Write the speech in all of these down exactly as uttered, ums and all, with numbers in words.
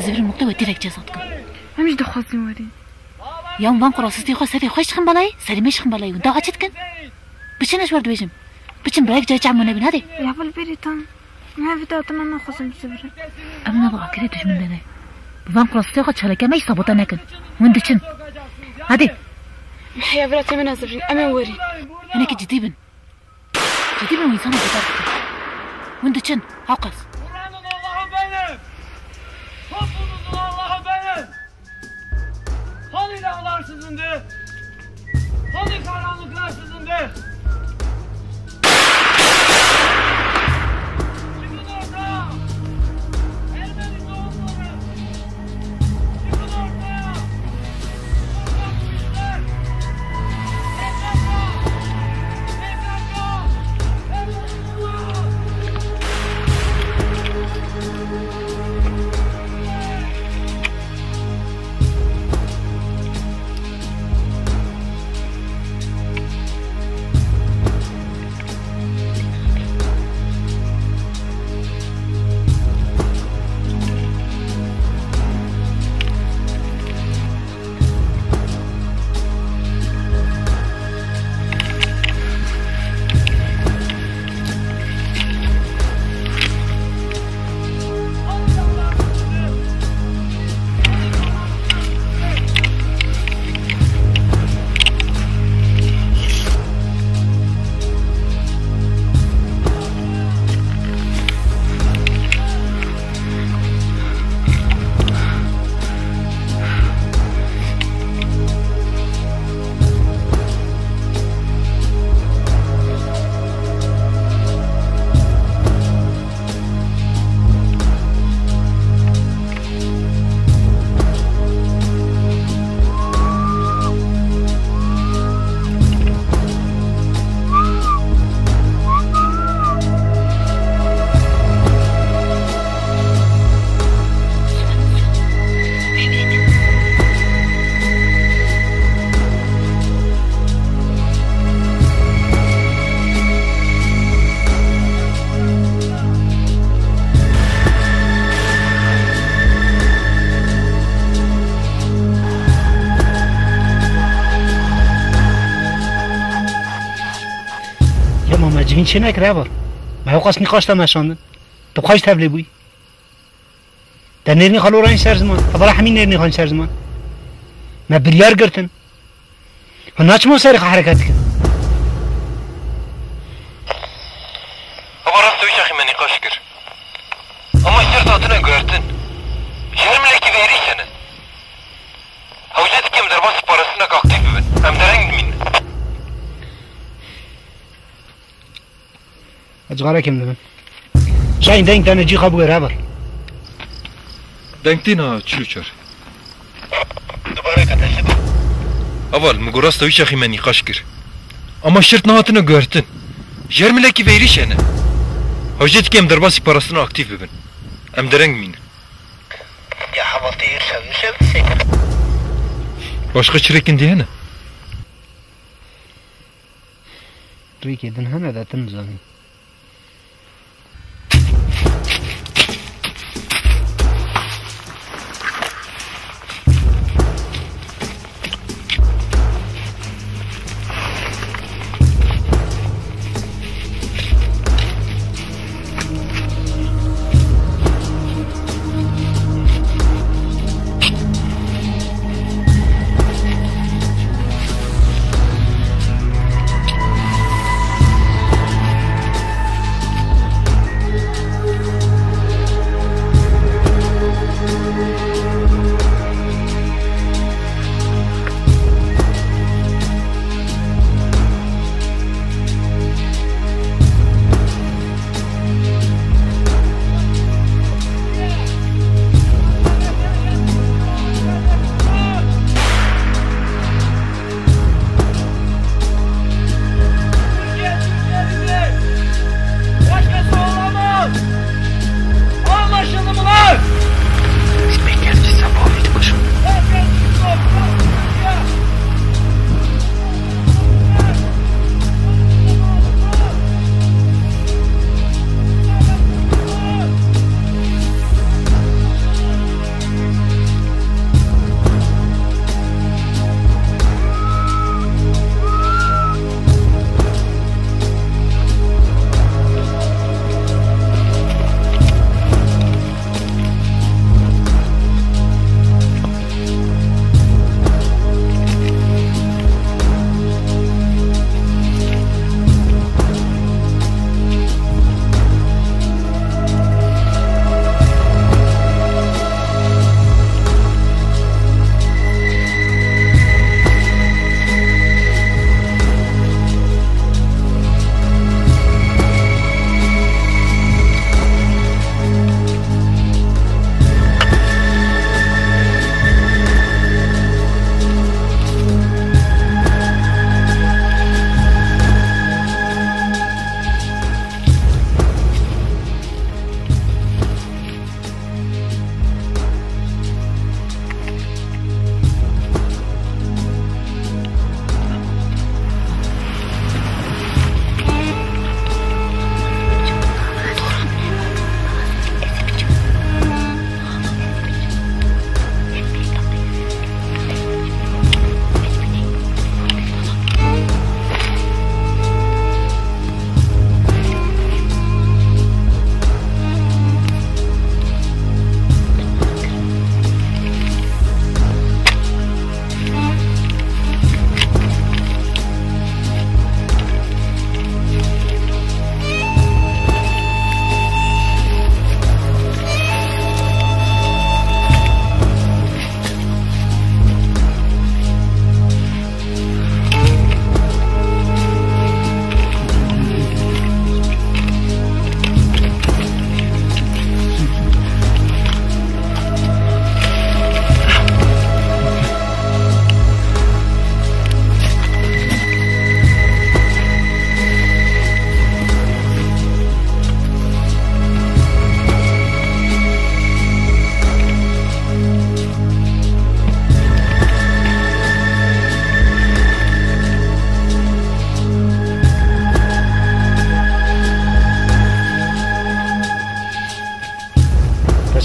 Zivirî nokte we têrek ceza dikin. Em jî dixwazin werî. Ya van qurasistê xwe serê xwe jixin belayê, serê me jixin belayê. Hûn dawa çi dikin? Biçin ez wer dibêjim. Biçin birayek cayê çavê me nebin, hadi. Ya bil berî tam. Me vî date me naxwazim bizivirin. Em nava akirê dijmin de ne. Bi van qurasistê xwe çaleke me jî sabote nekin. Hûn diçin. Hadi. Ya biratê min ez zivirî. Em ê werî. Hinekî cidî bin. Cidî bin û însana beter bikin. Hûn diçin, hewqas. Buranın Allah'ı benim. Toplumumuzun Allah'ı benim. Hani dağlar sizindir? Hani karanlıklar sizindir? Çıkın ortaya! Ermeni doğumları! Ya mama, civîn çê nekir heval. Me hewqas nîqaş te meşandin. Tu xweş tevlê bûyî. Te nêrnî xwe lorayîn ser ziman. Hevala hemî nêrnî xwe ser ziman. Me biryar girtin. Hûn naçin wan serê xwe hereket dikin. Hava rast wî şexî me nîqaş kir. Ama şert hatine guhertin. Ji her milekî ve êrîş hene. Hewce dikim derbasî parastineke aktîf bibin. Em dereng dimînin. Ez cixarekê min dibim. Şahin, deng tane cî xwe bigere heval. Deng tîna çil û çar. Dubare ke te ji Heval, min got rasta wî şexî me nîqaş kir. Ama şert nehatine guhertin. Ji her milekî ve êrîş hene. Hewce dike em derbasî parastina aktîf bibin. Em dereng mînin. Ya heval tê êrişa wî şev dîse. Başqa çirekin dî hene? Rêkê din hene de tu nizanî.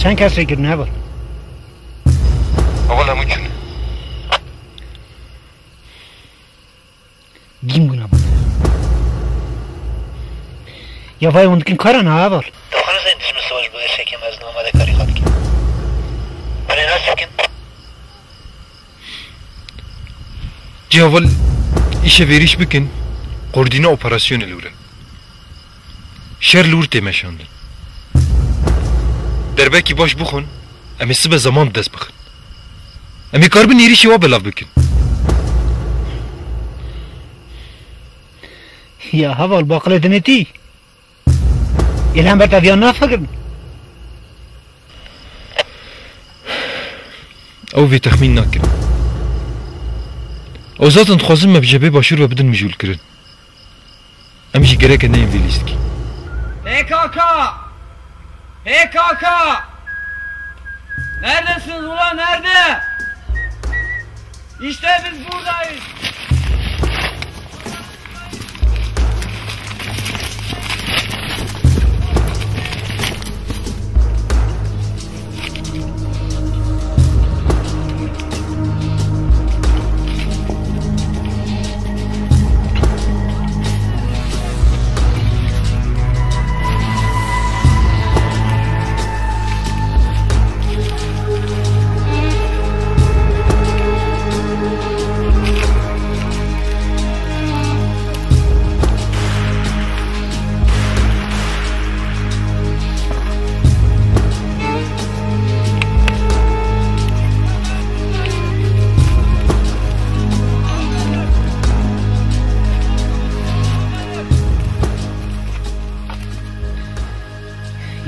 Çend kes rê kirin heval? Heval hemû çûn. Gîn bûna bûne. Ya vay hûn dikin kara na heval. Dixwazin dijmin siwaş bi êrişekê mezin amadekarî xwe dikin. Hûn ê nas dikin. Cî heval îşev êrîş bikin, koordîna operasyonê li wir e. Şer li wir tê meşandin. Derbekî baş bixwin, em ê sibe zeman bi dest bixin. Em ê karibin êrîşê wa belav bikin. Ya heval baqilê dinê tî. Ê li hember te viyan nafikirin. Ew vê texmîn nakin. Ew zaten dixwazin me bi cebê başûr ve bidin mijûlkirin. Em jî gereke neyên vê lîstikî. P K K! P K K! Neredesiniz ulan, nerede? İşte biz buradayız.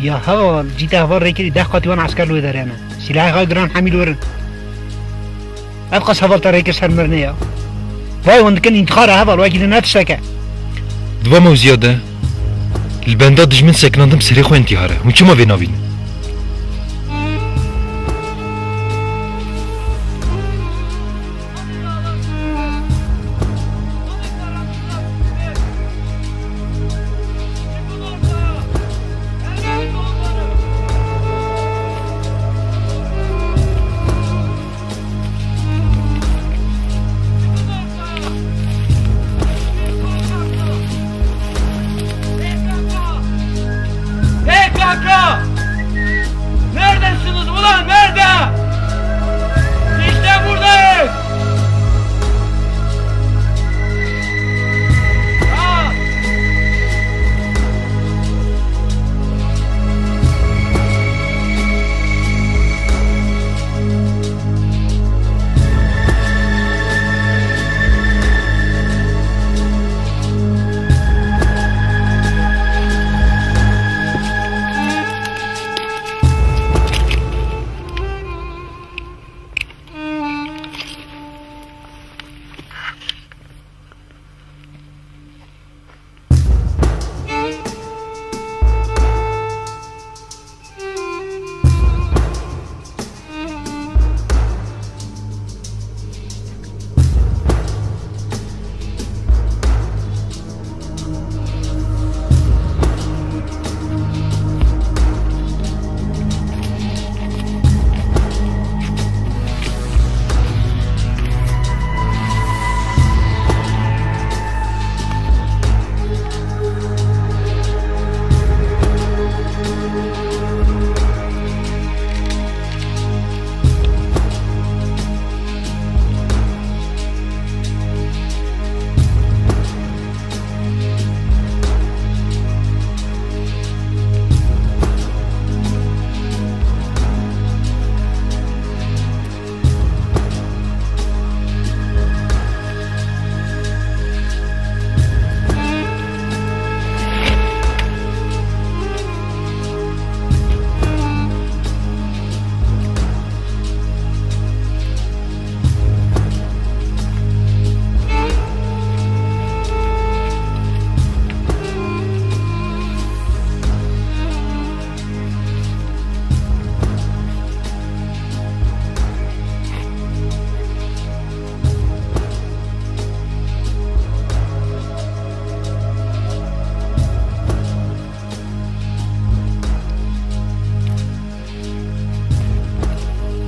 Ya heval, cî te heval rêkirî deh qatî wan esker li wê derê ne. Sîlahê xwe giran hemî li wir in. Ev qas heval te rêkir ser mirinê ya. Vay hûn dikin întixar e heval, wekî di ne tiştek e. Di van mewziya de li benda dijmin sekinandim serê xwe întîhar e. Hûn çima vê navînin? P K K!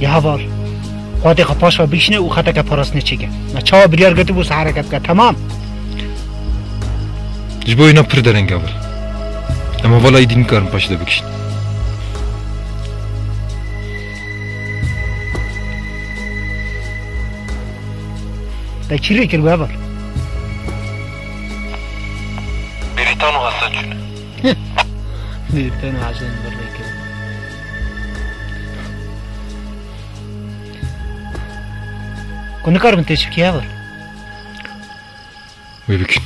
Ya heval, xwedê xwe paş ve bikişîne û xeteke parastinê çêke. Me çawa biryar girtibû se hereket bike, temam. Ji bo wîna pir dereng e heval. Em hevala êdî nikarin paşê de bikişîn. Te kî rê kiribû heval? Bêrîtan û Hesen çûne. Bêrîtan û Hesen birlê kiribû. Ku nikaribin têş bikî heval. Wê bikin.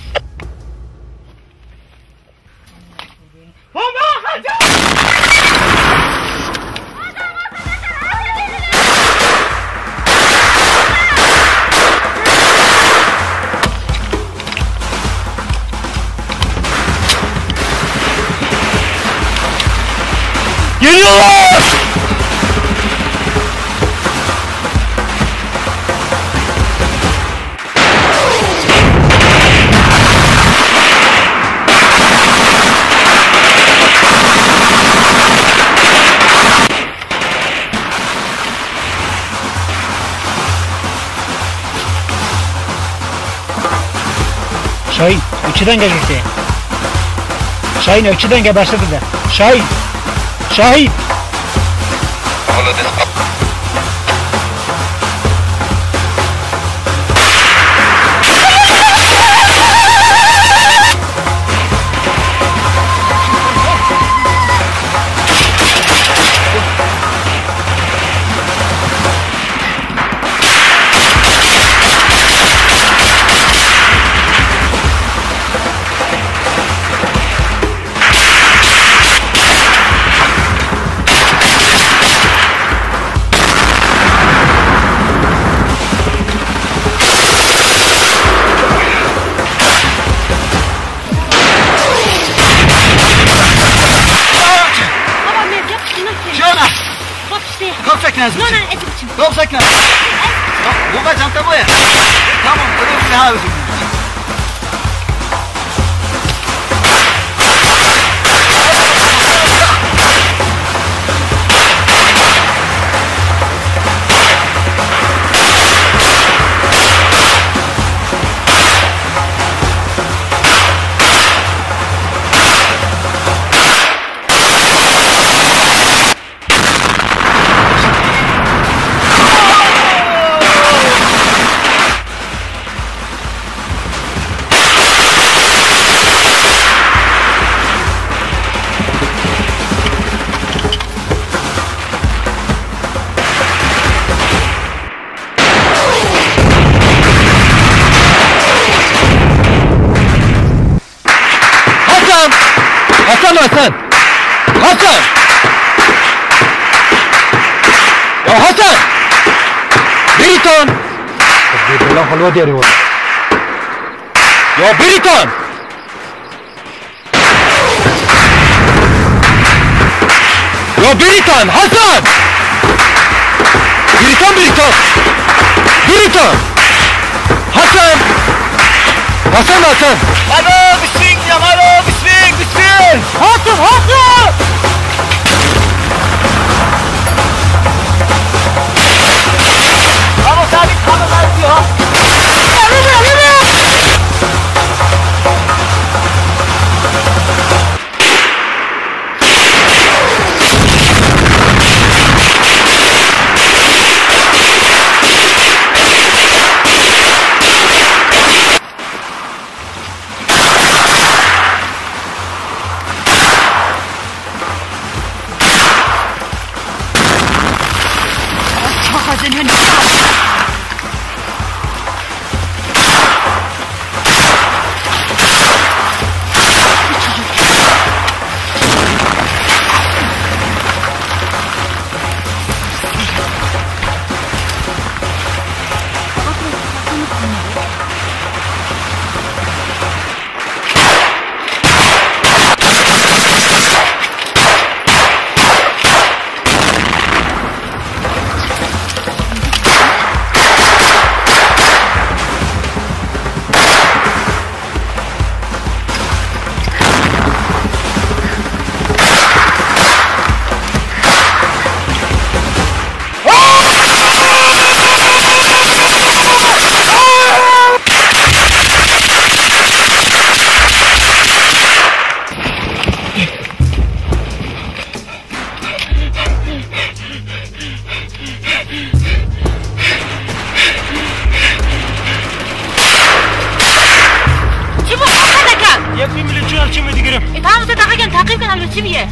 Geliyorlar! Şahin, ew çi denge girtiye? Şahin, ew çi denge, berse bide. Şahin! Şahin! Baba, ne yapıştın lan sen? Şuna! Bak işte ya. Kalk sakın az. Lan, lan, ezil için. Kalk sakın. Baba, çanta bu ya. Tamam, bunu bir daha özür dilerim. Hasan! Hasan, Hasan! Hasan! Ya Hasan! Bêrîtan! Bela halwa diyarê were. Ya Bêrîtan! Ya Bêrîtan, Hasan! Bêrîtan, Bêrîtan! Bêrîtan! Hasan! Hasan, Hasan! Alo, bişring, ya, alo, bişring, bişring! Hasan, Hasan! Alo, sabit, alo, sabit, ya! Alo, alo, alo! Çimê digirim. E, tamam, sen takip kin, takip kin, hemle çi biye?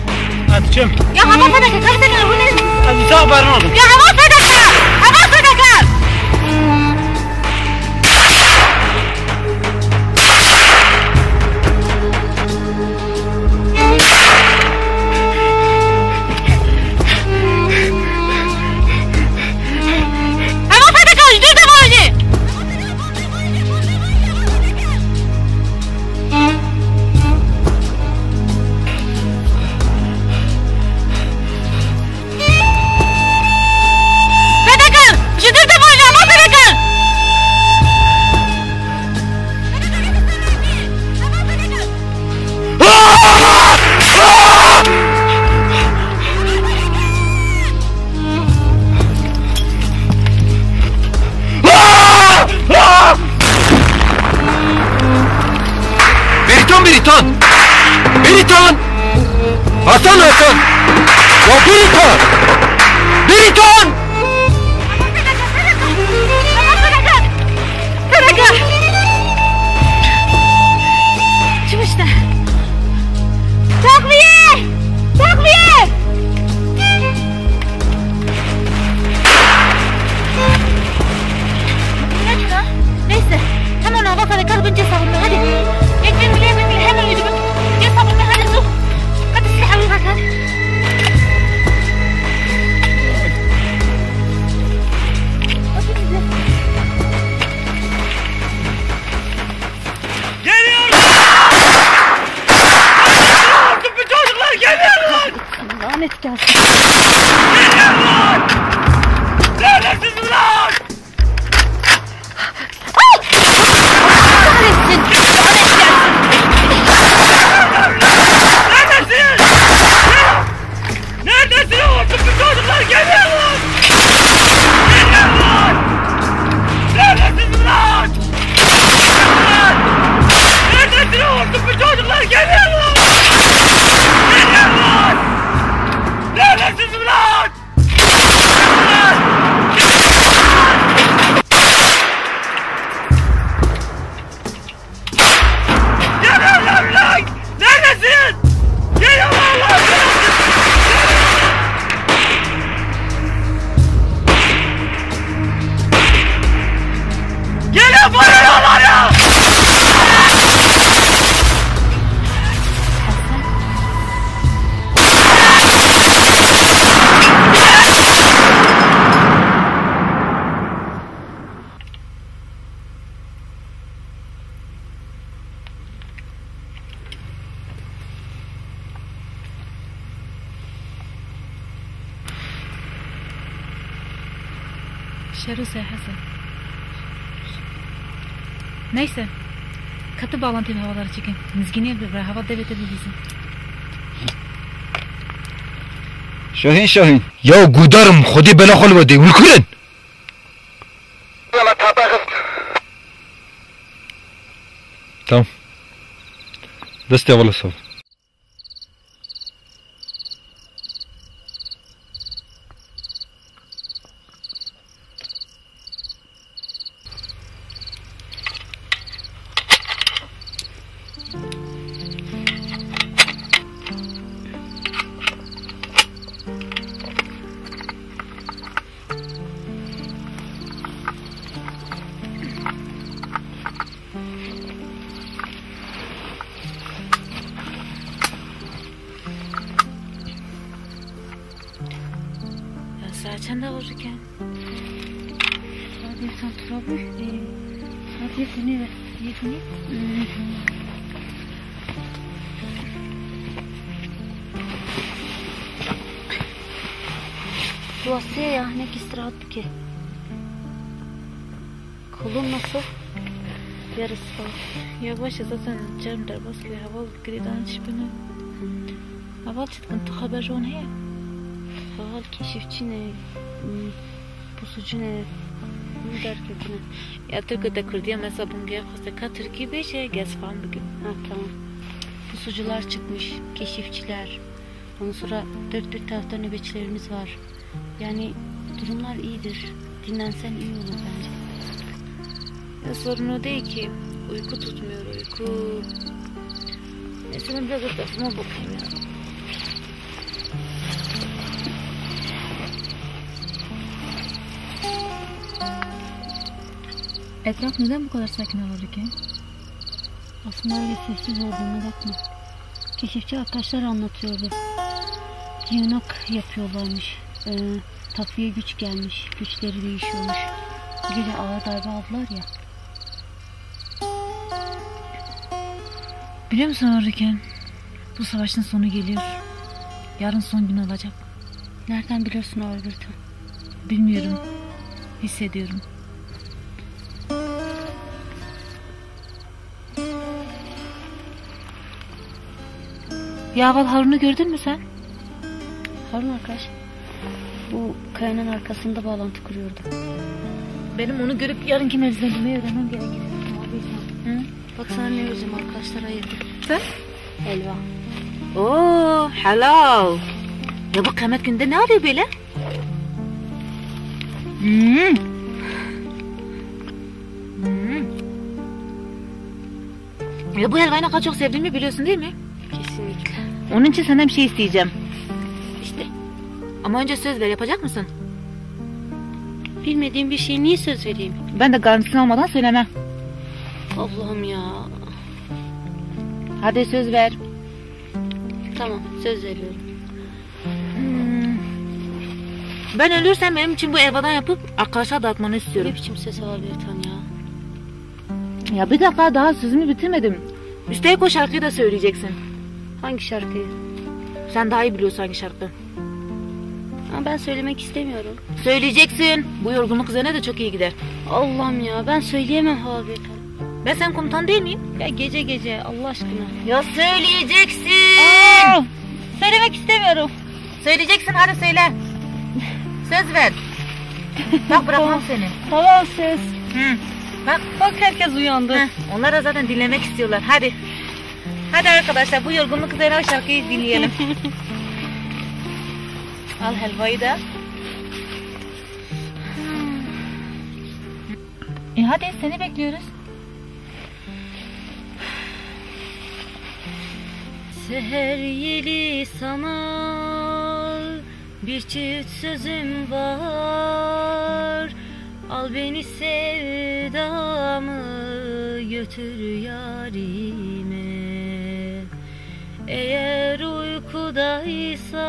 Ez çim. Ya, hava fedeke, kar fedeke, hûn ê. Ez wisa ber nadim. Ya, hava fedeke, hava fedeke. Hava fedeke, ji dûr de bavêje. Fedeke, ji dûr de bavêje, hava fedeke. Bêrîtan, Bêrîtan! Bêrîtan! Hasan, Hasan! Ya Bêrîtan! Bêrîtan! Sereke! Çi işte? Takviye! Takviye! Neyse. Hemen hava fare kal bin cesa bulma, hadi. Yek bin bile, yek bin bile, hemen yürü bin. Cesa bulma, hadi su. Hadi silah al, bak, hadi. Geliyorlar! Orospu çocuklar geliyorlar! Lanet gelsin. Geliyorlar! Neredesiniz ulan? Ay! Kahretsin! Lanet gelsin! Neredesiniz? Neredesiniz orospu çocuklar? Geliyorlar! Geliyorlar! Neredesiniz ulan? Neredesiniz orospu çocuklar? Geliyorlar! Geliyorlar! Neredesiniz ulan? Geliyorlar lan! Neredesin? Geliyorlar lan! Geliyor, bayılıyorlar ya! Şerûse Hesen. Neyse. Katı bağlantı ve havalar çekin. Nizginiye bir hava devlete bir bizim. Şahin, Şahin. Ya gudarım, xwedê bela xwe li we dê. Wî kurin. Tamam. Destê hevala sağ ol. Ya saet çend e rojike? Saet yek çend tura bû. Ee, saet yek û nîv e. Yek û nîv? Hmm. Tu wasiye ya, hinek istirahat bike. Kolun nasıl? Yarısı falan. Ya baş e, zaten çerm derbas kiriye, heval girêdan çi bine. Hmm. Heval çi dikin, tu xeber ji wan heye? Heval keşifçî ne, hmm, pusucu ne, hûn derketine. Ya Tirk te Kurdiye mesela bûn gel xweste ka Tirkî bêje, gez fam bikim. Ha, tamam. Pusucular çıkmış, keşifçiler. Ondan sonra dört bir tarafta nöbetçilerimiz var. Yani durumlar iyidir. Dinlensen iyi olur bence. Ya sorun o değil ki. Uyku tutmuyor, uyku. Neyse, ben biraz etrafıma bakayım ya. Etraf neden bu kadar sakin, Havalrike? Aslında öyle sessiz olduğuna bakma. Keşifçi arkadaşlar anlatıyordu. Yığınak yapıyorlarmış. Ee, takviye güç gelmiş. Güçleri değişiyormuş. Bu gece ağır darbe aldılar ya. Biliyor musun Havalrike? Bu savaşın sonu geliyor. Yarın son gün olacak. Nereden biliyorsun, Alberto? Bilmiyorum. Hissediyorum. Ya Haval, Harun'u gördün mü sen? Harun arkadaş, bu kayanın arkasında bağlantı kuruyordu. Benim onu görüp yarınki mevzilendirmeyi öğrenmem gerekir. Hı? Bak sana ne vereceğim, arkadaşlara ayırdım. Sen? Helva. Oo, helal. Ya bu kıyamet gününde ne arıyor böyle? Hmm. Hmm. Ya bu helvayı ne kadar çok sevdiğimi biliyorsun değil mi? Kesinlikle. Onun için senden bir şey isteyeceğim. İşte. Ama önce söz ver, yapacak mısın? Bilmediğim bir şey niye söz vereyim? Ben de garantisini almadan söyleme. Allah'ım ya. Hadi söz ver. Tamam, söz veriyorum. Hmm. Ben ölürsem benim için bu helvadan yapıp arkadaşa dağıtmanı istiyorum. Ne biçim söz var Bertan ya? Ya bir dakika, daha sözümü bitirmedim. Üstelik o şarkıyı da söyleyeceksin. Hangi şarkıyı? Sen daha iyi biliyorsun hangi şarkı. Ama ben söylemek istemiyorum. Söyleyeceksin. Bu yorgunluk üzerine de çok iyi gider. Allah'ım ya, ben söyleyemem Havalrike. Ben senin komutan değil miyim? Ya gece gece Allah aşkına. Ya söyleyeceksin. Aa, söylemek istemiyorum. Söyleyeceksin, hadi söyle. Söz ver. Bak, bırakmam seni. Tamam, söz. Hı. Bak. Bak, herkes uyandı. Hı. Onlar da zaten dinlemek istiyorlar. Hadi. Hadi arkadaşlar, bu yorgunluk üzerine o şarkıyı dinleyelim. Al helvayı da. E hadi, seni bekliyoruz. Seher yeli sana bir çift sözüm var. Al beni sevdamı götür yarime. Eğer uykudaysa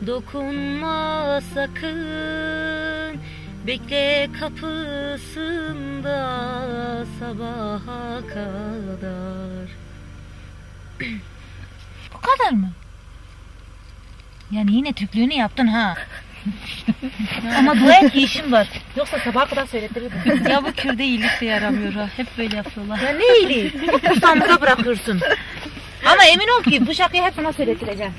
dokunma sakın. Bekle kapısında sabaha kadar. Bu kadar mı? Yani yine Türklüğünü yaptın ha. Ama dua et ki işim var. Yoksa sabaha kadar söylettirirdim. Ya bu Kürt'e iyilik de yaramıyor ha. Hep böyle yapıyorlar. Ya ne iyiliği? Hep kursağımıza bırakıyorsun. Ama emin ol ki bu şarkıyı hep sana söylettireceğim.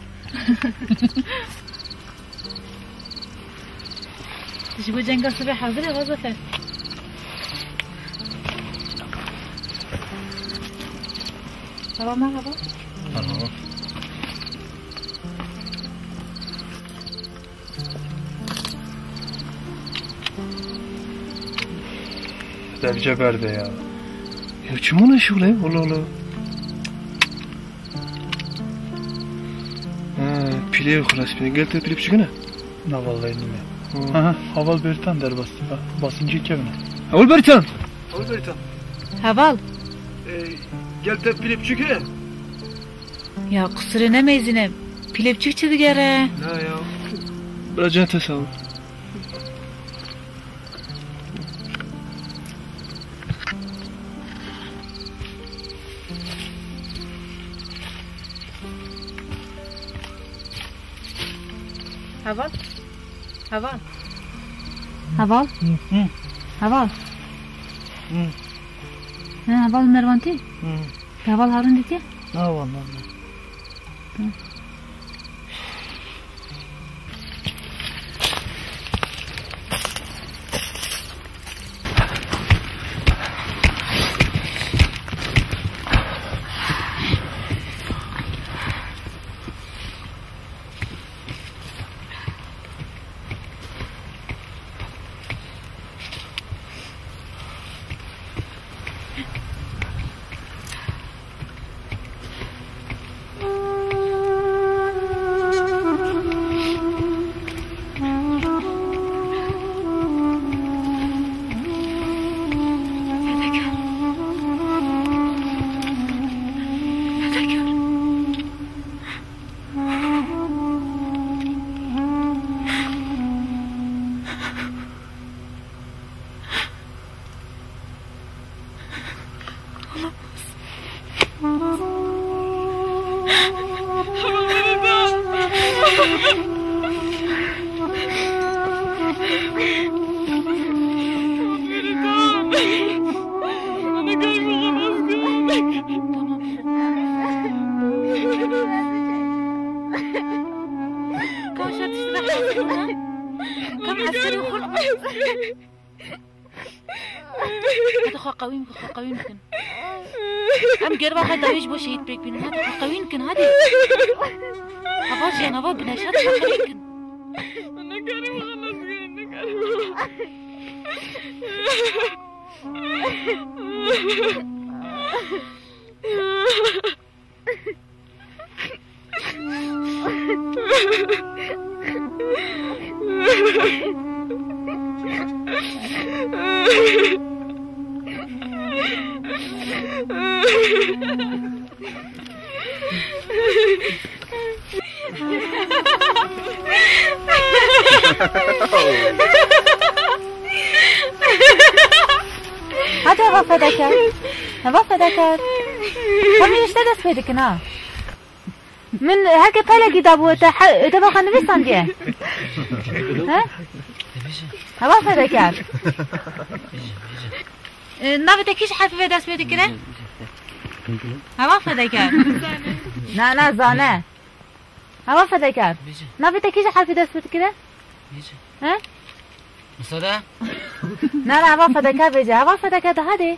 Ji bo cenga sibê hazir e, Xwezafer. Merhaba, merhaba. Merhaba. Devce berde ya. Ya çi mane şûle? Allah Allah. Ha, pîlê xilas pîlê. Gel te pîlê biçûk hene? Na vallahi nîne. Hı. Aha, Heval Bertan derbas dibe. Basıncı kevne. Heval Bertan! Heval Bertan! Heval. E, gel te pîlê biçûk hene? Ya kusurê nemeyzine. Pîlê biçûk çi digere? Na ya. Bira can te sağ ol. Heval. Heval. Heval. Hı, hı. Heval. Hı. Ha, Heval Mervan tê? Hı. Heval Harun dîtiye? Na, vallahi. Hı. Hadi xwe qewîn bikin, xwe qewîn bikin. Em geriba xwe dawî ji bo şehîd pêk bînin. Hadi xwe qewîn bikin, hadi. Hava jiyan, hava güneş, hadi xwe qewîn bikin. Nikarim xelas bikim, nikarim. Hadi heva fedakar. Heva fedakar. Hemî işte dest pê dikin ha. Min herke pelekî dabû te he-, te baxa nivîsandiye. He? Heva fedakar. E, navê te kî ji herfê ve dest pê dikire? Heva fedakar. Na, na, zane. Heva fedakar. Navê te kî ji herfê dest pê dikire? He? Musada? Na, na, heva fedakar bêje. Heva fedakar de hadi.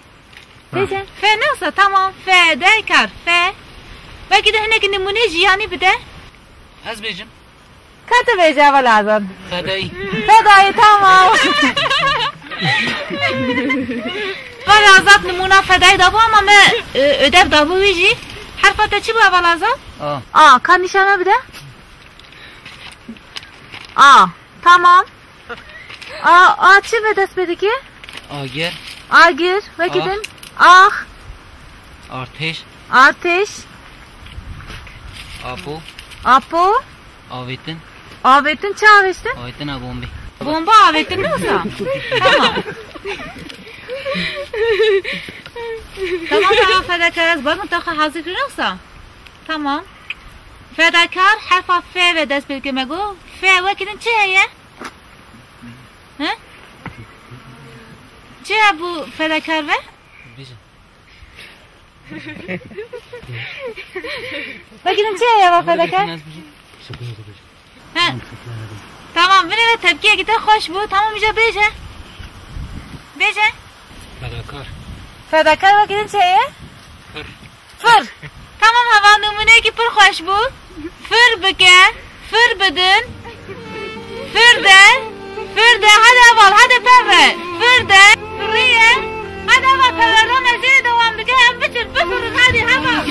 Bêje. Fe ne wisa, tamam. Fedakar. Fe. Belkî de hinek nimûnê jiyanî bide. Ez bêjim. Ka tu bêje, heva lazim. Fedayî. Fedayî, tamam. Heva Azad nimûna fedayî dabû ama me, e, ödev dabû wî jî. Herfa te çi bû, heva Azad? A. A, ka nîşana bide. A. Tamam. A, a çi ve dest pê dike? Agir. Agir. Wekî din. Ax. Artêş. Artêş. Apo. Apo. Avêtin. Avêtin, çi avêtin? Avêtina bombê. Bomba avêtin ne wisa? Tamam. Tamam, tamam, fedakar ez. Bakın, taxa hazır kırın yoksa. Tamam. Fedakar herfa F ve dest pê dike me got. F, wekî din çi heye? He? Çi hebû fedakar ve? Bêje. Wekî din çi heye va fedakar? He. Tamam, binê ve tepkiyekî te xweş bû. Tamam, îca bêje. Bêje. Fedakar. Fedakar wekî din çi heye? Fir. Fir. Tamam, heva nimûneyekî pir xweş bû. Fir bike, fir bidin. Fir de, fir de, hadi heval, hadi peve. Fir de, firiye. Hadi heval, peverdana jê dewam bike, em biçin, bifirin, hadi heval.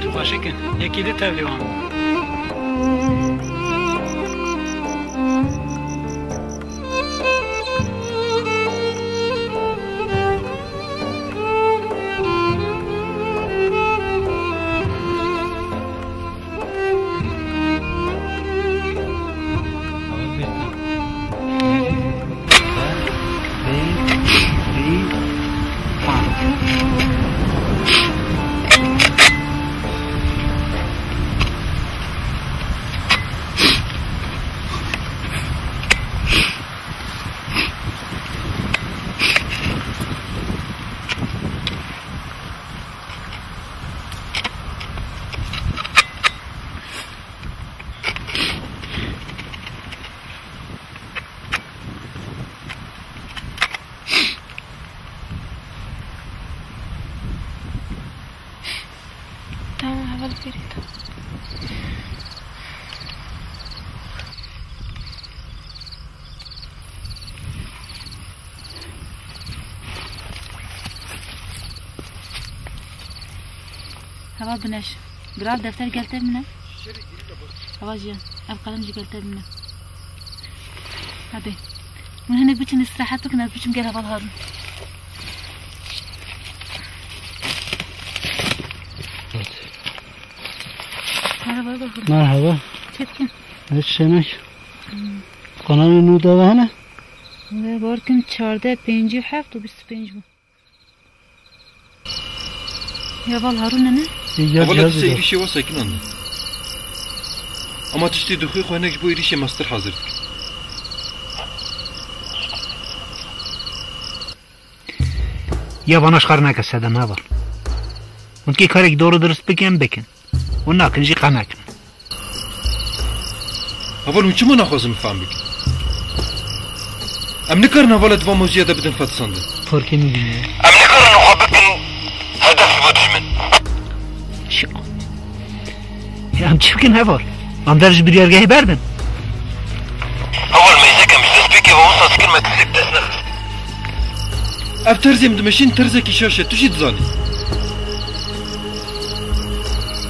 Tu xweşik in. Yekî di tevlî wan. Ava bineş. Bira, ev defter gel te bine. Ava jiyan. Ev qelem jî gel te bine. Hadi. Hûn hinek biçin îstirahet bikin, ez biçim gel heval Harun. Merhaba, buyurun. Merhaba. Çetin. Hiç şey yok. Kanalê nû de hene? Ve barkin çardeh, pêncî û heft û bîst û pênc bû. Ya val Harun ne? Ê, ya Hevala cihazê dîsa de. Êrîşê we sekinandin. Ama tiştê dixwê xwe hinek ji bo êrîşê mestir hazir dikin. Ya vana ji xwe re neke Sedem heval. Hûn dikê karekî doğru dirist bikin, bikin. Hûn nakin jî qe nekin. Heval hûn çima naxwazin min fehm bikin? Em nikarin hevala di van mewzuya de bidin fetisandin. Farkê nabîne. Em nikarin xwe bikin hedef ji bo dijmin. Şi-, Ya em çi bikin heval? Em dev ji biryargehê berdin. Heval mêzek em ji destpêkê ve wisa dikin me tiştek dest nexist. Ev terzê em dimeşîn terzekî şaş e, tu jî dizanî.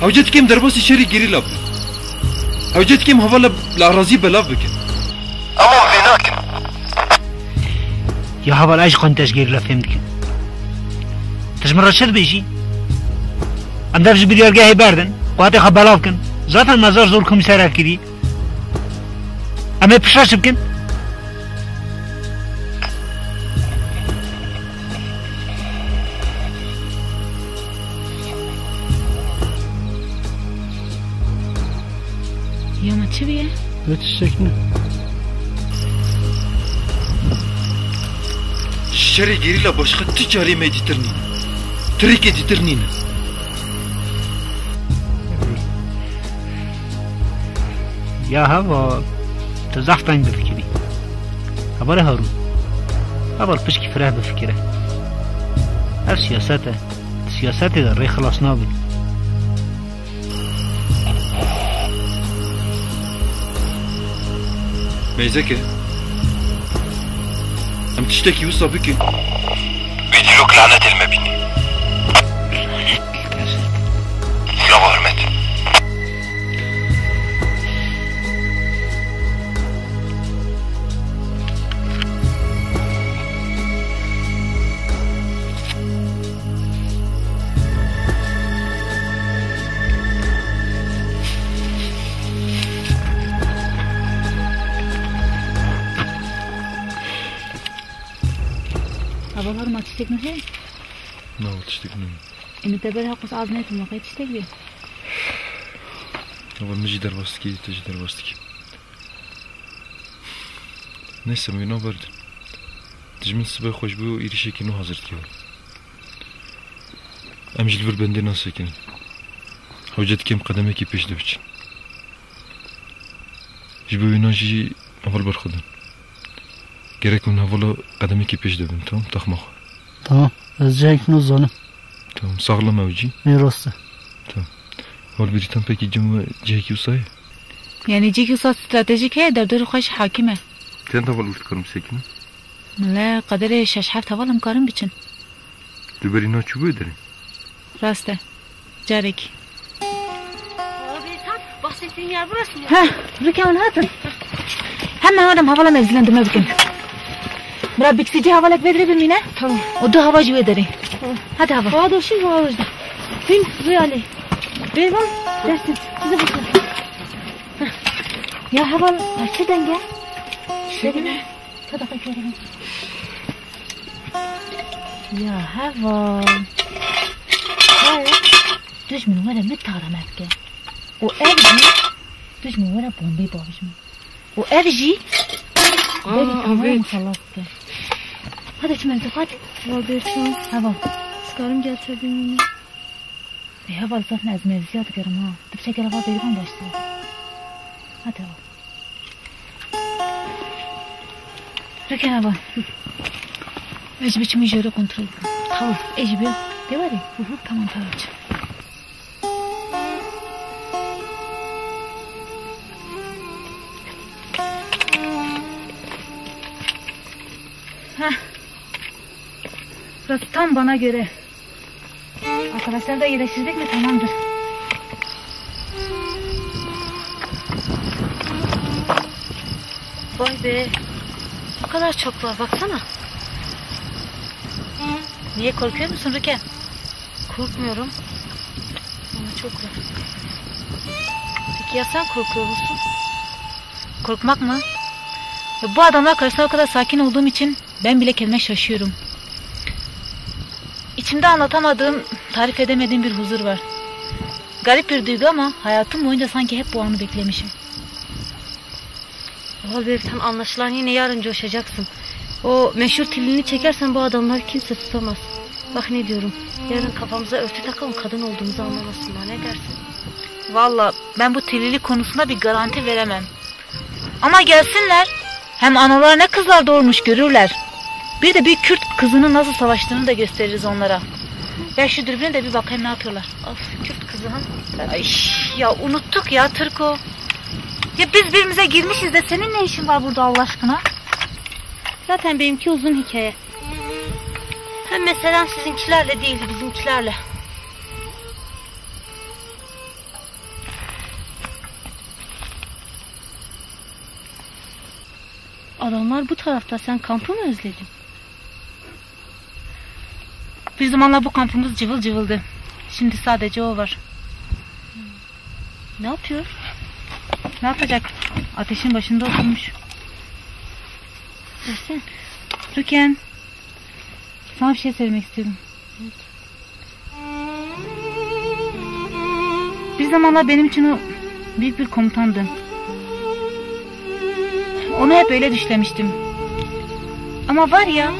Hewce dikim derbasî şerî gerîla bikin. Hewce dikim hevala li arazî belav bikin. Ama em vê nakin. Ya heval, ez ji xwe te ji gerîla fêm dikim. Tu ji min re çi dibêjî? Em dev ji biryargehê berdin, quwatê xwe belav kin. Zaten me zar zor komîser ev kirî. Em ê piştre çi bikin? Ya me çi bîye? Wê tiştek ne. Şerê gerîla başqa tu çarê me dîtir nîne. Tirêkê dîtir nîne. Ya heval, tu zaf teng difikirî. Heval Harun. Heval pişkî fireh bifikire. Ev siyaset e. Siyasetê de rê xilas nabî. Meyzeke. Em tiştekî wisa bikin. Wî dîrok lanetê li me bînî. Silav û hurmet. Heval Harun, ma tiştek nexê? Na, tiştek nexê. Ê, min te berê heqûs az nekim, qey tiştek bê? Heval, min jî derbas dikî, tu jî derbas dikî. Neyse, min wî naberdin. Dijmin sibê xwe ji bo êrîşekî nû hazir dike. Em ji li vir bendê nasekinin. Hewce dikim qedemekî pêş de biçin. Ji bo wîna jî heval berxwedin. Gerek hûn hevala qedemekî pêş de bin, tamam? Taxma xwe. Tamam. Ez cihek nû zanim. Tamam. Saxlem ew cî. Ê rast e. Tamam. Heval Brîtan, pekî cem we cihekî wisa ye? Yanî cihekî wisa stratejîk heye, derdorê xwe jî hakim e. Çend heval wî dikarim bisekinin? Mele qederê şeş heft heval em karin biçin. Tu berî na çûbûyê derê? Rast e. Carekî. Baba Beytan, bahçesinin yer burası mı? Heh, rike hûn hatin. Hemen adam hevala mevzilen dime bikin. Bira biksî cî hevalek vê derê bimîne. Tamam. Û du heva jî wê derê. Tamam. Hadi hava. Hava doşin, hava doşin. Bin, rüyali. Beyvan, dersin. Size bakın. Heh. Ya heval, ay çi denge? Şöyle. Sadaka körüm. Ya heval. He. Dijmin were min tara me bike. Û ev jî dijmin were bombê bavij min. Û ev jî Aa, berî tavayê evet. Min xelas bike. Hadi çimen zixat. Vazgeçtim. Heval. Skarım getirdim. E, heval zaf ne ez mevziya dikirim ha. Tu biçe gel heval berivan başla. Hadi heval. Reken heval. Ez biçim jêrê kontrol bikim. Tamam. Ez bi. Dewarê? Hı hı. Tamam, tamam. Heh. Burası tam bana göre. Arkadaşlar da iyileştirdik mi? Tamamdır. Vay be. Ne kadar çok var, baksana. Niye, korkuyor musun Rüken? Korkmuyorum. Ama çok var. Peki ya sen korkuyor musun? Korkmak mı? Ya bu adamlar karşısında o kadar sakin olduğum için ben bile kendime şaşıyorum. İçimde anlatamadığım, tarif edemediğim bir huzur var. Garip bir duygu ama hayatım boyunca sanki hep bu anı beklemişim. Oha Bertan, anlaşılan yine yarın coşacaksın. O meşhur tilini çekersen bu adamlar kimse tutamaz. Bak ne diyorum. Yarın kafamıza örtü takalım, kadın olduğumuzu anlamasınlar. Ne dersin? Valla ben bu tilili konusunda bir garanti veremem. Ama gelsinler. Hem analar ne kızlar doğurmuş görürler. Bir de bir Kürt kızının nasıl savaştığını da gösteririz onlara. Ver şu dürbünü de bir bakayım ne yapıyorlar. Of, Kürt kızı ha. Ay, ya unuttuk ya Türko. Ya biz birbirimize girmişiz de senin ne işin var burada Allah aşkına? Zaten benimki uzun hikaye. Hem meselem sizinkilerle değil, bizimkilerle. Adamlar bu tarafta, sen kampı mı özledin? Bir zamanlar bu kampımız cıvıl cıvıldı. Şimdi sadece o var. Ne yapıyor? Ne yapacak? Ateşin başında oturmuş. Versene. Rüken, sana bir şey söylemek istiyorum. Bir zamanlar benim için o büyük bir komutandı. Onu hep öyle düşlemiştim. Ama var ya,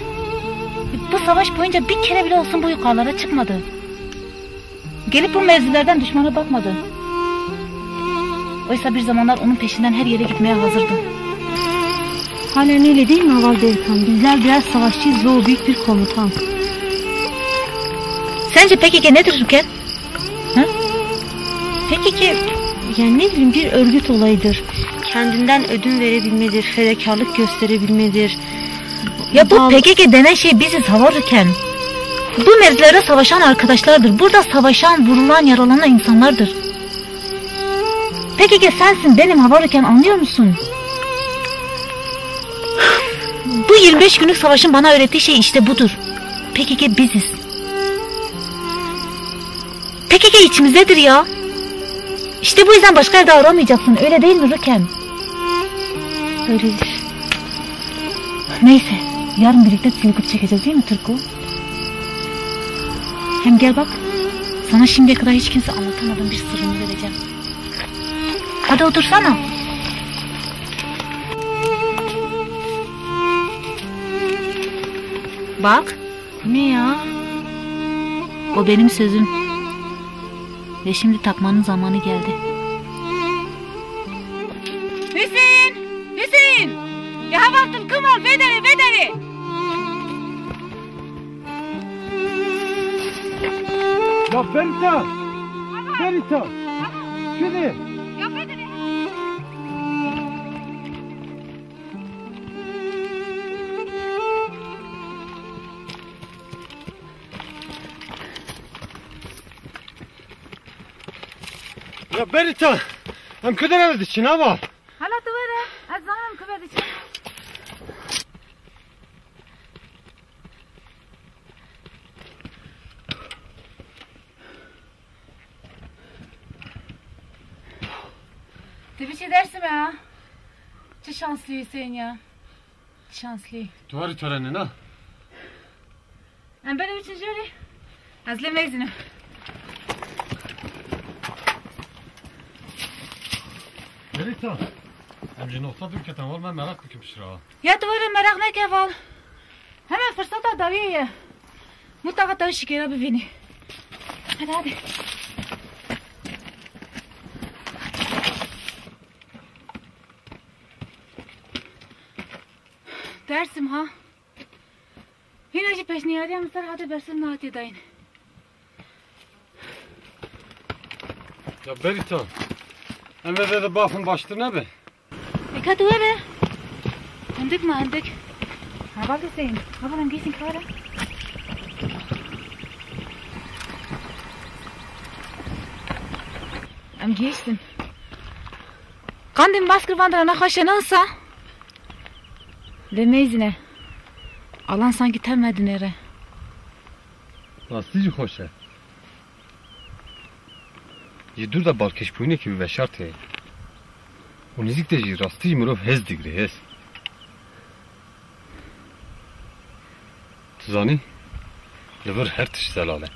bu savaş boyunca bir kere bile olsun bu yukarılara çıkmadı. Gelip bu mevzilerden düşmana bakmadı. Oysa bir zamanlar onun peşinden her yere gitmeye hazırdı. Halen öyle değil mi Haval Delikan? Bizler birer savaşçıyız ve o büyük bir komutan. Sence P K K nedir Rüken? Ha? P K K, yani ne bileyim, bir örgüt olayıdır. Kendinden ödün verebilmedir, fedakarlık gösterebilmedir. Ya bu P K K denen şey biziz Haval Rüken. Bu mevzilerde savaşan arkadaşlardır. Burada savaşan, vurulan, yaralanan insanlardır. P K K sensin, benim Haval Rüken, anlıyor musun? Bu yirmi beş günlük savaşın bana öğrettiği şey işte budur. P K K biziz. P K K içimizdedir ya. İşte bu yüzden başka yerde aramayacaksın, öyle değil mi Rüken? Öyledir. Neyse, yarın birlikte tilki çekeceğiz değil mi Türko? Hem gel bak, sana şimdiye kadar hiç kimse anlatamadığım bir sırrımı vereceğim. Hadi otursana. Bak. Bu ne ya? O benim sözüm. Ve şimdi takmanın zamanı geldi. Hüseyin! Hüseyin! Ya Haval, tilkim al, vedere, vedere! Ya Berita! Berita! Şunu! Ya vedere! Ya Berita, em ku derê diçin, ava? Hala tu were, ez zanim ku ve diçin. Tu biçî Dêrsimê ha. Çi şanslî Hüseyin ya. Çi şanslî. Tu warî törenê na? Em belê biçin jêrê. Ez lê meyzînim. Berita, em ji noqta dûr ketin, wal me meraq dikim piştre. Ya tu were, meraq neke val. Hemen firseta dawiyê ye. Mutlaka te şikêra bivînî. Hadi hadi. Dêrsim ha. Hîna jî pêşniyariya min ser hatê bersiv nehatiye dayîn. Ya Berita, em vê vê de bafin baştir nebe? E, ka tu were. Hindik ma hindik. Heval Hüseyin, heval em gihîştin kare. Em gihiştin. Qandê min bas kir van dira nexweş e, ne wisa? Lê meyzîne. Alan sankî tev me dinêre. Rastî jî xweş e. Ji dûr de balkêşbûyînekî bi veşart heye. Û nêzîk de jî rastî jî mirov hêz digire, hêz. Tu zanî, li vir her tişt zelal e.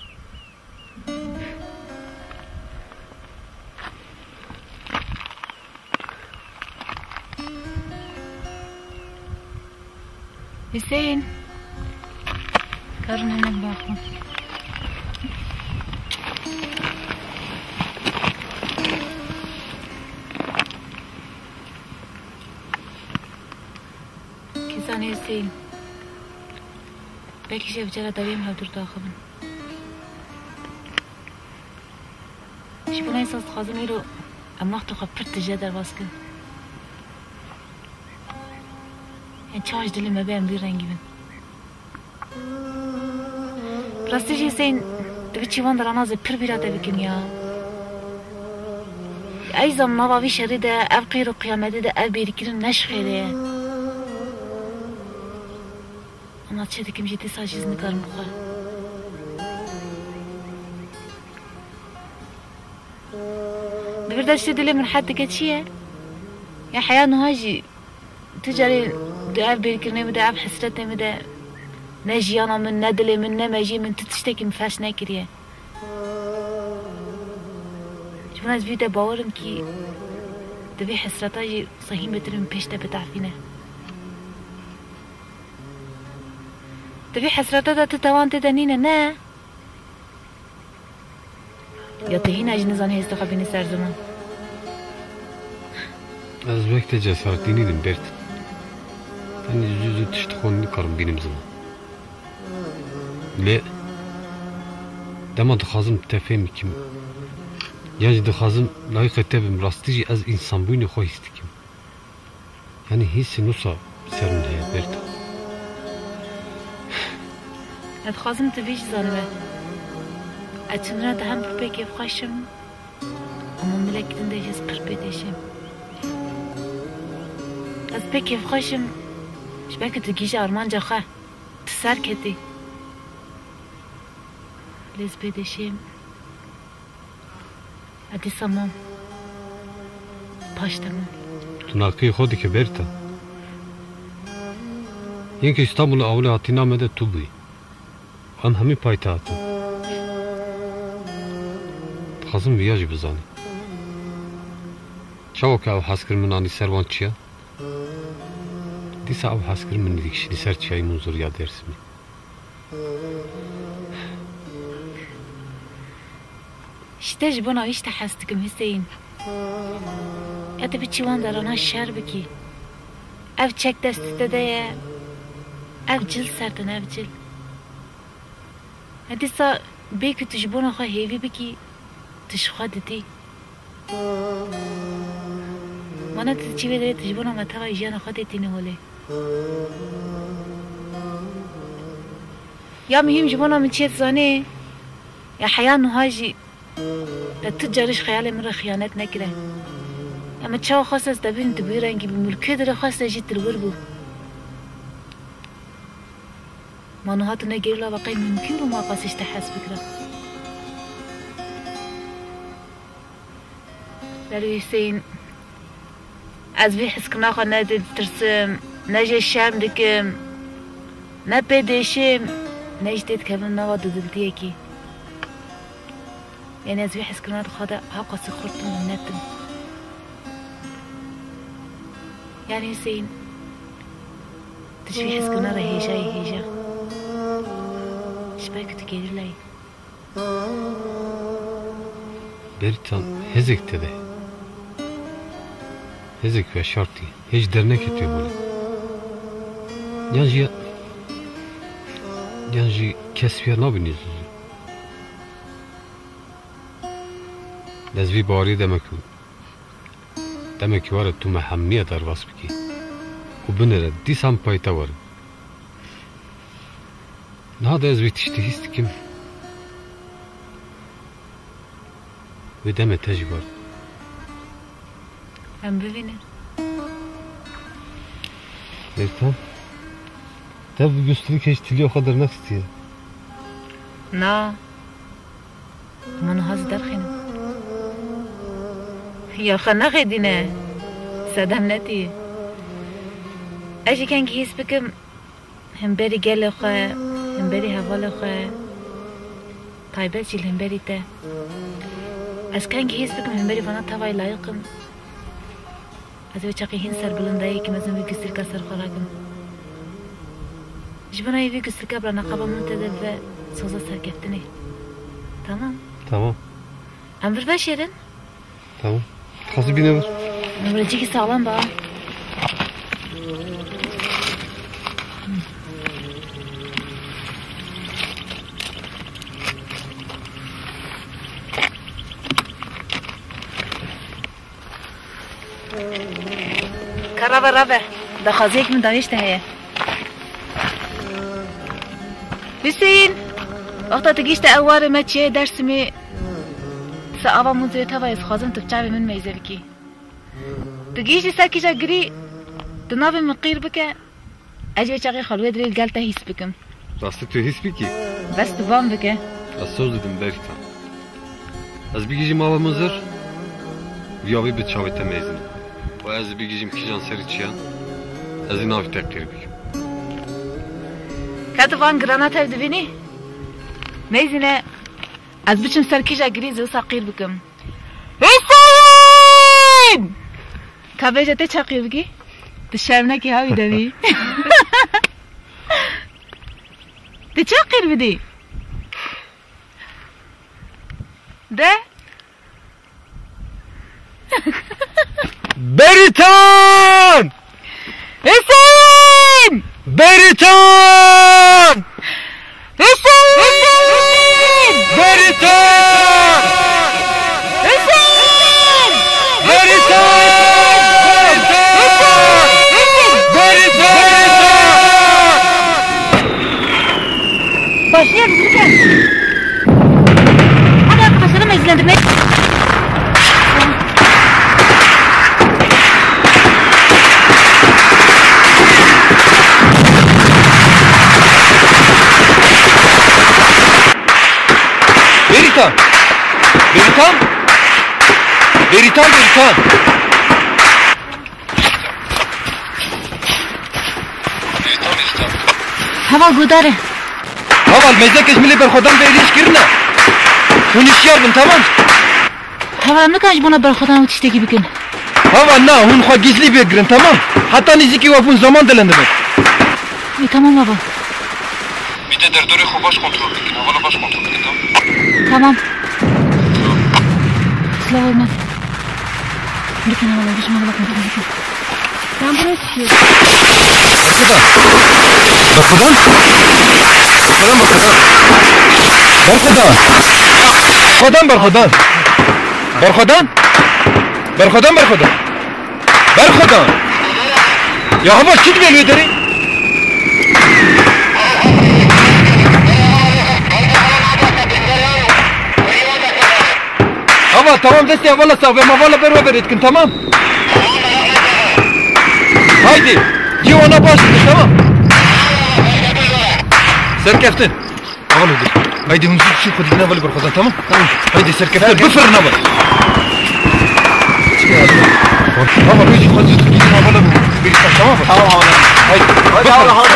Hüseyin. Karın hemen bakma. Kî zanî Hüseyin. Belkî ji ev cara dawiyê em hevdûr diaxivin. Ji bo esas dixwazim îro em wexta xwe pir tije derbas kin. Em çawa ji dilê me be em vî rengî bin. Rastî jî Hüseyin, tu biçî van derana ez ê pir bîra te bikim ya. Ey zam nava vî şerî de, ev qîr û qiyametê de ev bêrîkirin ne ji xêrê ye. Ama çi dikim jî dîsa jî ez nikarim bixwe. Di vir de tiştê dilê min hed dike çi ye? Ya heya niha jî tu carê di ev bêrkirinê min de, ev hesretê min de ne jiyana min, ne dilê min, ne mejiyê min tu tiştekî min feş nekiriye. Ji bo ez vî de bawer im kî di vî hesreta jî sehîmê tu min pêş te bidafîne. Di vî hesreta de tu tawan tê de nîne, ne? Ya tu hîna jî nizanî hêstê xwe bînî ser ziman? Ez wek te cesaretî nînim Bêrtin. Tenê zû zû tişt xwe nikarim bînim ziman. Lê dema dixwazim te fêm bikim, yan jî dixwazim layîqê te bim, rastî jî ez însanbûyînê xwe hîs dikim. Yanî hîsên wisa ser min heye Bêrtin. Ez dixwazim tu vê jî zanibe. Ez çendina te hem pir pê kêfxweş im, ama milek din de jî ez pir pê dêşêm. Ez pê kêfxweş im, ji ber ku tu gihîşî armanca xwe, tu serketî. Lê ez pê dêşêm. Ez dîsa mam. Paş te mam. Tu naqiyê xwe dike Bêrtin. Yên ku Îstanbulê awilê hatîna me de tu bûyî. Em hemî paytextin. Dixwazim viya jî bizanî. Çawa ku ew hezkirin min anî ser wan çiya, dîsa ew hezkirin min dikişînî ser çiyayê Munzur ya Dêrsimê. Ji te, ji bona wî ji te hez dikim Hüseyin. Ya tu biçî wan darana şer bikî. Ev çek destê te de ye. Ev cil ser tine, ev cil. Ya dîsa bê ku tu ji bona xwe hêvî bikî, tu ji xwe didî. Mana tu diçî vê derê, tu ji bona me teva jiyana xwe tê tînî holê. Ya muhîm ji bona min çi ye dizanî? Ya heya niha jî te tu carî ji xeyalê min re xiyanet nekire. Ya min çawa xwest ez te bibînim tu bi wî rengî bî, min li ku derê xwest ez jî tu li wir bû. Ma niha tu negêrî lava qey mumkîn bû ma qasî ji te hez bikira? Belê Hüseyin, ez vî hezkirina xwe ne ditirsim, ne jê şerm dikim, ne pê dêşêm, ne jî tê dikevim nava dudiltiyekî. Yanî ez vî hezkirina xwe de ha qasî xurt im û net im. Yanî Hüseyin, tu ji vî hezkirina re hêjayî hêja. Ji ber ku tu gerîlayî. Bêrtin, hêzek te de. Hêzek veşartî. Hêj dernekê tê holê. Yan jî, yan jî kes wî nabînî zû zû. Ez vî bawerî demek û Demekî were tu me hemûya derbas bikî û binêre dîsa em pey te werin. Niha de ez vî tiştî hîs dikim. Wê demê te jî wer. Em bivînin. Berîtan, te bi gustilî keş tiliya xwe dernexistiye. Na. Hema niha zî derxînim. Ya xwe nexêdîne. Sedem netî. Ez jî kengî hîs bikim, hemberî gelê xwe, hemberî hevalê xwe, taybet jî li hemberî te. Ez kengî hîs bikim, hemberî vana tevayî layiq im. Ez ê wê çaxê hîn serbilind bim, yekî mezin vî gustilka ser xwe rakim. Ji bona vî gustilka bila neqaba min te de bibe soza serkeftinê. Tamam. Tamam. Em vir veşêrin. Tamam. Dixwazî bîne vir. Em vir cihekî saxlem be. Ka rave rave. Daxwaziyek min dawêş te heye. Hüseyin! Wexta tu gihîşte ew warê me çiyayê Dersimê, se ava mûzê teva ez dixwazim tu bi çavê min meyze bikî. Tu gihîştî ser kîja girî, tu navê min qîr bike, ez jî wê çaxê xwe li wê dirê li gel te hîs bikim. Rastî tu hîs bikî? Bes tu van bike. Ez soz didim Berîtan. Ez bigihîjim ava Muzir, viya wî bi çavê te meyzin. Û ez bigihîjim kîjan serî çiyan, ez ê navê te qîr bikim. Ka tu van girana tev dibînî? Meyzine, ez biçim ser kîja girî zî wisa qîr bikim. Hüseyin! Ka bêje tê çawa qîr bikî? Tu şerm nekî hawî demî. Tu çawa qîr bidî? De. Berîtan! Hüseyin! Berîtan! Hüseyin! Berîtan! Hüseyin! Berîtan! Hüseyin! Berîtan! Başlıyoruz lütfen. Hadi arkadaşlarım, izlendirmeye. Berîtan! Berîtan! Berîtan, Berîtan! Heval guhdar e. Heval, mêzekê ji milê berxwedan ve êrîş kirine. Hûn hişyar bin, temam? Heval, em nikarin ji bona berxwedan û tiştekî bikin. Heval, na, hûn xwe gizlî vegirin, temam? Heta nîzikî we bûn zaman dilendibin. Ê, temam heval. Bir de derdorê xwe baş kontrol bikin, hevala baş kontrol bikin, tamam? Tamam. Silah olmaz. Bikin hevala, bikin hevala kontrol bikin. Ben buraya çıkıyorum. Berxwedan? Berxwedan, berxwedan. Berxwedan? Berxwedan, berxwedan. Berxwedan, berxwedan. Berxwedan. Ya heval, çi dibê li wê derê? Heval, tamam, destê hevala sax be, hevala ber we berê dikin, tamam? Haydi, cî wana baş dikin, tamam? Serkeftin. Heval dur. Haydi, hûn zû çi xwe didin hevalê berxwedan, tamam? Tamam. Haydi, serkeftin, bifirin heval. Heval, hûn zû xwe didin hevala berî, tamam? Tamam, heval. Haydi, bifirin. Haydi, heval, heval.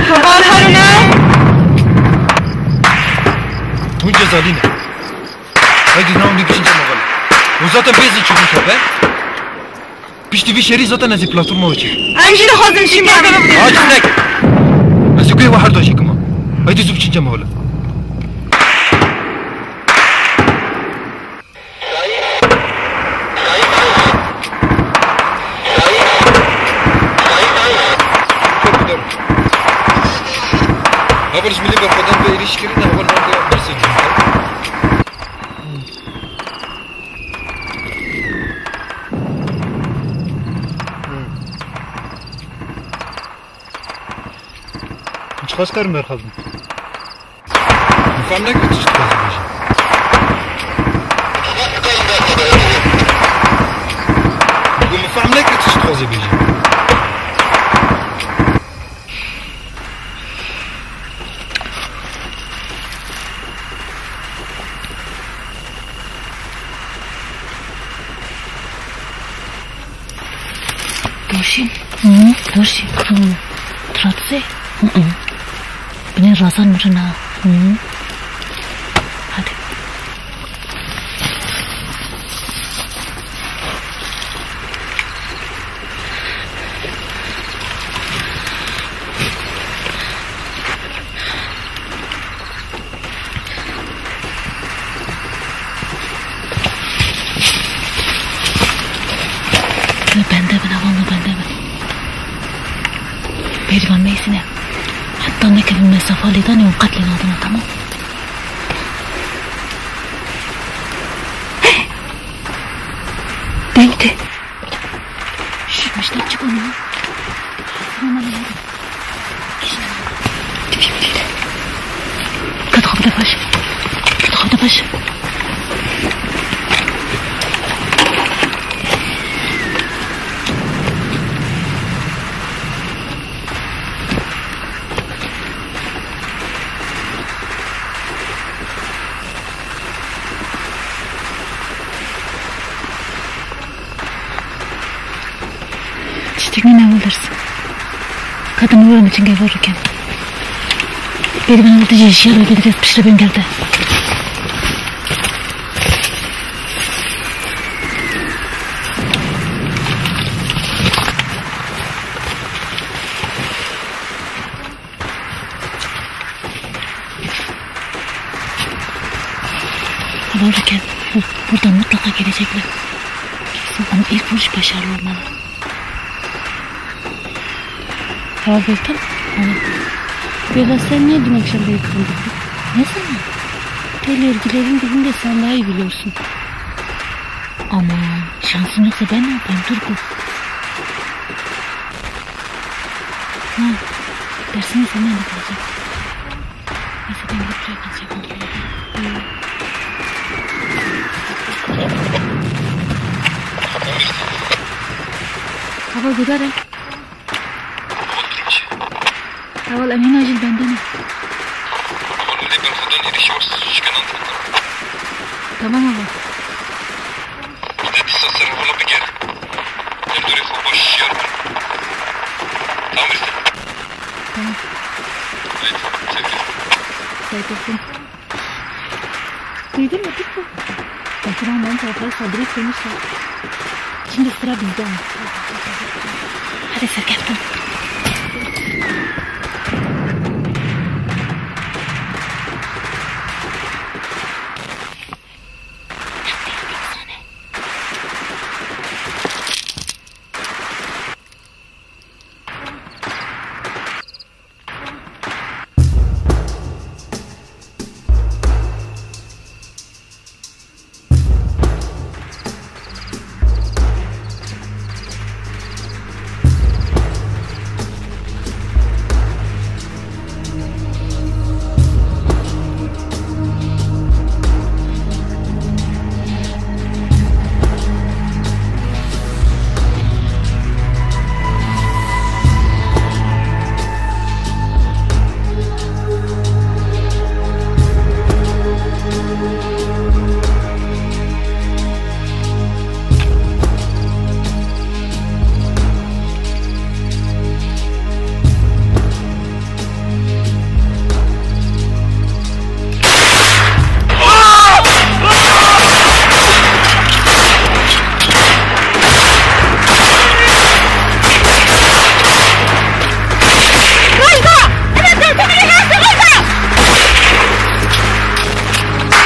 Heval herine. Hûn cezalî ne. Haydi, navê min biçin cem heval. Hûn zaten bêzî çûbûn tev. Piştî vî şerî zaten ez ê platforma we çêkim. Em jî dixwazin şîmê. Ha, çi neke. Ez ê guhê we her du jî kima. Haydi zû biçin cem heval. Heval ji milê berxwedan ve êrîş kirine, heval van de berse cihê. Çiqas karim berxwazim? Min fam nekir tu çi dixwazî bêjî. Dorşîn. Hı? Dorşîn. Hı. Tratse? Hı hı. Binê razan mirin ha. Hı. Hadi. Bende bin, avan bende bin. Bêrivan neyse ne. Heta nekevin mesafa lê danê û qet lê nadin, tamam. Deng te. Şş, miştak çık onu. Ket xwe bide paş. Ket xwe bide paş. Tiştek nîne Wilders. Kadın uğrunu için gevur iken. Beri ben orada yaşıyor ve bir de pişirip gönderdi. Haber ken, bu, buradan mutlaka gelecekler. Kesin ama ilk vuruş başarılı olmalı. Tamam, tamam. Bela, sen niye dün akşam beni kandırdın? Ne zaman? Tel örgülerin dibinde, sen daha iyi biliyorsun. Aman, şansın yoksa ben ne yapayım Turgut? Ha, dersine senden de kalacak. Neyse, ben gidip çay kazacağım. Hava güzel ha. Heval, em hîn acîl bende ne. Heval, wê berxwedan êrîşî wers şikenan têkin. Tamam heval. Te dîsa ser hevala bigere. Tendûrê xwe baş şiyar bin. Tamam işte. Tamam. Haydi, sevgilim. Saygısın. Duydun mu? Bitti. Katıran ben tarafları saldırıyı koymuşlar. Şimdi sıra bizde. Hadi Serkan.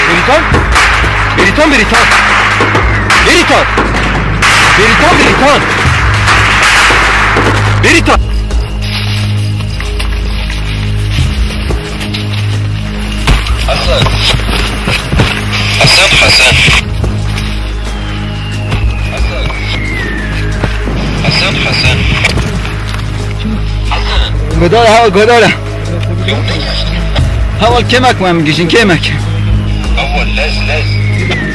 Bêrîtan? Bêrîtan, Bêrîtan! Bêrîtan! Bêrîtan, Bêrîtan! Bêrîtan! Hasan! Hasan, Hasan! Hasan! Hasan, Hasan! Hasan! Godara, ha, godara! Heval kêmek me em gijin, kêmek. Heval lez, lez.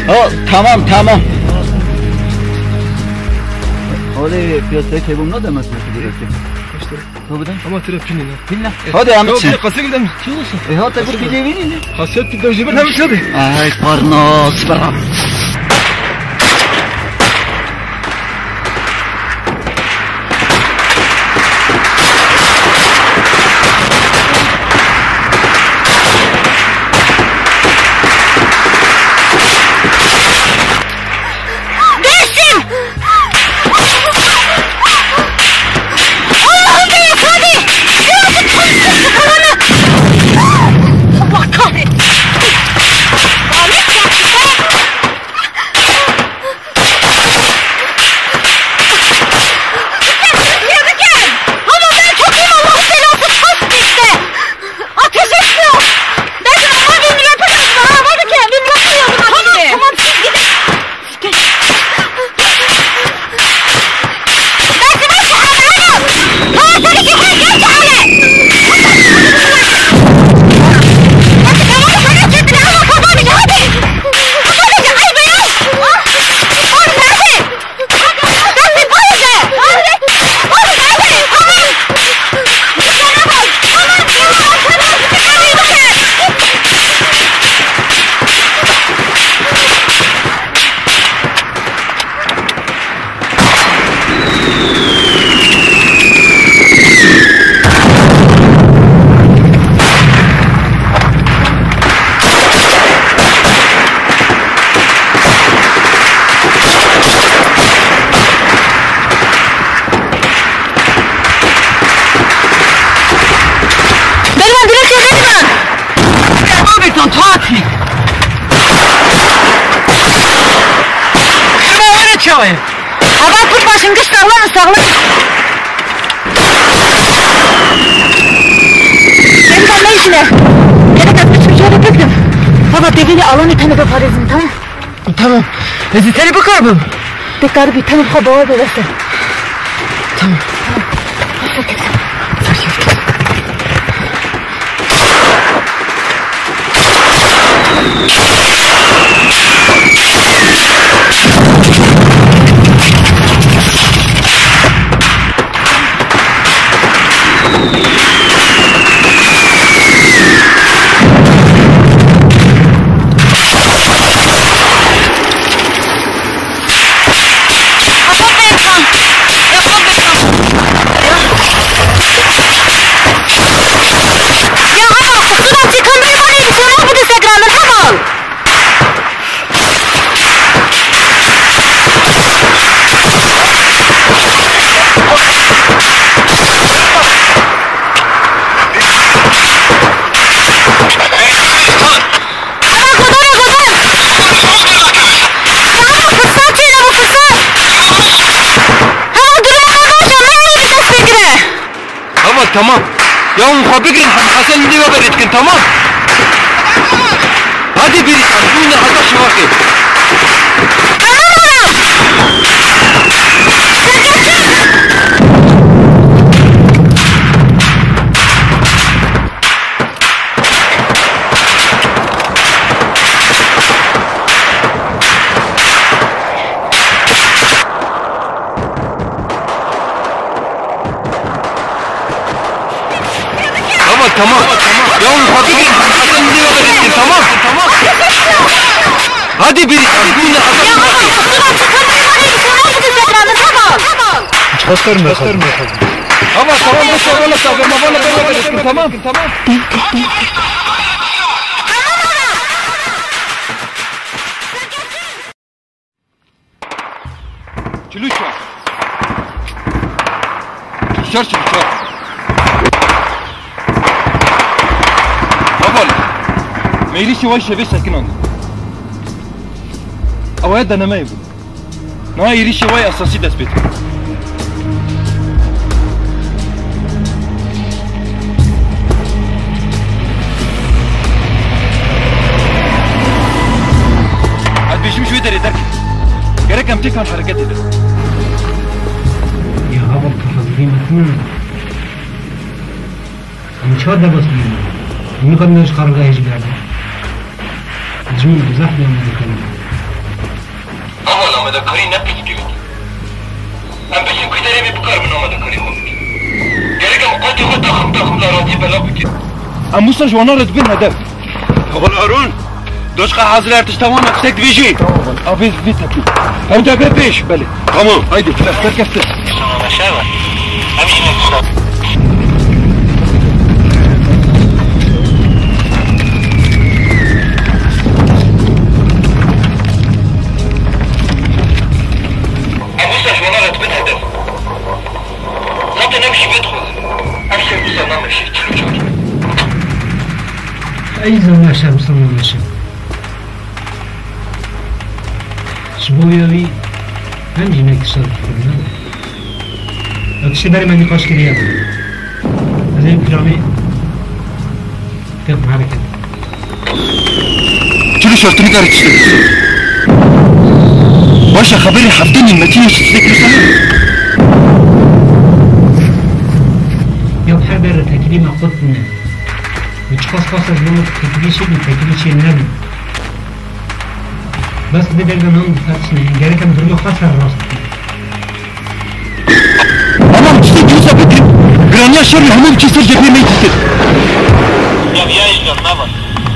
Ha, tamam, tamam. Olê piyasayê kebûm nade me tu direkt. Kaç lira? Ha, bir de. Ama tira pîlin ha. Pîlin. Hadi em çi? Qasek dem. Çi olsun? E, ha, te bu pîlê vînî ne? Qasek pîl de jibir hem şadi. Ay, parnas, bra. Heval pir baş in, giş saxlem in, saxlem. Em de meyjine. Gerek ez biçim jê re bibdim. Heval tevî lê alanê tenê biparêzin, tamam? Tamam. Ez ê tenê bikaribim. Dikaribî, tenê xwe bawer be, bes e. Tamam. Heval, godanê godan. Ya, heval, firsat çêne, bu firsat. Heval, duruma me baş e, me erê bi dest pê kire. Heval, tamam. Ya hûn xwe bigirin, Hemî Hesen li vê berê dikin, tamam? Hadi bêrî kan, bûne heta şevaqê. Tamam, heval. Tamam, tamam. Ya hûn xwe bigirin, Hemî Hesen li vê berê dikin, tamam? Hadi bêrî kan, bûne heta şevaqê. Heval, tamam, bes e, wele sabe, me wele bere bere, tamam? Çil û çar. Çil û çar, çil û çar. Heval, me êrîşê wê şevê sekinand. Ew ê denemeyê bû. Niha êrîşê wê esasî dest pê dike. Ez bêjim ji wê derê derkevin. Gerek em têkan hereketê de. Ya heval, tu hazirî me tune. Em çar debas bûne. Em nikarin ji qarargehê jî berdin. Dijmin bi zehf bû amadekarî. Heval, amadekarî ne pirsgirêk e. Em bêjin ku derê me bikaribin amadekarî xwe bikin. Gerek em qatê xwe taxim taxim li araziyê belav bikin. Em wisa ji wana re dibin hedef. Heval Harun, doçka hazir, her tişt temam e, tiştek dibêjî. Tamam, abi, vê tepî. Em de be pêş. Belê. Tamam, haydi, ders berkeftin. Şuna meşe ver. Em yine kuşlar. Em wisa ji wana re dibin hedef. Zaten em şîvê dixwazin. Em şer wisa nameşe, çil û çar. Ey zana şer wisa nameşe. Ji bo ya wî hem jî ne kişa dixwin, ne? Ya kişê berê me nîqaş kiriye. Ez ê planê têxim hereket. Çilo şertinî kare tiştek. Baş e, xeberê heftê nîmetî ye, tiştek wisa ne? Ya her berre tekilî me qut ne. Bi çiqas qas ez bim tekilî çi bî, tekilî çi nebî. Bes vê derve nan difetişne, gerek em durumê xwe serrast bikin. Tamam, tiştê dîsa bikin. Giraniya şerî hemû biçin ser cephê me dîtir. Ya, ya, îcar, nava.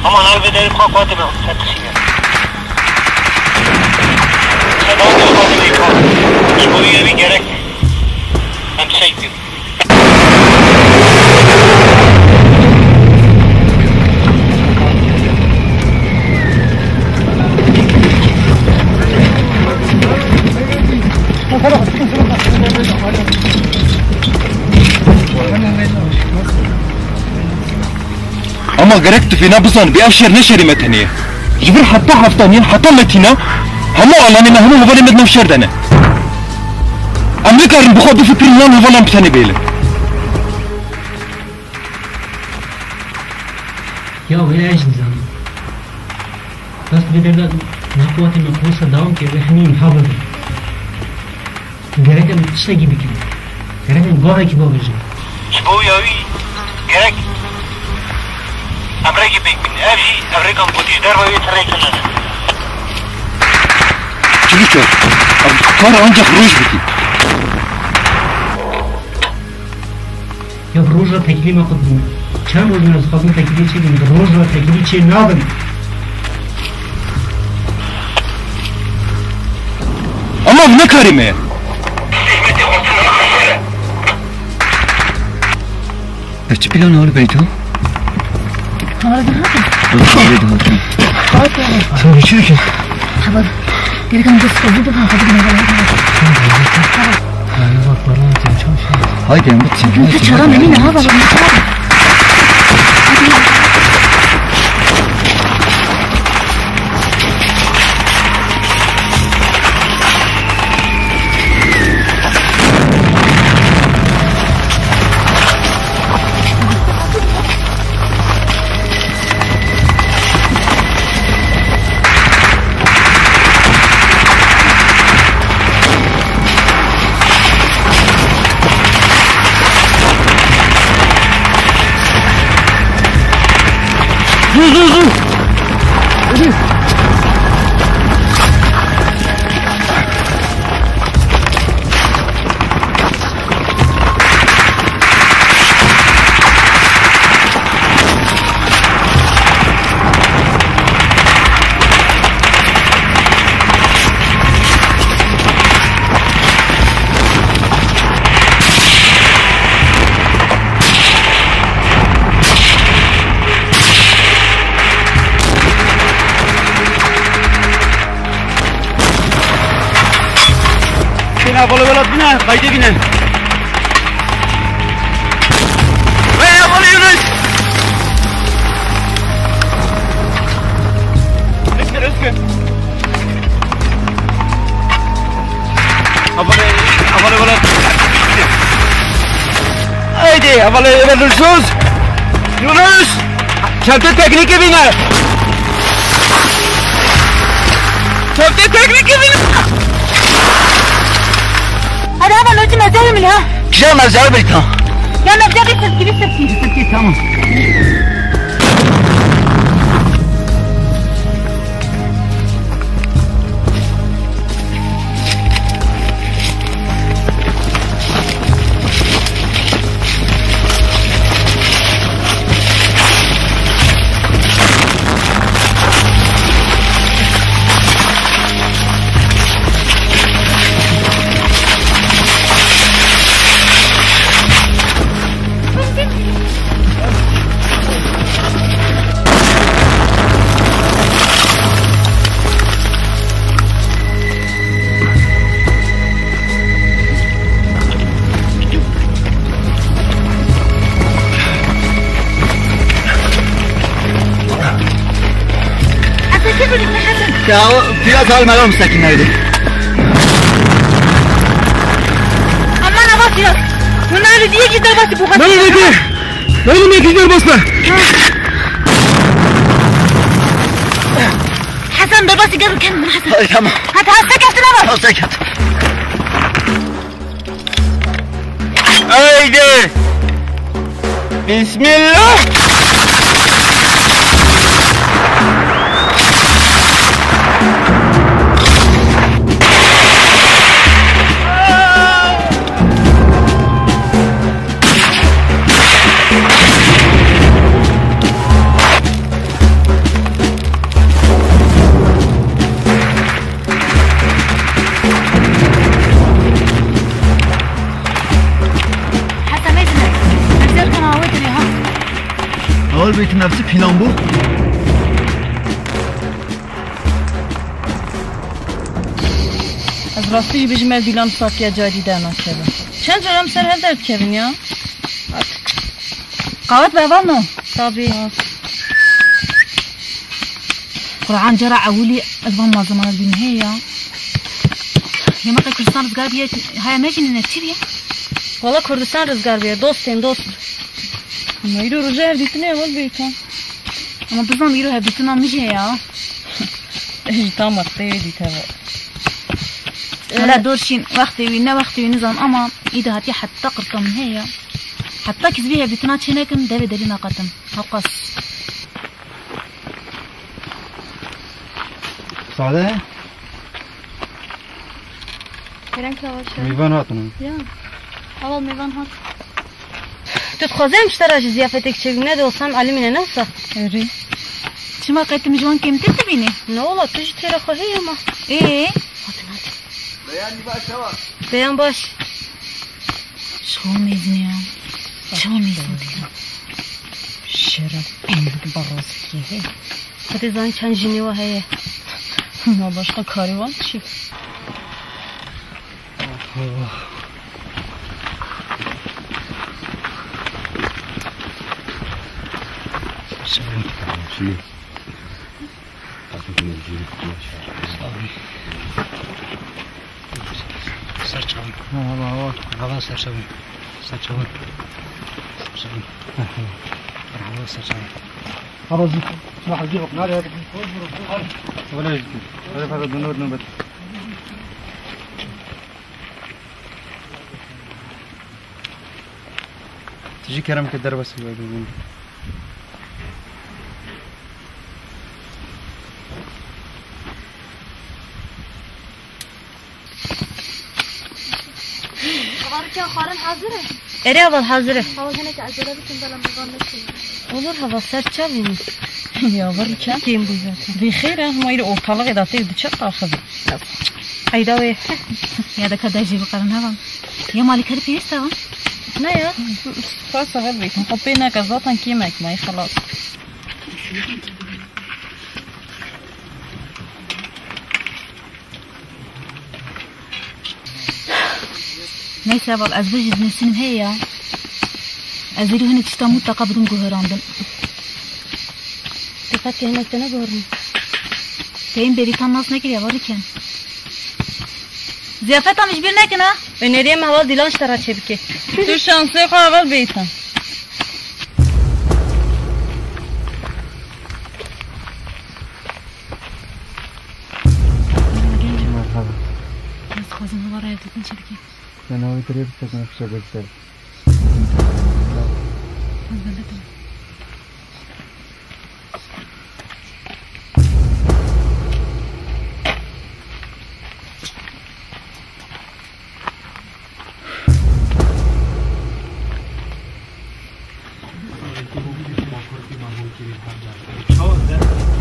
Ama nav vê derê xwe xwatê me fetişîne. Sedam ya xwatê me xwe. Ji bo wî evî gerek. Em seyf bin. Ama gerek tu fêna bizanibî, ev şer ne şerê me tenê ye. Ji vir heta heftanî, heta Metîna, hemû alanê me, hemû hevalê me di nav şer de ne. Nikarin bi xwe bifikirin yan hevalan bi tenê bêlin. Ya wê ez nizanim. Dest bi derda nakuwatê me kursa dawam ke wê hemî imha bibin. Gerek em tiştekî bikin. Gerek em gavekî bavêjin. Ji bo ya wî gerek em rêkê pêk bînin. Ev jî ev rêkan gotî ji derve wê ti rêk hene. Çilî çar. Ev kar ancak roj bikî. Ya bi roj re tekîlî me qut bû. Çend roj me dixwazin tekîlî çêbin, bi roj re tekîlî çê nabin. Ama ev ne karê me ye? Ev çi planê hol beyto? Hava dihatin. Hava dihatin. Hava dihatin. Sen geçiyor ki. Hava. Gerek em dest xwe zû bixin, xwe bigrin, xwe bigrin. Haydi, em bitsin. Tu çara me nîne, ha, baba, ne çara? Zû, zû, zû. Hadi. Bine, balı balı bine, kaydı bine. Ve balı Yunus. Özgür, Özgür. Abone, abone, abone. Haydi, abone, abone, Yunus. Çanta teknîkê bîne. Çanta teknîkê bîne. Hadi hemen ölçü mezarı mı ya? Kişa mezarı bir tam. Ya mezarı bir sirkili sirkili. Sirkili, tamam. Ya o biraz hal meram sakin haydi. Aman avat ya. Bunlar diye gider bak bu kadar. Böyle ne diye? Böyle ne diye basma? Hasan, derbasî gel kendin Hasan. Ay, tamam. Hadi hasta gel, tamam. Hasta gel. Haydi. Bismillah. Heta mezine, ev zerkan awê dirê ha. Awal beytin nefsi plan bu. Ez rastî jî bijî me dîlan sakiya carî dernakeve. Çend car em ser hev derdikevin ya? Qawet be vano. Tabii. Qur'an cara ewilî ez van malzemana dîn heye ya. Yema te Kurdistan rizgar bûye, haya me jî nîne, çi bûye? Wala Kurdistan rizgar bûye, dostên dost. Ama îro roja hevdîtinê heval bêta. Ama bizan îro hevdîtina min jî heye. Ji tam wextê wê dîte ve. Hala dor şîn, wextê wî, ne wextê wî nizan ama îdî hatiye heta qirka min heye. Heta ki ez vî hevdîtina çê nekim, devê derî naqetim. Hewqas. Sade? Kerem ki avaşa. Mêvan hatin. Ya. Heval mêvan hat. Tu dixwazî em ji te re jî ziyafetek çêbî, ne de olsa em alimî ne, ne wisa? Erê. Çima qey tu min ji wan kêmtir dibînî? Ne wala, tu jî têra xwe heye ma. Ê? Hatin, hatin. Beyan baş, heval. Beyan baş. Çawa mezin ya? Çawa mezin dikin? Şeref, pêndik barazikî he. Xwedê zanî çend jinê wa heye. Ma başqa karê wan çi? Ser çavin. Ha, ha, ha. Hava ser çavin. Ser çavin. Ser çavin. Hava ser çavin. Hava zî. Hava zî. Hadi, hadi. Öyle zî. Öyle fazla dönüyor nöbet. Tijî kerem ke derbasî were bibûn. Xebarike xwarin hazir e? Erê, heval hazir e. Heval hinek acele bikin, bela mêvan neçin. Olur heval, ser çavî min. Ya, heval kêm bû zaten. Vê xêr e, hema îro ortalığı da tê diçe taxi bî. Qeyda wê. Ya da ka dejê bikarin heval. Ya malî kerî pêwîst e van? Ne ya? Xwest heval bêtin. Xwe pê neke, zaten kêmek me, xelas. Neyse heval, ez vê jî nivîsînim heye ya. Ez êrî hinek tişta mutlaka bidim guherandin. Dîqet ke hinek te neguherî. Te yên Bêrîtan nas nekiriye, heval Riken. Ziyafeta min ji bîr nekin ha. Öneriyê me heval Dîlan ji te re çêbike. Tu şansê xwe heval Bêrîtan. Merhaba. Ez dixwazim heval re hevdîtin çêbike. Sen o dirê bikevin, xişe göster. Ez bende dikim.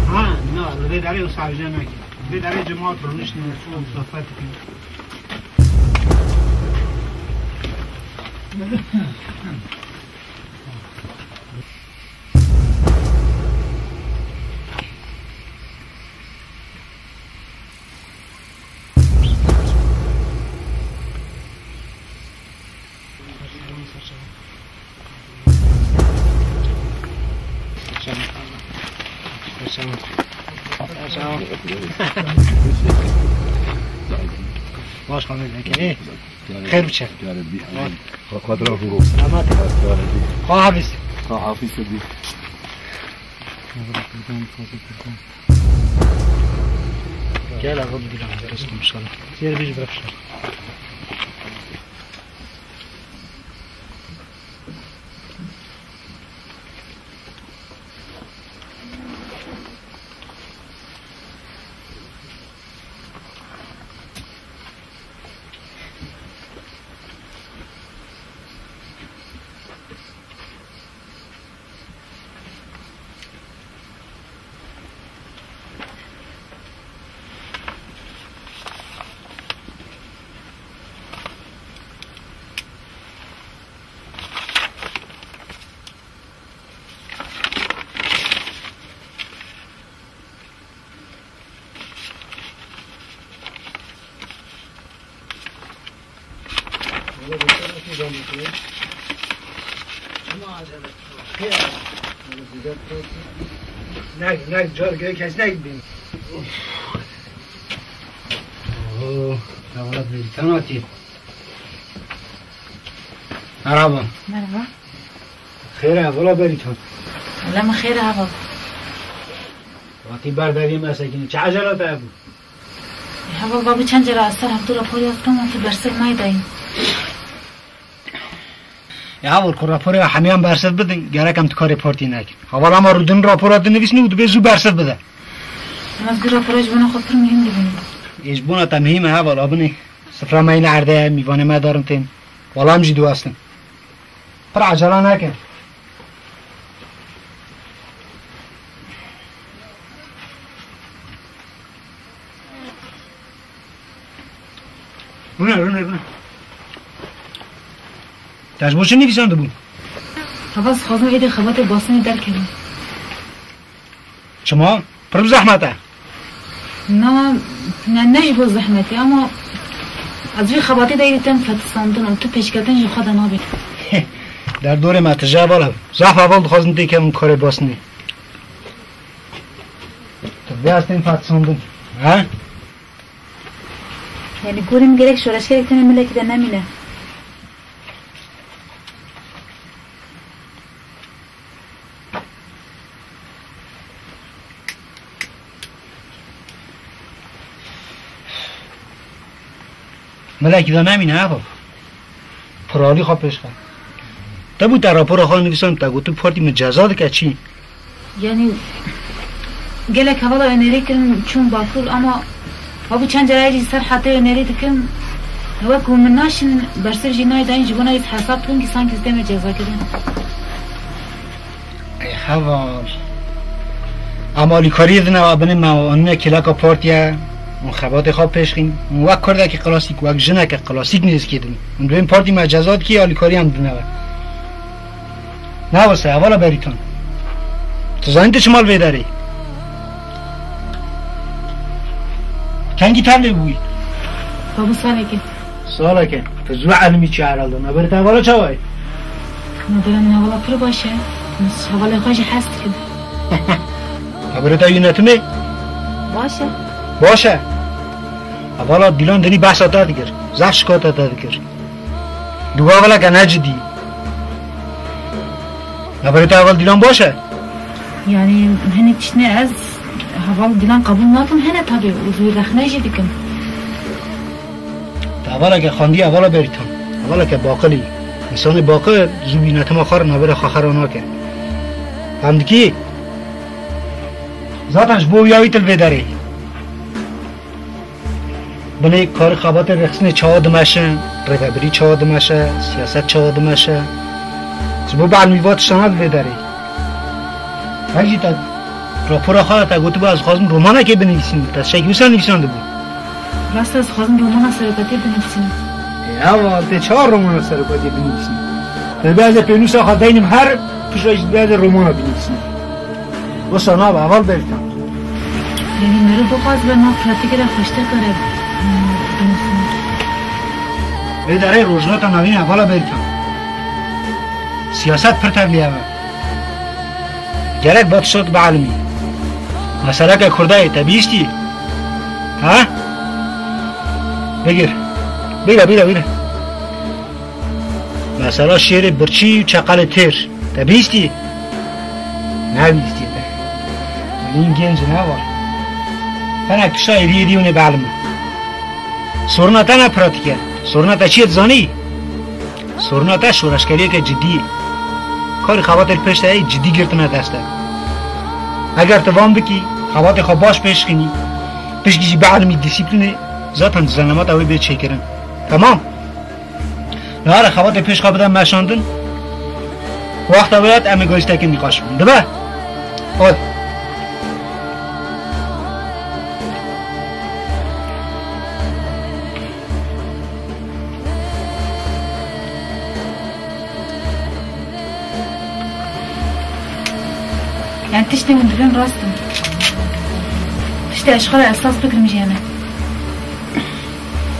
Ha, na, li vê derê wisa hêja nake. Li vê derê cemaat rûniştine, sohbet dikin. Baş xanım, ê, xêr biçe. Xwe, xwe direvin go. Selamet. Xwe hafîz. Xwe hafîz bî. Gel abi, bir dakika, dostum, inşallah. Gel, bir bırak şunu. Nek, nek, car gök kes nek bin. Hevala Berîtan hatî. Merhaba. Merhaba. Xêr e, hevala Berîtan. Wele min xêr e, heval. Hatî ber deriyê me sekînî. Çi ecela te hebû? Heval, babî çend cara ez ser heftû rapor yaz dikim, wan tu bersiv nayê dayîn. Ya heval, ku raporê hemiyan bersiv bidin, gerek em tu karê partiyê nekin. Heval, ama rûdin rapora dinivîsînî û dibê zû bersiv bide. Em ez vî rapora ji bona xwe pir muhîm dibînim. Ê ji bona te muhîm e heval, a binê sifra me yê li erdê ye, mîvanê me darin tên. Wala em jî diwestin. Pir ecela neke. Rûne, rûne, rûne. Te ji bo çi nivîsandibû? Heval, dixwazim êdî xebatê Basînê derkevim. Çima? Pir bi zehmet e. Na, ne, ne ji bo zehmetê, ama ez vî xebatê de êdî tên fetisandin û tu pêşketin ji xwe de nabê. Derdorê me tije heval e. Zehf heval dixwazin têkevin karê Basînê. Tu dibê ez tên fetisandin. He? Yanî gorê min gerek şoreşgerek tenê milekî de nemîne. Milekî de nemîne, heval. Piralî xwe pêş xe. Te bû te rapora xwe nivîsand, te gotin partî min ceza dike çi? Yanî gelek hevala önerî kirin çûn Bakur, ama hebû çend cara jî ser hetê önerî dikin. Wek ku min naşin bersiv jî nayê dayîn, ji bona ez hesab dikim ki sanki ez dê me ceza kirin. Ey heval. Em alîkariyê dine, binê me anîne kêleka partiye, hûn xebatê xwe pêş xîn. Hûn wek kurdekî klasîk, wek jineke klasîk nêzikê din. Hûn dibên partî me ceza dikî, alîkariya em dine we. Newese, hevala Berîtan. Tu zanî tu çima li vê derê? Kengî tevlê bûyî? Babû salekê. Saleke, tu zû elimî çi herhalde. Naberê te hevala çawa ye? Nabera min hevala pir baş e. Min hevalê xwe jî hes dikim. Naberê te yönetimê? Baş e. Baş e. Hevala Dîlan dinî behsa te dikir. Zehf şikata te dikir. Di wavileke ne cidî. Naberê te heval Dîlan baş e? Yanî hinek tiştine ez heval Dîlan qebûl nakim, hene tabi, û zû rexne jî dikim. Te hevaleke xwendî, hevala Berîtan. Hevaleke baqilî. Însanê baqil zû bînetima xwe re nabêra xwe xera nake. Fem dikî? Zaten ji bo wî ya wî til vê derê. Binê karê xebatê rêxistinê çawa dimeşe, rêvebirî çawa dimeşe, siyaset çawa dimeşe. Ji bo bielmî va tiştana di vê derê. Hek jî te rapora xwe te gotibû ez dixwazim romanekê binivîsim. Te tiştekî wisa nivîsandibû? Rast e, ez dixwazim romana serokatiyê binivîsim. Ê, heval, tê çawa romana serokatiyê binivîsî? Te dibê ez ê pênûsa xwe deynim her, piştre jî dibê ez ê romana binivîsim. Wisa nabe, heval Berîtan. Yanî meriv bixwaze nav pratîkê de xweştir kare, hmm, binivîsîne. Vê derê rojhilata navîn e, hevala Berîtan. Siyaset pir tevlî hev e. Gerek va tişt bielmî. Meseleke Kurda ye, te bihîstî? Ha? Bigir. Bîre, bîre, bîre. Mesela şêrê birçî û çeqelê têr. Te bihîstî? Nebihîstî te. Hîn genc ne var. Hinek tişta êdî êdî hûn ê bielmin. Soruna te ne pratîk e. Soruna te çi ye dizanî? Soruna te şoreşgeriyeke cidî ye. Karê xebatê li pêş te ye cidî girtine dest e. Eger tu van bikî, xebatê xwe baş pêş xînî, pişkî jî bielmî dîsîplînê, zaten cezanemata wê bê çêkirin. Temam. Nare xebatê pêş xwe bide meşandin. Wexta wê hat em ê gazîtekê nîqaş bikin. Dibe? Hadi. Yani tiştê hûn dibên rast in. Tiştê ez ji xwe re esas bigirim jî hene.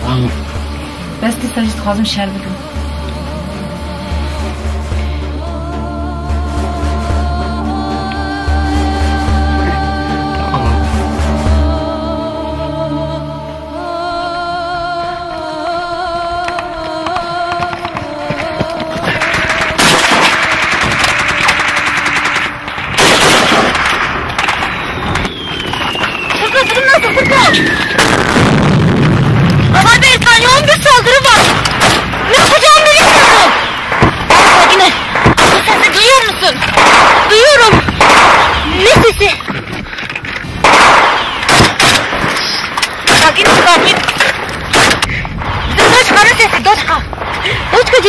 Tamam. Bes dîsa jî dixwazim şer bikim. Tamam.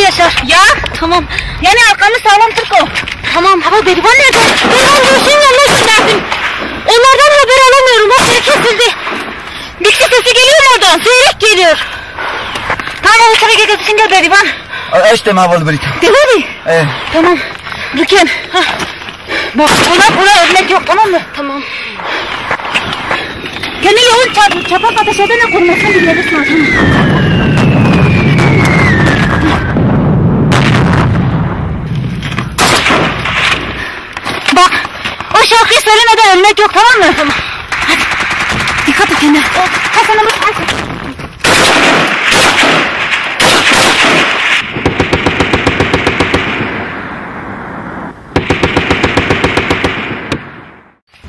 Yaşar. Ya? Tamam. Yani arkamı sağlam tut o. Tamam. Ama Berivan nerede? Berivan Gülşen'in yanına gönderdim. Onlardan haber alamıyorum. Bak, kesildi. Bitki sesi geliyor mu oradan? Seyrek geliyor. Tamam, o tarafa gel, gel, gel, Berivan. Eşte ma bol Brita. Değil mi? Evet. Tamam. Rüken. Ha. Bak, buna, buna örnek yok, tamam mı? Tamam. Kendi yolun çap-, çapak ateş edene korumasını bilmelisin, tamam. Bak, o şarkıyı söylemeden ölmek yok, tamam mı? Tamam. Hadi, dikkat et kendine. Hasan Umut, hadi.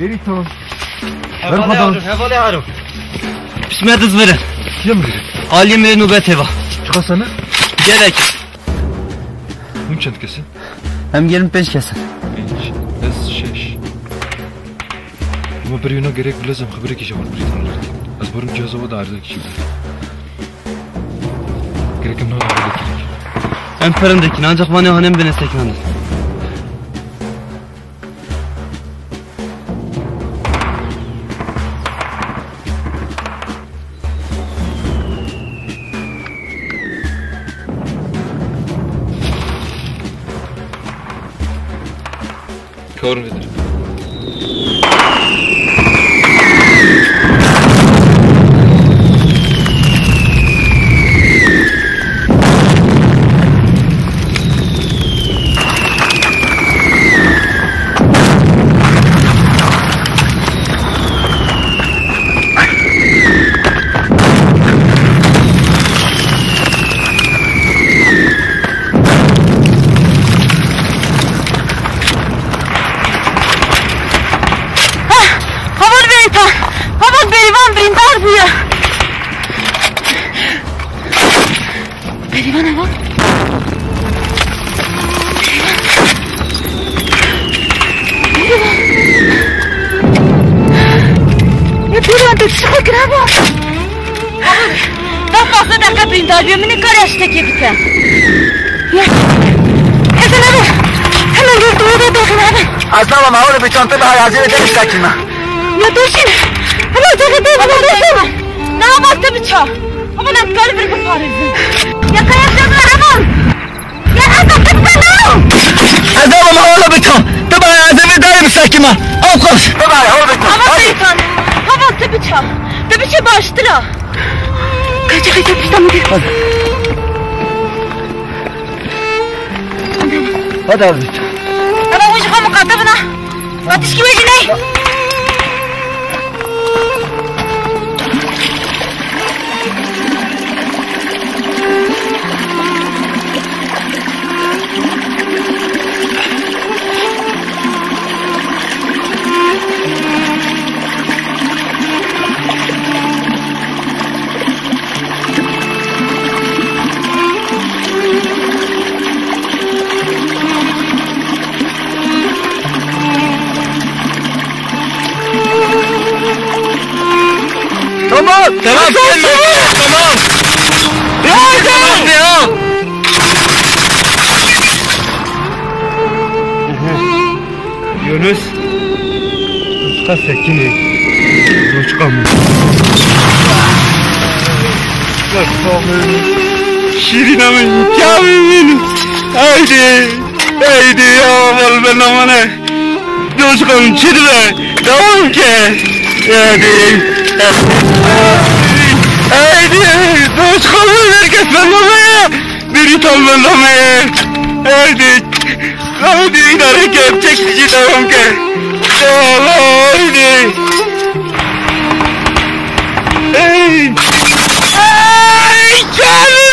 Beritan. Hevalê Harun, hevalê Harun. Pismet ez verin. Yem verin. Aliyê min nobet heva. Çiqa sene? Gelek. Hûn çend kes in? Em gelin pênc kes in. Pênc. Ez şeş. Ama berî wina gerek bilezem xeberekî ji wan Brîtan. Ez barim cihaza we de erdekî jî. Gerek em nava xeberekî. Em perin dikin, ancak vanê hanem bine seknandin. Kar nedir? Heval Beritan, heval Berivan birîndar bûye. Berivan heval. Berivan. Ya Berivan, te çi xwe kira bu? Daha fazla dakika birîndar bûye, min nikare ez tiştekê bikim. Ya. Hemen hemen. Hemen gel, doğru, doğru, hemen. Aslan, ama oğlum, bir çanta daha yazıyor, demiş sakin ha. Ya dur şimdi. Hemen dur, dur, hemen dur, hemen. Ne yapar tabii çağ? Ama ben böyle bir kaparızım. Ya kayaklarına hemen. Ya Hasan, gitme lan. Azabım oğlum, bir çanta. Tamam, azabı daim sakin ha. Al koş. Tamam, oğlum, bir çanta. Ama Beritan. Heval, te biça. Te biçe baştira. Kaçak, kaçak, tamam. Hadi abi. Ama bu jixwe muqate bina. Qatişkî wê jî ney. Tamam. Tamam, tamam, tamam. Tamam, tamam. Yunus. Doçka sekinê. Doçka min. Doçka min. Şîrîna min. Kavê min. Haydi. Haydi ya, vel ben amane. Doçka min çi dibe? Devam ke. Haydi. Haydi. Doçka min, herkes ben amane. Biri tam ben amane. Haydi. Haydi, idare ke, çek bizi, devam ke. Devam, haydi. Hey. Hey, canım.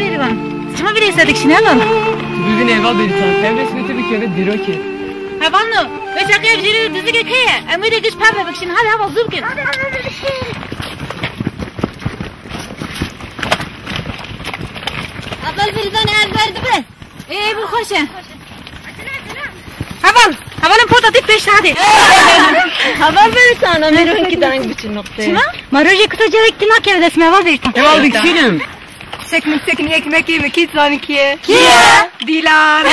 Bêrîvan, çima vîrê ser dikişîne heval? Bibîne heval Bêrîvan, ev resmê tu bikeve dîrokê. Heval no, vê çaxê ev jêrê dizikek heye, em wê de giş perde bikişîn, hadi heval zû bikin. Heval Bêrîvan, ez ber dibe. Ê, ê, bir xweş e. Heval, hevalên portatîf pêş te hadi. Heval Bêrîvan, em ê rojekî dayîn biçin noqteyê. Çima? Ma rojê kuta carek tu nakeve dest me heval Bêrîvan. Heval dikişînim. Sekmin sekmin ekmekê min kî zanî kî ye? Kî ye? Dîlan.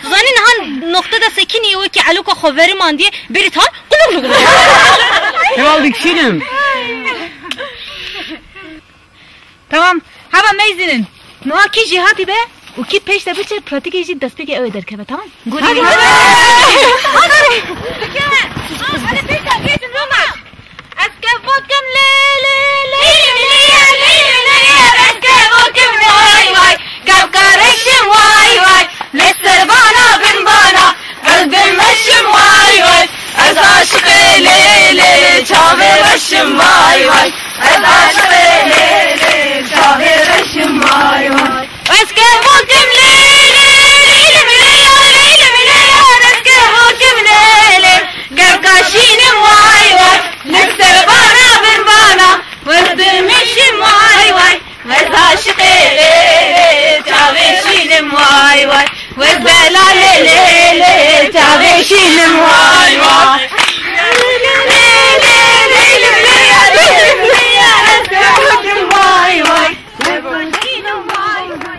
Zanî niha noqte de sekinî wekî eloka xwe verimandiye, Bêrîvan, quluk luk. Heval dikişînim. Tamam, hava meyzinin. Niha kî jêhatî be û kî pêş de biçe, pratîkê jî destpêkê ew ê derkeve, tamam? Hadi, hadi. Hadi. Hadi, pêş de geçin, Roma. Ez kevokim lê, lê, lê, lê, lê, lê, lê, ez kevokim vay, vay. Kevka reşim vay, vay. Li ser bana bin bana. Ez bin meşim vay vay, ez aşiqê lê lê, çavê reşim vay vay. Ez aşiqê lê lê, çavê reşim vay vay. Ez kevokim lê lê, lê lê, lê ya, lê lê, lê ya, ez kevokim lê lê. Kevka şînim vay vay, li ser bana bin bana, ez bin meşim vay vay. Ez aşiqê lê lê, çavê şînim vay vay. Ez belalê lê lê, çavê şînim vay vay. Lê lê, lê lê, lê ya, lê lê, lê ya, ez şînim vay vay. Ez şînim vay vay.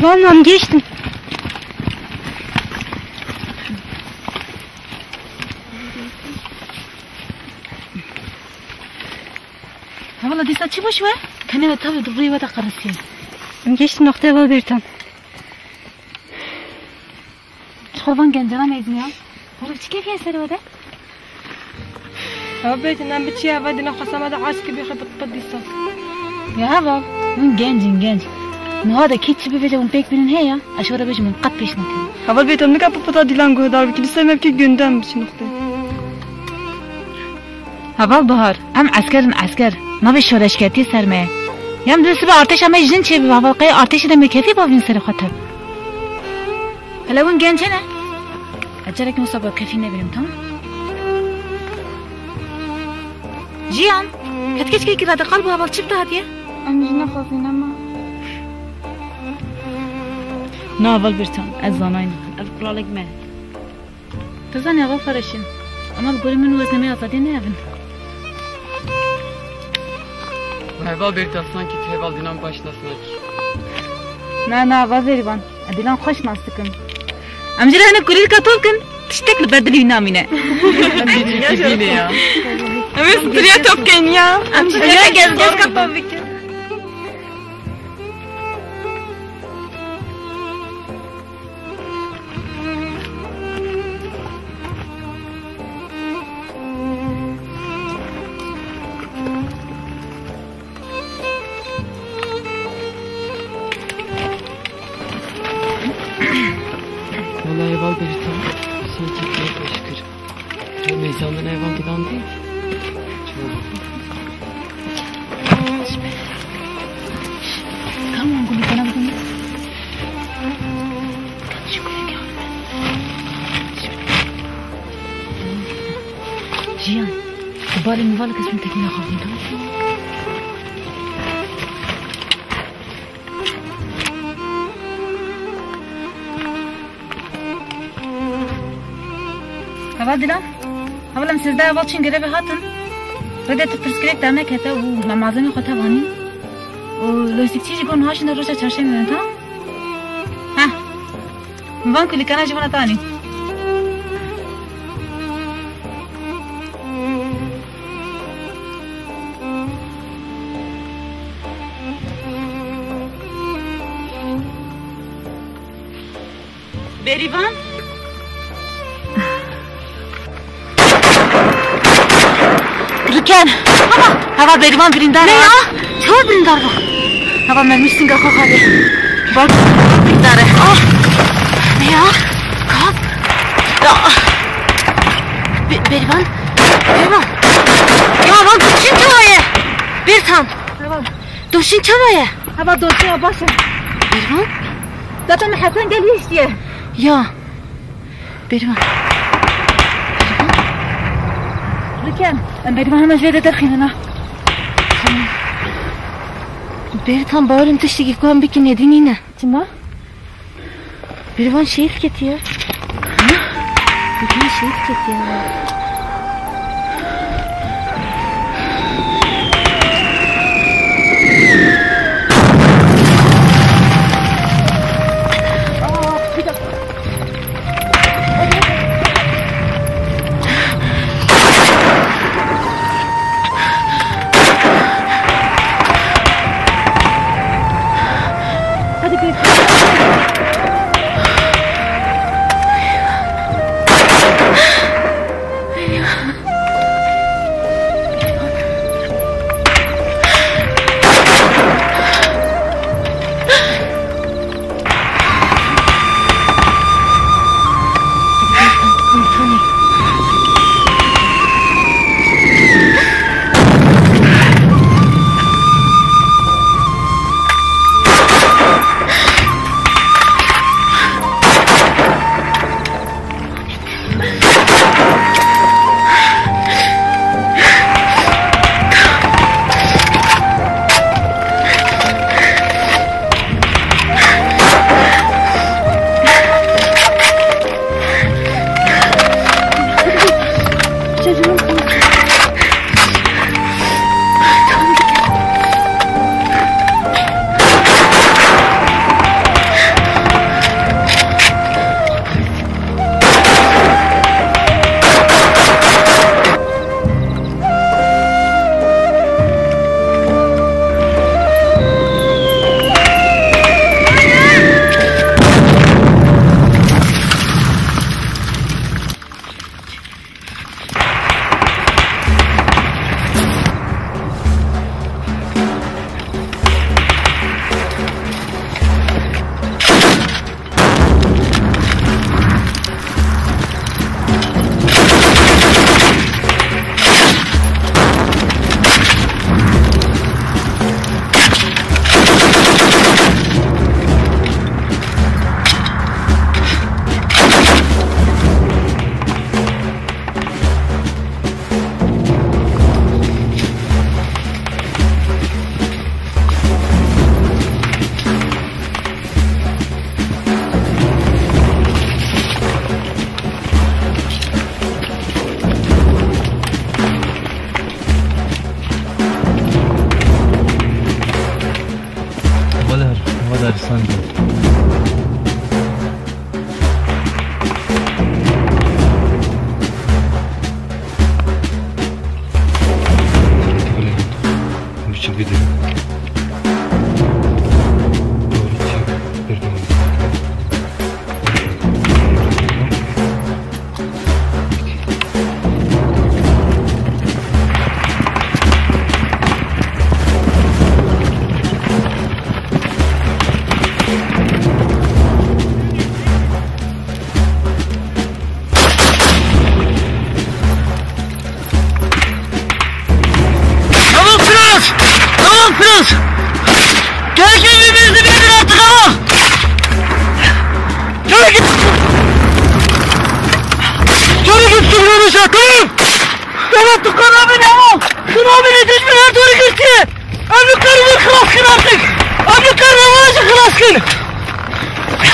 Tamam, geçtim. Ha, valla dîsa çi baş we? Tenê we tabi rûyê we de qerisiye. Em geçtin noktaya Bêrîvan. Çixûr van gencana meyzin ya. Oğlum, çi keyfî ye serê we de? Heval Bêrîvan, em biçî heval dîna xwesa me de aşkî bêxe pit pit dîsa. Ya heval, hûn genc in, genc. Niha de kî çi bivêje hûn pêk bînin heye ya. Ez ji we re bêjim hûn qet pêş nekin. Heval Bêrîvan, nika pit pita dîlan guhdar bikî, dîsa me bikî gündem biçî noktê. Heval Bahar, em esker in esker. Navê şoreşgertiyê ser me ye. Ya em dibê sibe artêşa me jin çêbibe, heval qey artêşê de me kefî bavîn serê xwe tev. Hele hûn genc hene? Ez carekî wisa bi kefî nebînim, tamam? Jiyan, ketke çikekî radiqal bû, heval çi bi te hatiye? Em jî nexwazîn, ema. Na heval Bêrîvan, ez zanayne. Ev kuralek me. Tu zanî heval Fereşîn. Ema li gorî min û ez nemê azadiyê ne ev in. Heval Bêrîvan, sankî tu heval dînan baş nas nakî. Na, na, heval Bêrîvan. Ez dîlan xweş nas dikim. Em jî re hinek kulîlka top kin, tiştek li ber dilî wî namîne. Em ê stiriya top keyn ya. Em jî re gezgezka top bikin. Wela heval Bêrîvan, sankî pir xweş kir. Her meyzan din heval dîlan dît. Tamam, gülü bana bakın. Jiyan, tu barê min va li kes min tekî naxafin, tamam? Heval Dilan, heval em sêzdeh heval çin grevê hatin. Rêde tu pirsgirêk dernekete û me malzemê xwe tev anîn. Û lojîstîkçî jî got niha şûnde roja çarşemê me, tamam? Heh. Van kulîkana ji wana te anîn. Bêrîvan? Riken. Hava. Hava Bêrîvan birîndar e. Ne ya? Çawa birîndar bû? Hava mermî singa xwe xwedê. Bak birîndar e. Ah. Şin çawa ye? Heva dosyaya baş e. Berivan? Zaten Hesen gel hiştiye. Ya. Berivan. Rûken, em Berivan hemen ji vê de derxînin ha. Tamam. Berivan, bawerim tiştekî ku em bikin êdî nîne. Çima? Berivan şehîd ketiye. Berivan şehîd ketiye. Hadi bir. Hevadar, hevadar, sen de. Biçim gidiyor. Doğru çek. Bir de Tamam Firas! Tamam Firas! Gerek evimizde nedir artık ama? Gerek Gerek evimizde, tamam! Tamam, tu kana beni ama! Kana beni, düşme, her doğru gitti! Em li karnı xelas kin artık! Em li karnı xelas kin!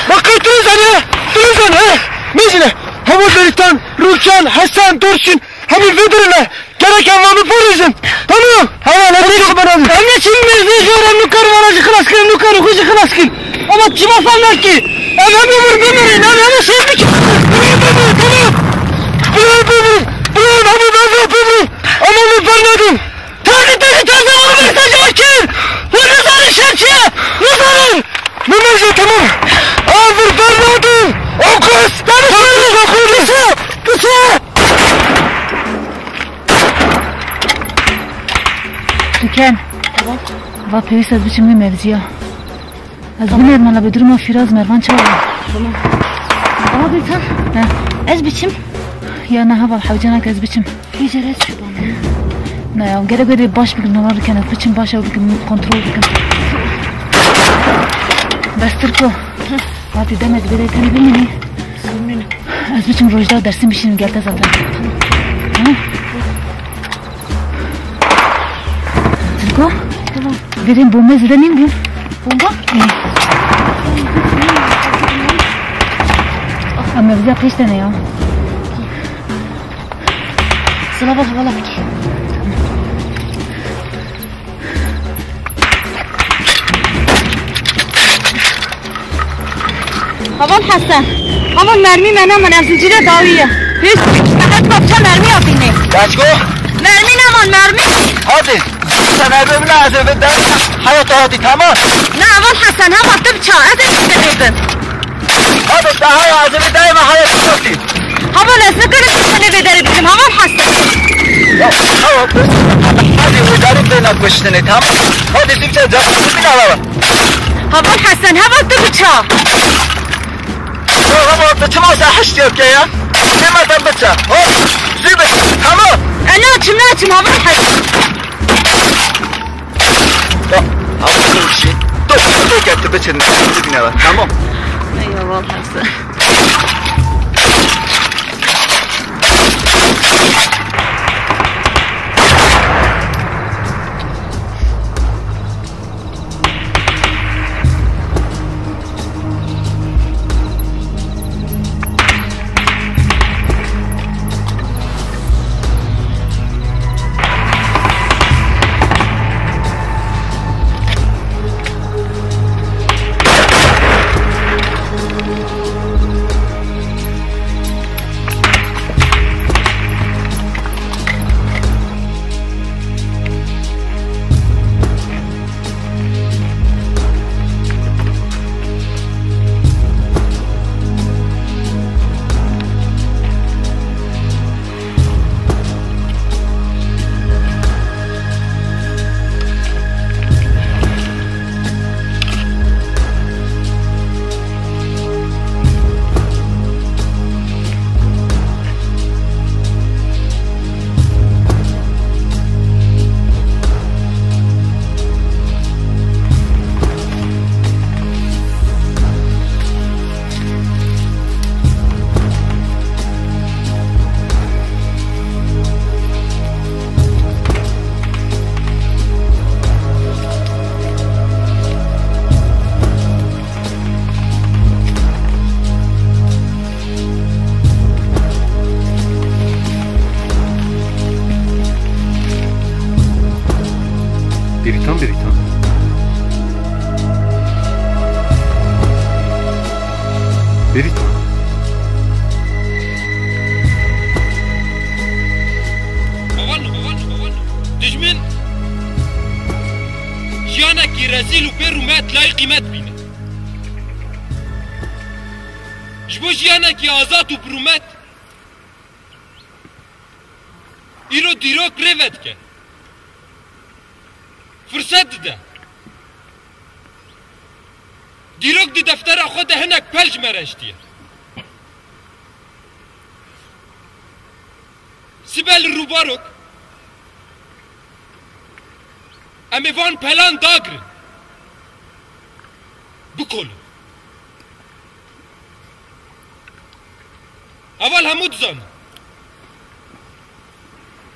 Bak, tu ne zanne? Tu ne zanne, he? Mecine! Hava Delitan, Rukşan, Hasan, Dorşin, Hemî vê dirine. Gerek em van biparêzin. Tamam. Hemen, em ne çi bana? Em ne çi mezin jor, em nûkar vana jî xilas kin, em nûkar xwe jî xilas kin. Ama çima fam nakî? Em hemî wir bimirin, em hemî şehîd bikin. Bilal bimirin, tamam. Bilal bimirin, Bilal hemî ben bimirin. Ama hemî bernadin. Tazî, tazî, tazî, hemî mesajı kir. Hûn nizanin şer çi ye? Nizanin. Mimece, tamam. Em wir bernadin. O kız. Kısa, kısa. Rûken. Tamam. Va pêwîst ez biçim wî mevziya. Ez binerim, hala bi duruma Fîraz Mervan çawa ye? Tamam. Ama bir tan. He. Ez biçim. Ya ne heval hewcenak ez biçim. Hêcer ez şuban. Ne ya, gerek wê baş bikin, nava bikin, ez biçim baş ew bikim, kontrol bikim. Bes Tirko. Hatî demek bê tenê bimînî. Ez biçim rojda dersim bişînim, gel te zaten. Tamam. Tirko. Tamam. Derên bombe zêde nîn bûn. Bomba? Ê. Em ê bize pêş de ne ya. Silava hevala bikî. Heval Hesen. Heval mermî me neman, ev zincîre dawî ye. Pêş me her kapça mermî ya bînê. Kaçko? Mermî neman, mermî. Hadi. Sen evimle hazır ve dersen hayata hadi, tamam. Ne Heval Hesen, heval tu biça, ez ê te bêbim. Hadi daha hazır ve daima hayata hadi. Heval ez nikarim tu tenê vê derê bînim, Heval Hesen. Ya, tamam. Hadi udarım beni kuştene, tamam. Hadi Türkçe cevabını bin alalım. Heval Hesen, heval tu biça. Ya heval tu çima sen hişt yapke ya? Çima sen biça? Hop, zübe, tamam. E, ne açım, ne açım, Heval Hesen. Ya, heval bir şey. Dur, dur, dur, getir, biçin, biçin, tamam. Ey Heval Hesen. Bêrîtan, Bêrîtan. Bêrîtan. Dijmin jiyanekî rezîl û bê rûmet layîqî me dibîne. Ji bo jiyanekî azad û birûmet, îro dîrok rê vedike. Firset dide. Dîrok di deftera xwe de hinek pel ji me re hiştiye. Sibe li rûbarok, em ê van pelan dagirin. Bikolin. Heval hemû dizanin.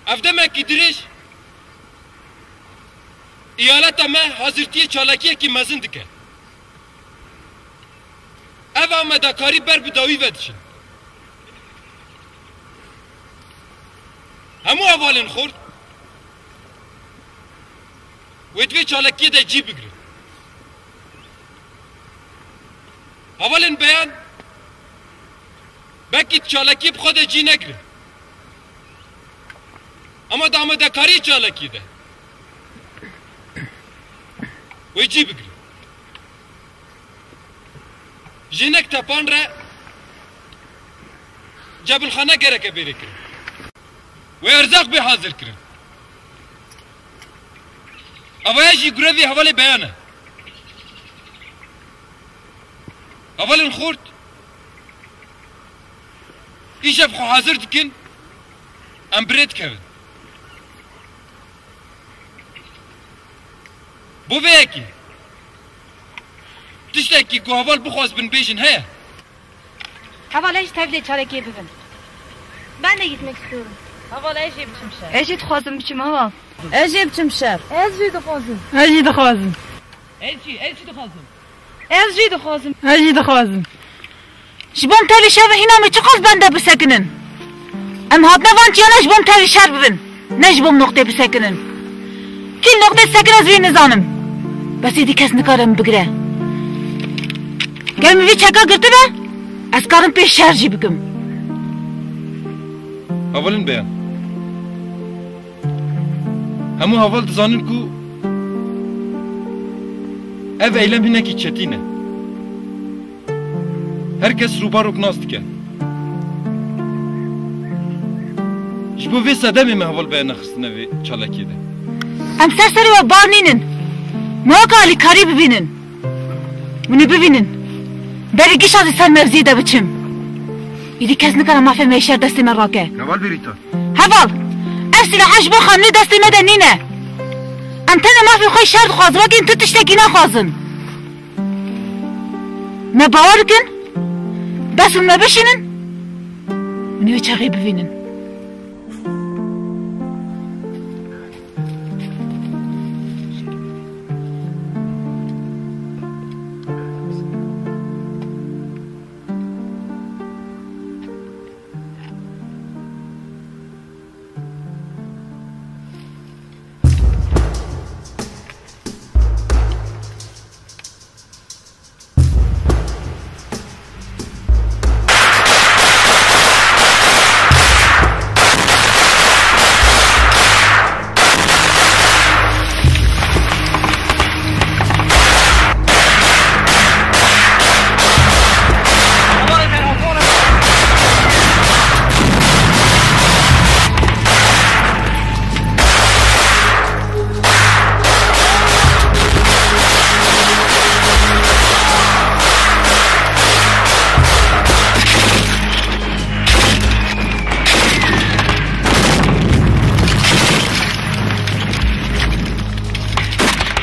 Ev demekî dirêj eyaleta me hazirtiyê çalakiyekî mezin dike. Ev amadekarî ber bi dawî ve diçin. Hemû hevalên xort wê di vê çalakiyê de cî bigirin. Hevalên beyan belkî di çalakiyê bi xwe de cî negirin. Ama di amadekariyê çalakiyê de wê cî bigirin. Ji hinek tepan re cebilxane gereke bêrê kirin. Wê erzaq bê hazir kirin. Avaya jî grevê hevalê beyan e. Hevalên xort îşev xwe hazir dikin, em bi rê dikevin. Bo vê yekê. Tiştekî ku heval bixwazibin bêjin heye? Heval, ez jî tevlê çalakiyê bibim. Ben de gitmek istiyorum. Heval, ez jî biçim şer. Ez jî dixwazim biçim heval. Ez jî biçim şer. Ez jî dixwazim. Ez jî dixwazim. Ez jî, ez jî dixwazim. Ez jî dixwazim. Ez jî dixwazim. Ji bo em tevlî şer bibin, hîna me çiqas bende bisekinin. Em hatine van çiyana ji bo em tevlî şer bibin. Ne ji bo em noqtê bisekinin. Kî noqtê disekine ez wê nizanim. Bes êdî kes nikare min bigire. Ger min vî çeka girtibe, ez karim pê şer jî bikim. Hevalên beyan. Hemû heval dizanin ku ev eylem hinekî çetîn e. Her kes rûbarok nas dike. Ji bo vê sedemê me heval beye nexistine vê çalakiyê de. Em ser serê we bar nînin. Me weke alîkarî bibînin. Hûn ê bibînin. Berî gişa di ser mevziyê de biçim. Îdî kes nikare mafê me şer destê me rake. Heval Berîta. Heval, ev sîlaha ji bo xanûyê destê me de nîne. Em tenê mafê xwe şer dixwazin, wekî tu tiştekî naxwazin. Me bawer bikin, bes hûn me bişînin, hûn ê wê çaxê bivînin.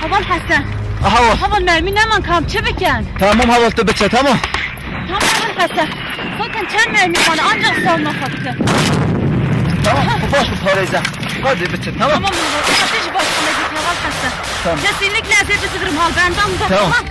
Heval Hesen. Aha, o. Heval, mermî neman, ka em çi bikin? Tamam heval, tu biçe, tamam. Tamam heval Hesen. Zaten çend mermî mane, ancak savunma hakkı. Tamam, bu baş bu parayza. Hadi biçe, tamam. Tamam heval. Ateş başına git heval Hesen. Tamam. Kesinlikle ez ê bizivirim, hal benden uzak, tamam. Tamam.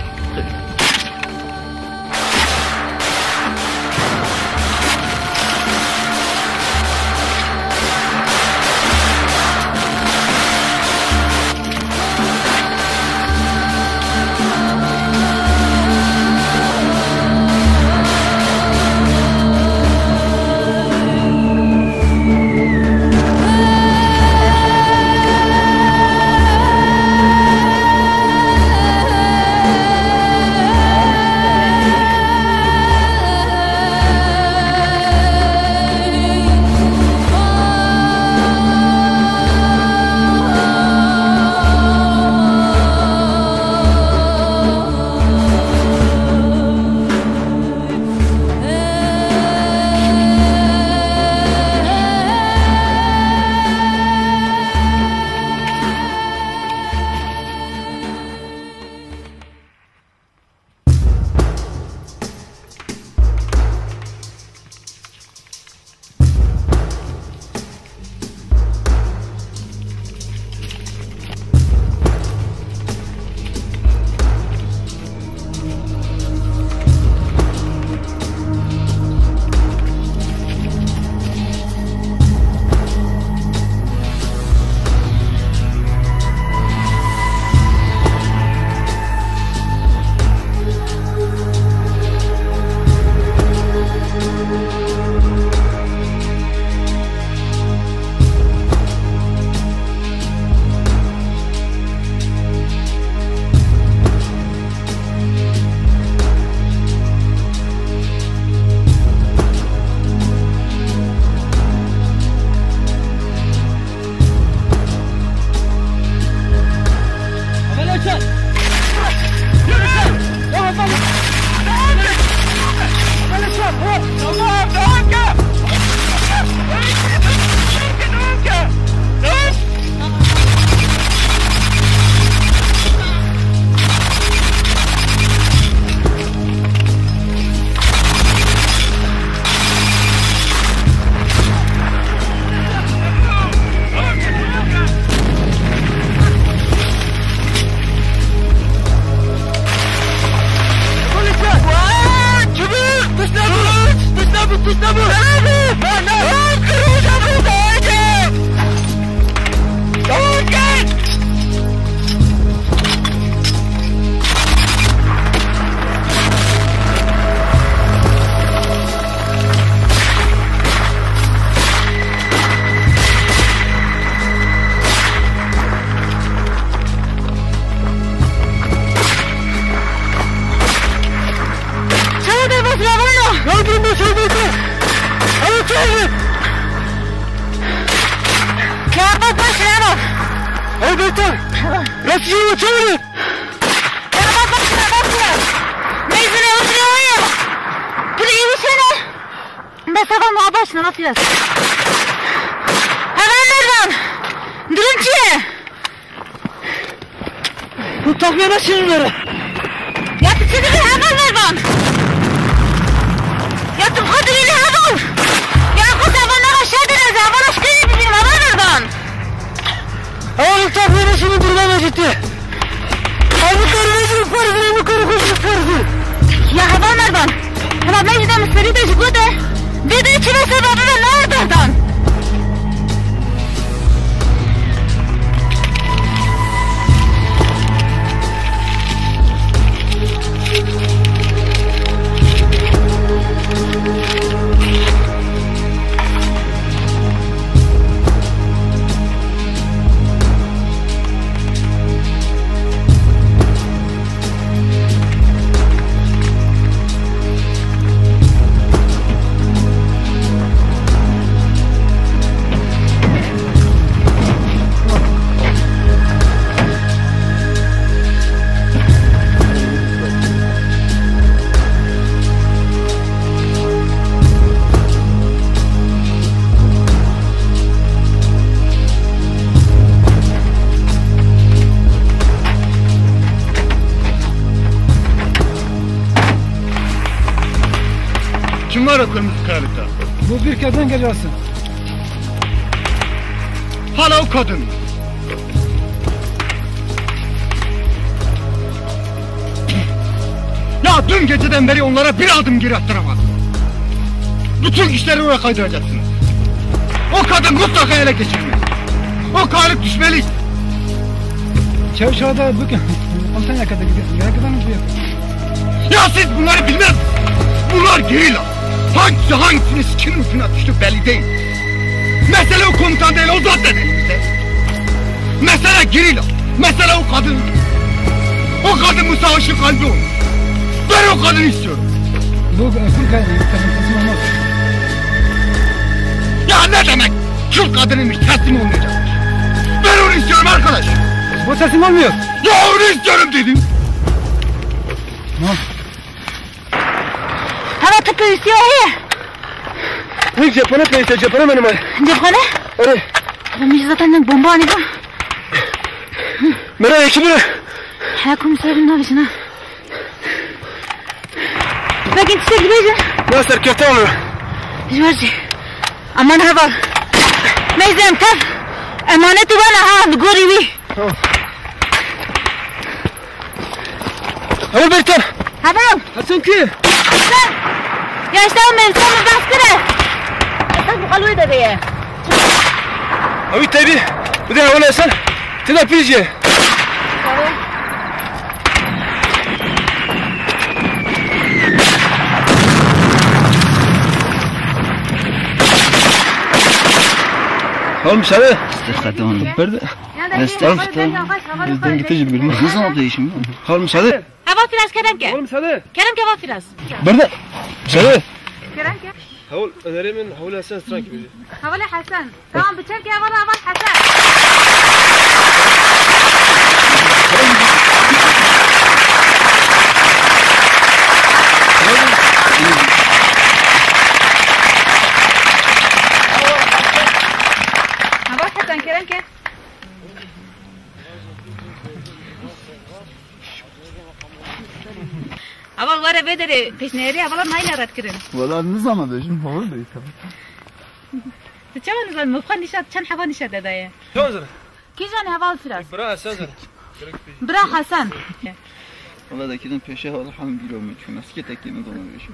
Çawa derbas ravana? Yardım et, yardım et. Hadi çabuk. Kağıt baş, Ramo. Hadi Bertan. Resmi çabuk. Kağıt baş, Ramo. Meyzine oturuyor ya. Pili iyi bir şey ne? Bes heval muhabbet şuna, ne yapacağız? Heval Mervan. Durum çi? Hûn taxmiye neşînin were. Ya tu çi dibî heval Mervan? Ya tu xwe dibînî heval? Ya xwe heval nava şer dineze, heval aşkê bibînim heval Mervan. Heval hûn taxmiye neşînin duruma mecitî. Heval mecitî ferz e, heval xwe ji ferz e. Ya heval Mervan. Heval mecitê min serî de ji gote. Dê dê çi be sebebî be nayê berdan. Kim var o kırmızı kayalıkta? Bu bir kadın gecesi. Hala o kadın. Ya dün geceden beri onlara bir adım geri attıramadım. Bütün işleri oraya kaydıracaksınız. O kadın mutlaka ele geçirmeli. O kayalık düşmeli. Çavuş, orada bu, komutan yakada gidiyor. Yakada mı diyor? Ya siz bunları bilmez misiniz? Bunlar gerilla. Hangisi hangisinin sikinin ucuna düştü belli değil. Mesele o komutan değil, o zaten elimizde. Mesele gerilla. Mesele o kadın. O kadın bu savaşın kalbi olmuş. Ben o kadını istiyorum. Bu, e, Türkiye, e, teslim olmaz. Ya ne demek? Kürt kadınıymış, teslim olmayacakmış. Ben onu istiyorum arkadaş. Bu teslim olmuyor. Ya onu istiyorum dedim. Tamam. Hava tıpı üstü o he. Hep cephane peyse, cephane benim ay. Cephane? Öyle. Oğlum, hiç zaten bomba hani bu. Merak etme. Ha, komiserim ne yapıyorsun ha? Belki tiştek gideceğim. Ya serkefte onu. Jorji. Aman heval. Meyzem tev. Emanet bana ha, gori wi. Tamam. Heval Bertan. Heval. Hasan kî? Hasan. Ya işte o mevzu mi bas kire. Hasan bu kalwê de be. Ew tevî. Bide heval Hasan. Ti de pîj ye. Heval müsaade. Berde. Dengê te jî bigirme. Nizam değişim. Heval müsaade. Heval Firas, kerem ke. Heval müsaade. Kerem ke heval Firas. Berde. Müsaade. Kerem ke. Heval, önerê min heval Hasan stran kibêje. Heval Hasan. Tamam, biçem ke heval, heval Hasan. Heval Hasan, kerem ke. Heval were vê derê pêşniyarî hevala nayne redkirin. Wela nizana bêjim, heval bêjim. Tu çawa nizan? Mifxa nîşa, çend heba nîşa te daye? Çawa zir? Kîjan heval Firas? Bira Hasan zir. Bira Hasan. Wela de kirin pêşe heval hem bîro min çû. Meskê tekê min zana bêjim.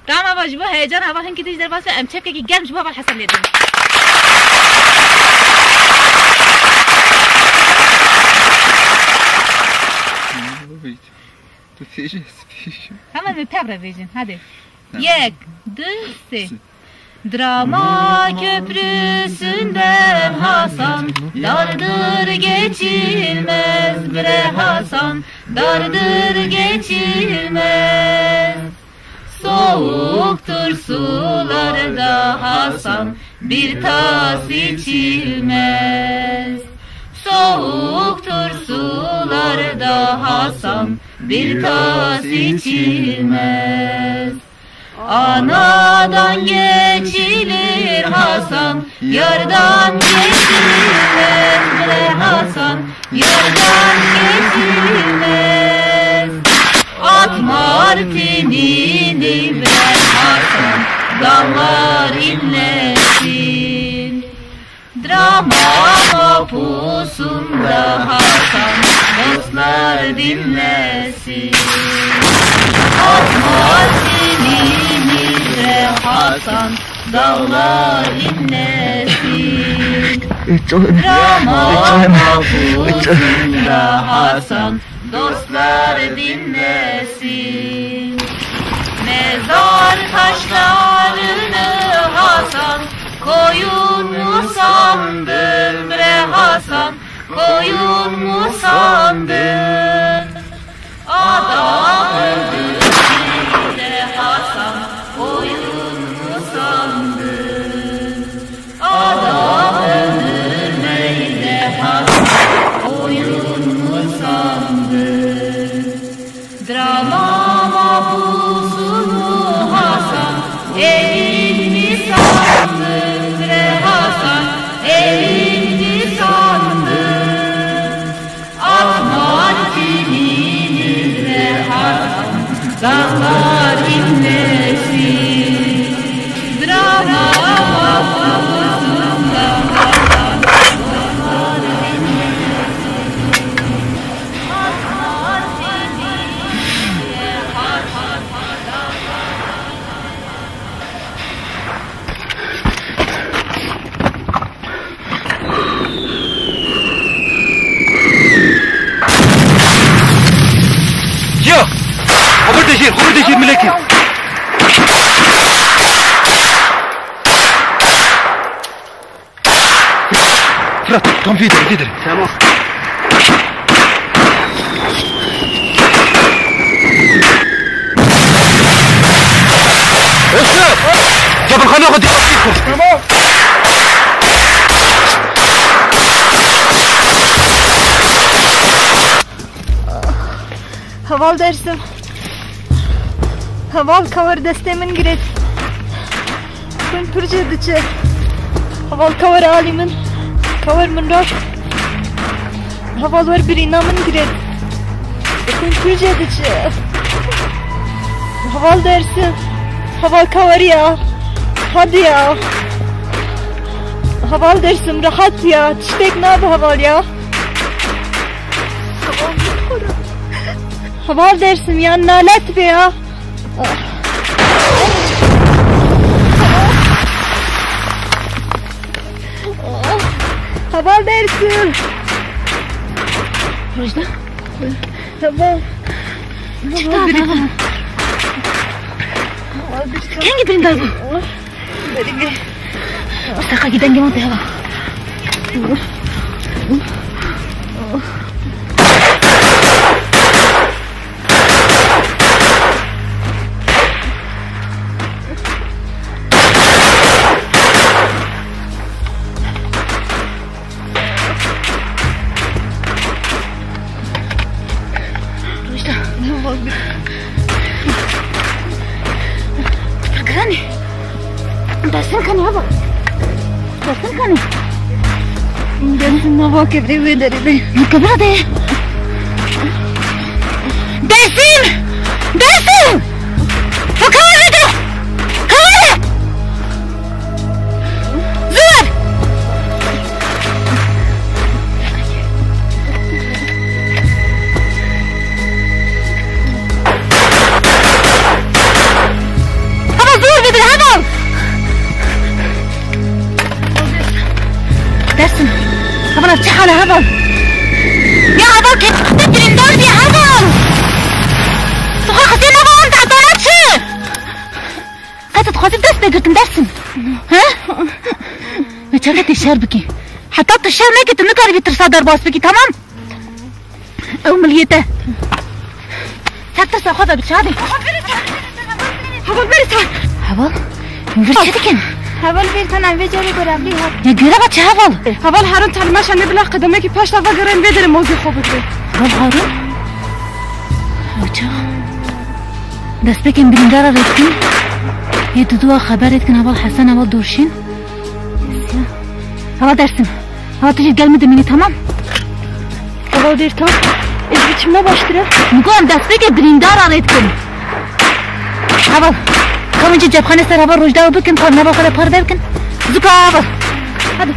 Tamam, ava ji bo heyecan, ava hinkî tişt derbas be, em çepkekî germ ji bo heval Hesen lê din. Tu fêjî, ez fêjî. Hemen mi pevre vêjin, hadi. Tamam. Yek, du, sê. Sê. Drama köprüsünden Hasan, dardır geçilmez bre Hasan, dardır geçilmez. Soğuktur sularda Hasan, bir tas içilmez. Soğuktur sularda Hasan, bir tas içilmez. Anadan geçilir Hasan, yardan geçilmez bre Hasan, yardan geçilmez. At Martinini bre Hasan, dağlar inlesin. Drama mapusunda Hasan, dostlar dinlesin. At Martinini bre Hasan, dağlar inlesin. Drama mapusunda Hasan, dostlar dinlesin. Mezar taşlarını Hasan, koyun mu sandın bre Hasan, koyun mu sandın? Adam öldürmeyi de Hasan, koyun mu sandın? Adam öldürmeyi de Hasan, koyun mu sandın? Drama mapusunu Hasan, elin mi sandın bre Hasan, elin mi sandın? At Martinini bre Hasan, dağlar inlesin. Drama mapusunu Hasan, dağlar inlesin. Ya! Xwe bide jêr, xwe bide jêr milekî. Fırat, tam vî derê, vî derê. Tamam. Ösür! Cebilxana xwe dîqetli kur. Tamam. Heval Dersim. Heval, kawer destê min girêt. Xwîn pir jê diçe. Heval, kawer alî min. Kawer min rast. Heval, wer birîna min girêt. Xwîn pir jê diçe. Heval Dersim. Heval, kawer ya. Hadi ya. Heval Dersim, rehet ya. Tiştek nabe heval ya. Heval Dersim ya, nalet be ya. Heval Dersim. Rojda. Heval. Çita, heval. Kengî birîndar bû? Berî bê. Saqakî dengê wan tê heva. Rojda. Pir giran e. Dersim kanî heva. Dersim kanî. Dersim nava kevirê wê derê be. Kevira de. Dersim! Dersim! Fakar nedir? Kavale! Zor! Heval. Ya Heval, kê te birîndar bî Heval. Tu xwe xizê nava wan derdana çi? Qet dixwazî dest pê girtin Dersim. He? Ve çaxê tê şer bikî. Heta tu şer nekî tu nikaribî tirsa derbas bikî, tamam? Ew miliyê te. Ser tirsa xwe ve biçe, hadi. Heval berî ser. Heval? Vir çi dikin? Heval berî tan, em vê carê görevlî hat. Ya göreva çi Heval? Heval herin telmeşa ne bila qedemekî paşta vegerin vê derê mozê xwe bigrin. Heval herin? Ew çax. Destpêkên birîndara rê dikin. Yê diduwa xeberê dikin Heval Hesen, Heval Dorşîn. Heval Dersim. Heval tu jî gel min dimînî, tamam? Heval Bêrtan, ez biçim ne baştir e? Min got em destpêkê birîndara rê dikin. Heval, ka min cî cepxanê ser Heval Rojda bikin, par nava xwe de parve bikin. Zûka Heval. Hadi.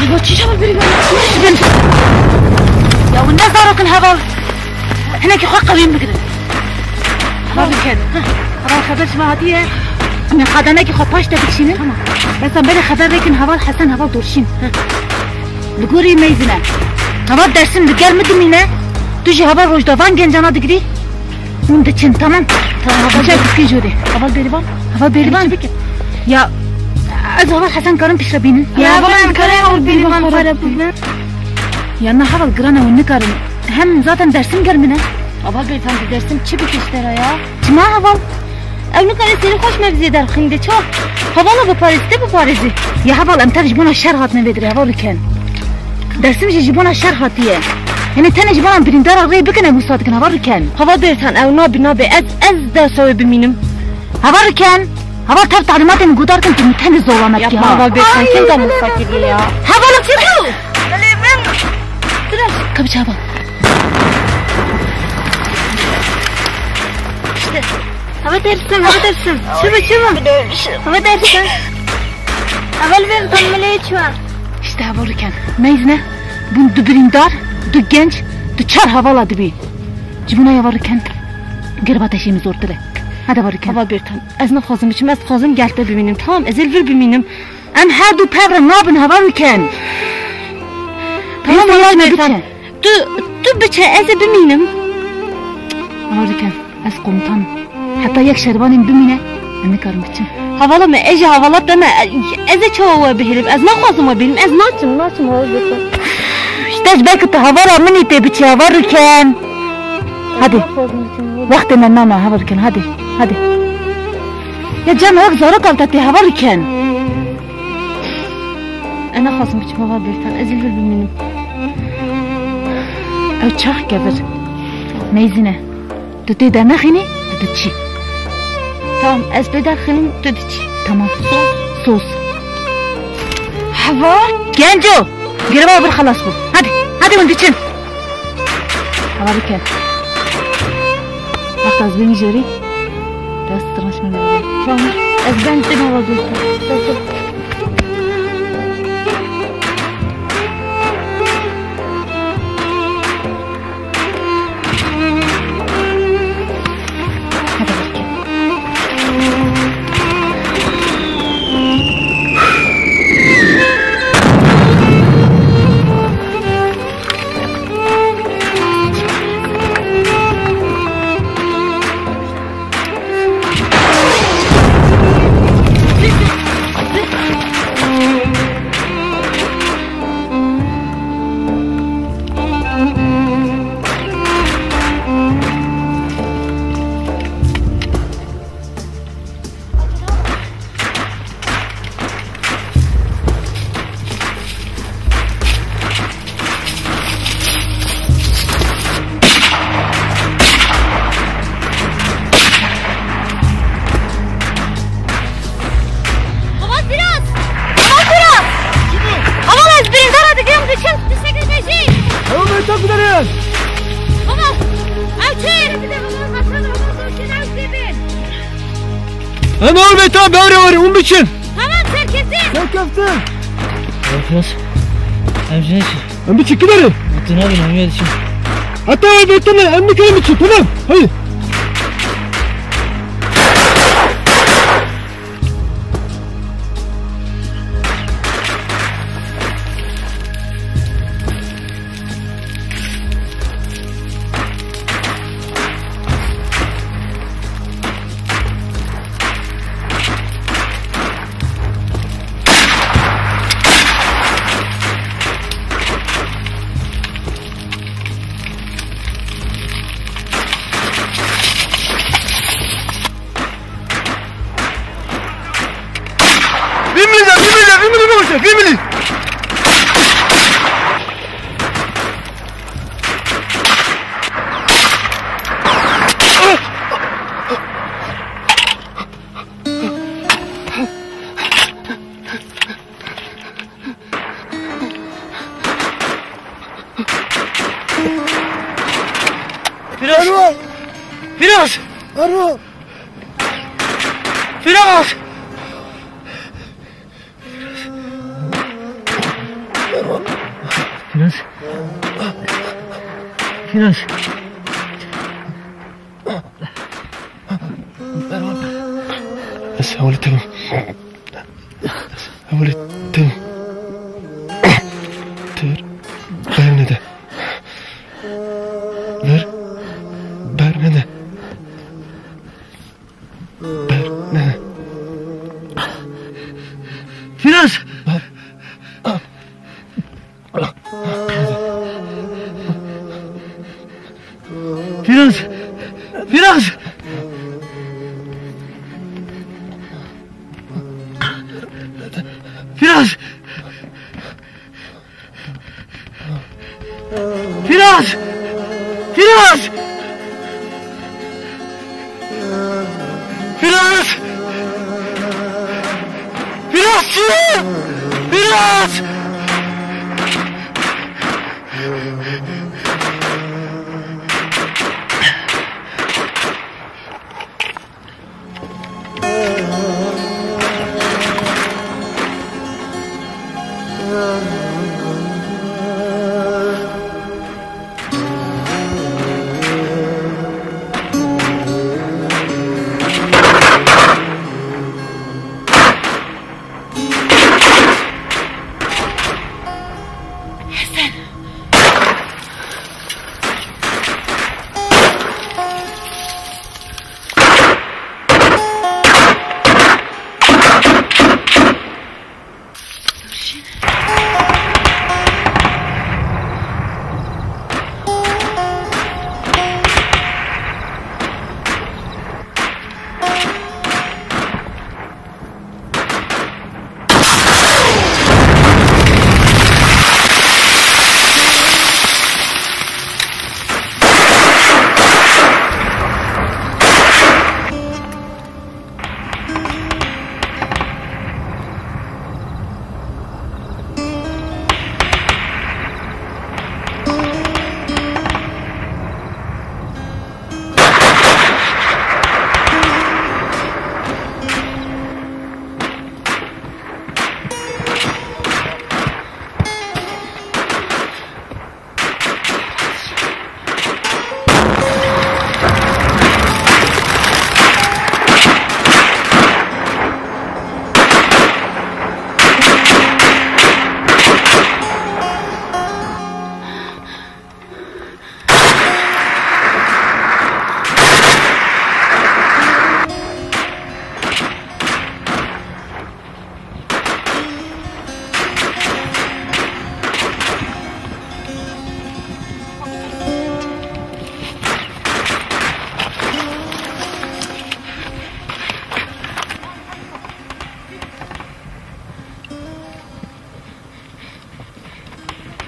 Heval çi çawa biri ben? Ya hûn ne zarok in Heval? Hinekî xwe qewîn bigirin. Heval bikin. Heval xeber şima hatiye? Em ê qadanekî xwe paş de bikişînin. Tamam. Bes em berê xeber vekin Heval Hesen, Heval Dorşîn. Li gorî meyzine. Heval Dersim li gel min dimîne. Tu jî Heval Rojda van gencana digirî. Hûn diçin, tamam? Tamam, Heval Bêrîvan. Heval Bêrîvan. Heval Bêrîvan. Çi bikin? Ya, ez Heval Hesen karim piştre bînin. Ya, Heval Hesen karim piştre bînin. Ya, na Heval giran e, hûn nikarin. Hem zaten Dersim gel min e. Heval Bêrîvan, tu Dersim çi bike ji te re ya? Çima Heval? Ew nikare serê xwe ji me bizê derxîn de, çawa? Hevala biparêz, te biparêzî. Ya Heval, em tev ji bona şer hatine vê derê, Heval Rûken. Dersim jî ji bona şer hatiye. Yanî tenê ji bona birîndara rê bikin, em wisa dikin, Heval Rûken. Heval Bêrîvan, ew nabe, nabe. Ez, ez dersa wê bimînim. Heval Rûken. Heval, tev talîmatê min guhdar kin, tu min tenê zolamet kî ha. Yapma Heval Bêrîvan, kêm da min xwe kiriye ya. Heval, çi bû? Ka biçe Heval. Heval Dersim, Heval Dersim. Çi bû, çi bû? Heval Dersim. Heval Bêrîvan, milê çi wa? İşte Heval Rûken. Meyzine, bûn du birîndar, du genc, tu çar Hevala dibî. Ji bona Heval Rûken, geriba te jî min zortir e. Hadi Heval Rûken. Heval Bêrîvan, ez naxwazim biçim, ez dixwazim gel te bimînim. Tamam, ez ê li vir bimînim. Em her du pev re nabin, Heval Rûken. Tamam, Heval Bêrîvan. Tu, tu biçe, ez ê bimînim. Heval Rûken, ez komutan im. Heta yek şervanê min bimîne, ez nikarim biçim. Hevala me, ez ji hevala te me, ez ê çawa we bihêlim? Ez naxwazim we bihêlim, ez naçim, naçim Heval Bêrîvan. Îşte ji ber ku tu hevala min î tê biçî, Heval Rûken. Hadi. Wextê me name, Heval Rûken, hadi, hadi. Ya can wek zarok ev te tê, Heval Rûken. Ez naxwazim biçim Heval Bêrîvan, ez ê vir bimînim. Ew çax kevir. Meyzîne. Tu tê dernexînî, tu diçî. Tamam, ez pê derxînim, tu diçî. Tamam. Sos. Sos. Heval. Genco! Girêva vir xelas bû. Hadi, hadi hûn diçin. Heval Rûken. Wexta ez bêm jêrî, dest stranşme. Tamam. Ez ben te Heval Bêrîvan. Em ol bêta, bere were, hûn biçin. Tamam, serkeftin. Serkeftin. Serkeftin. Em jî neçin. Em biçin, kidere? Bêtina bin, em yê diçin. Heta wê bêtina, em nikarin biçin, tamam. Hadi. Vî milî de, vî milî de, vî milî newişe, vî milî. Firas! Erol! Firas! Erol! Firas! Firas! Firas! Ez hewlê te bim. Ez hewlê te bim. Te vir bernede. Vir bernede. Bernede. Firas! Ber- Firas! Firas! Firas! Firas! Firas! Firas! Firas! Firas!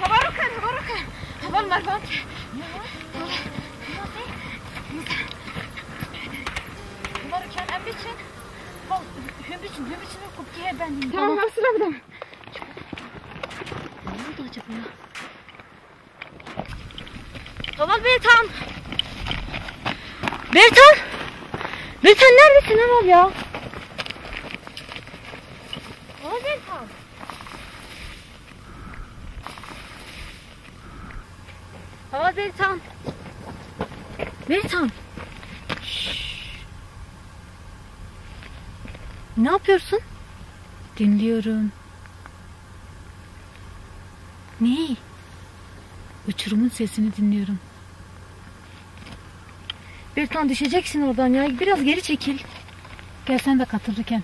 Heval roke, heval roke. Heval Mervan. Heval roke, em biçin. Hûn biçin, hûn biçin, hûn kubkî hê bendîn. Tamam, tamam. Hewsile bide. Ne oldu acaba ya? Heval Bertan! Bertan! Bertan, neredesin heval ya? Aa, Bertan. Bertan. Şşş. Ne yapıyorsun? Dinliyorum. Neyi? Uçurumun sesini dinliyorum. Bertan, düşeceksin oradan ya. Biraz geri çekil. Gel sen de katıl Rüken.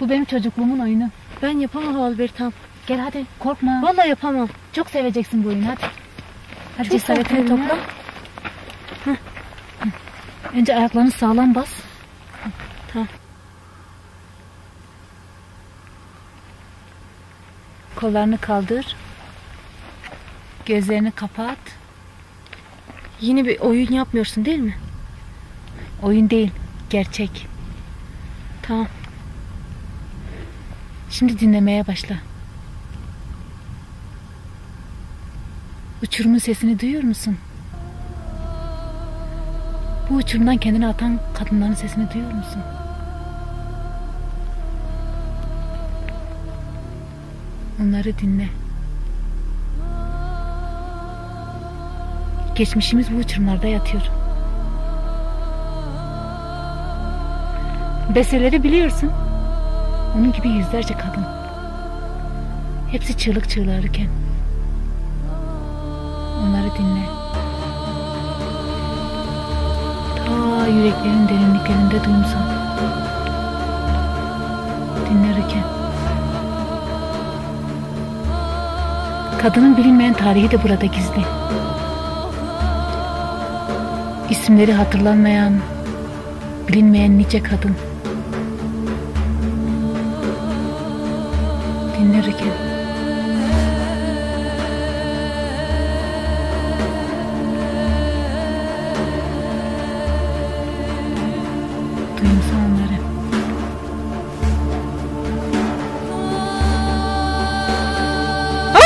Bu benim çocukluğumun oyunu. Ben yapamam Havalı Bertan. Gel hadi, korkma. Vallahi yapamam. Çok seveceksin bu oyunu, hadi. Hadi. Çok cesaretini korkuyorum ya. Topla. Hah. Önce ayaklarını sağlam bas. Tamam. Kollarını kaldır. Gözlerini kapat. Yeni bir oyun yapmıyorsun değil mi? Oyun değil, gerçek. Tamam. Şimdi dinlemeye başla. Uçurumun sesini duyuyor musun? Bu uçurumdan kendini atan kadınların sesini duyuyor musun? Onları dinle. Geçmişimiz bu uçurumlarda yatıyor. Besteleri biliyorsun. Onun gibi yüzlerce kadın. Hepsi çığlık çığlığa Rüken. Onları dinle. Ta yüreklerin derinliklerinde duyumsal. Dinle Rüken. Kadının bilinmeyen tarihi de burada gizli. İsimleri hatırlanmayan, bilinmeyen nice kadın. Dinle Rüken. Duyumsa onları. Ah!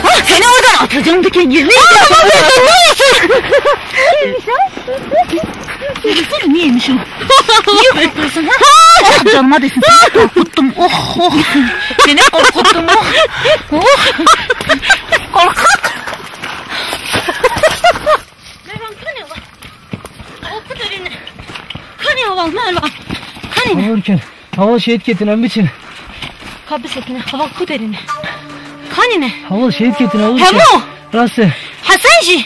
Ah! Seni oradan atacağım Rüken, yemin ediyorum. Aa, ne yapıyorsun? Ne yapıyorsun? Söylesene, neymiş o? Niye korkuyorsun ha? Oh, canıma değsin. Seni korkuttum. Oh, oh. Seni korkuttum. Oh. Oh. Korkak. Mervan, kanê heval. Heval, ku derê ne? Kanê heval, Mervan. Kanê ne? Hawal Rüken. Hawal şehîd ketin, em biçin. Ka bisekine. Heval, ku derê ne? Kanê ne? Hawal şehîd ketin, Hawal Rüken. Hemo. Rast e. Hesen jî.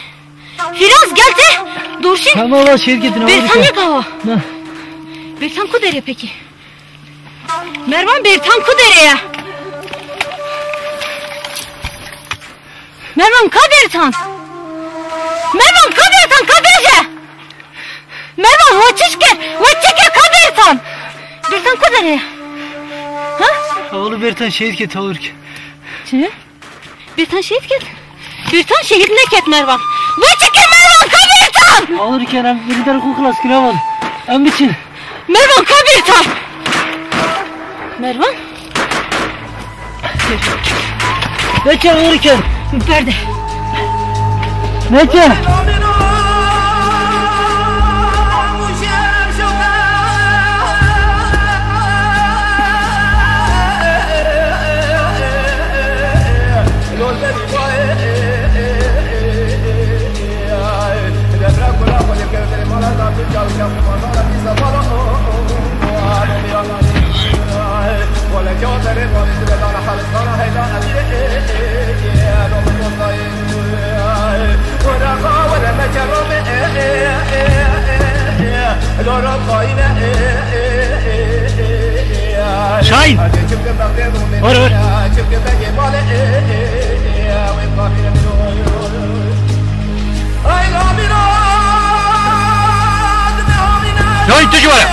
Firaz, gel te. Durşin. Tamam, Hawal şehîd ketin, Hawal Rüken. Bertan yek awa. Na. Bertan ku derê pekî? Mervan, Bertan ku derê ye? Mervan, ka Bertan? Mervan, ka Bertan, ka bêje? Mervan, we çi kir? We çi kir, ka Bertan? Bertan ku derê ye? Ha? Hawal Bertan şehîd ket, Hawal Rüken. Çi? Bertan şehîd ket? Bertan şehîd neket Mervan. We çi kir Mervan, ka Bertan? Hawal Rüken, em li der xwe xilas kir, heval. Em biçin. Mervan, ka Bertan? Mervan? Neçe Hawal Rüken? Berde. Neçe? Şahin! Var, var. Şahin, tu ji were.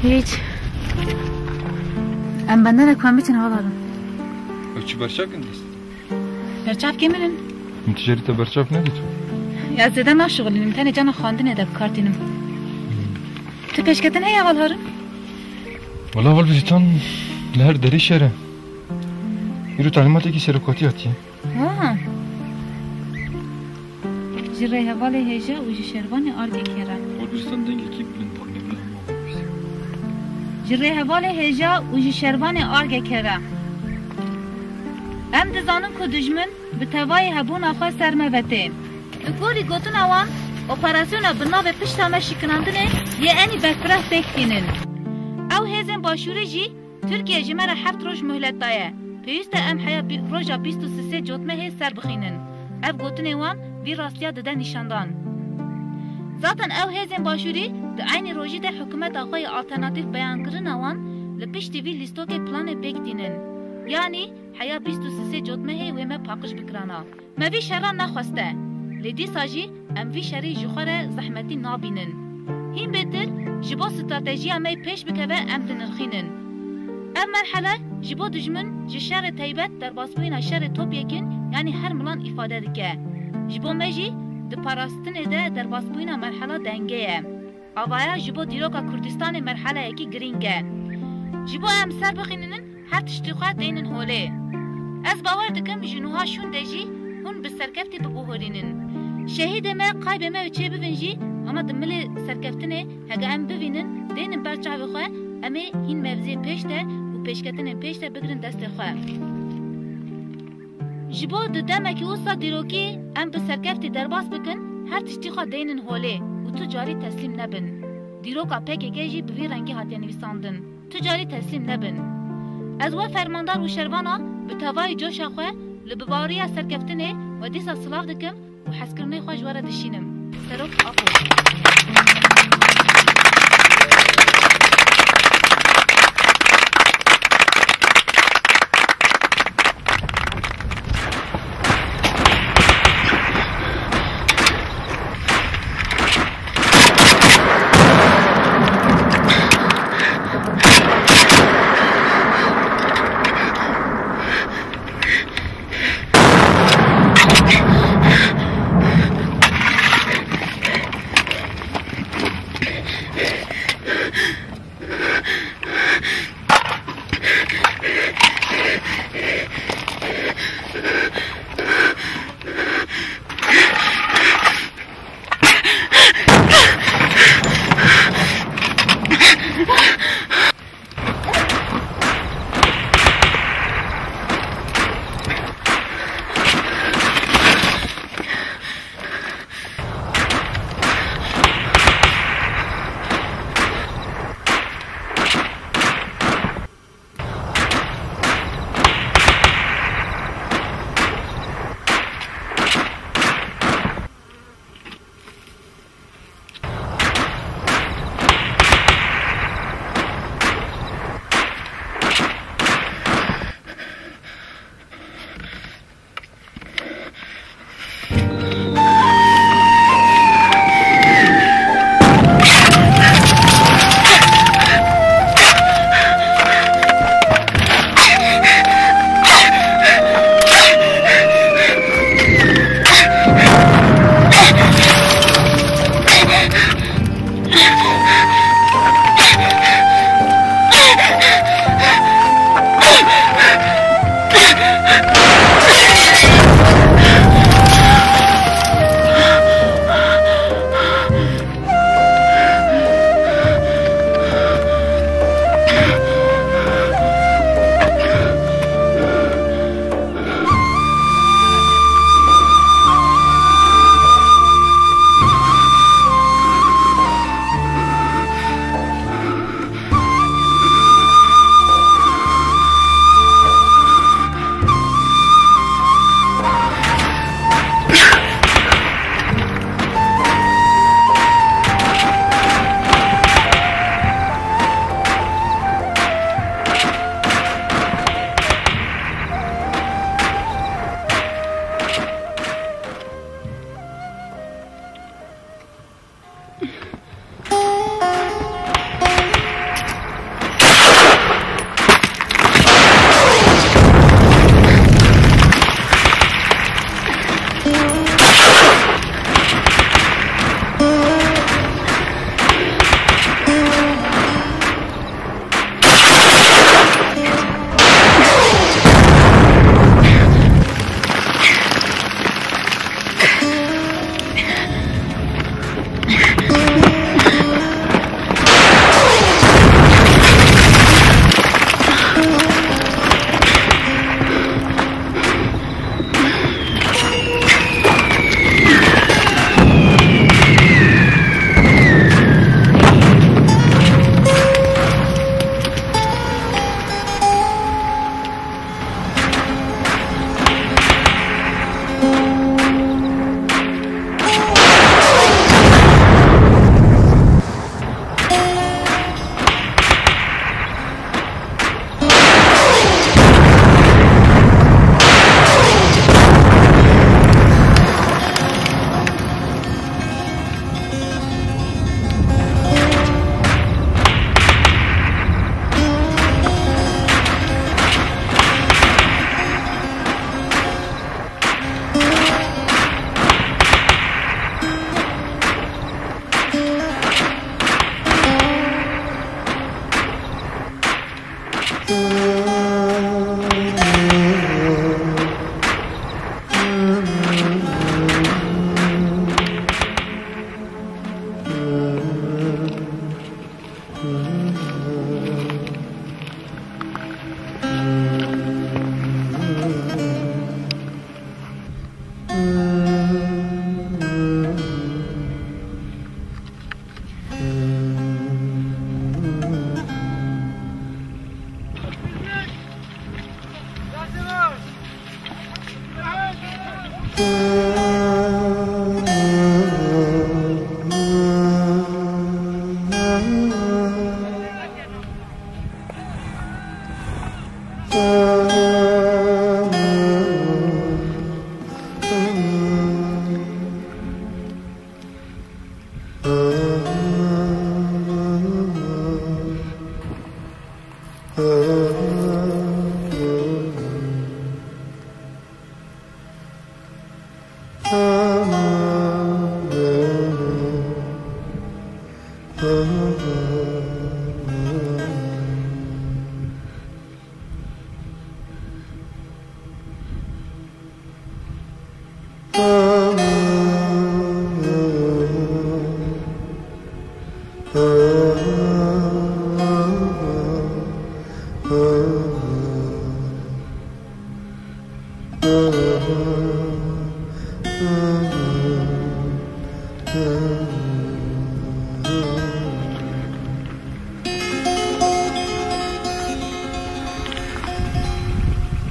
Hiç. Em bendene ku em biçin hevalarım. Ew çi berçavkin dest? Berçavkê min in. Min tijarî te berçav nedît. Ya zêde naşixulînim, tenê cana xwendinê de bi kar tînim. Tu pêşketin heye hevalharim? Wala heval bizitan li her derê şer e. Îro talîmatekî serokatî hatiye. Ha. Ji rêhevalê hêja û ji şervanê argekê re. Kurdistan dengekî bilind e, ne bila hema. Ji rêhevalê hêja û ji şervanê argekê re. Em dizanin ku dijmin bi tevayî hebûna xwe ser me ve tê. Li gorî gotina wan, operasyona bi navê Pişta Me Şikinandinê yê enî berfireh pêk tînin. Ew hêzên başûrî jî Tirkiye ji me re heft roj muhlet daye. Pêwîst e em heya bî-, roja bîst û sisê Cotmehê ser bixînin. Ev gotinê wan vî rastiya dide nîşandan. Zaten ew hêzên başûrî di eynî rojî de hikûmeta xwe ya alternatîf beyankirina wan li piştî vî lîstokê planê pêk tînin. Yanî heya bîst û sisê Cotmehê wê me paqij bikirana. Me vî şeran nexweste, lê dîsa jî em vî şerî ji xwe re zehmetî nabînin. Hîn bêtir ji bo stratejiya me yê pêş bikeve em dinirxînin. Ev merhele ji bo dijmin ji şerê teybet derbasbûyîna şerê topyekîn, yanî her milan îfade dike. Ji bo me jî di parastinê de derbasbûyîna merhela dengê ye. Avaya ji bo dîroka Kurdistanê merheleyekî girîng e. Ji bo em ser bixînînin, her tiştî xwe deynin holê. Ez bawer dikim ji nuha şûn de jî hûn bi serkeftî bibihurînin. Şehîdê me, kaybê me û çê bibin jî, hema di milê serkeftinê heke em bivînin, deynin ber çavê xwe, em ê hîn mevziyê pêş de û pêşketinên pêş de bigirin destê xwe. Ji bo di demekî wisa dîrokî em bi serkeftî derbas bikin, her tiştî xwe deynin holê û tu carî teslîm nebin. Dîroka P K K jî bi vî rengî hatiye nivîsandin. Tu carî teslîm nebin. Ez we fermandar û şervana bi tevayî coşa xwe li bibaweriya serkeftinê we dîsa silav dikim û hezkirinê xwe ji we re dişînim. Serok Apo.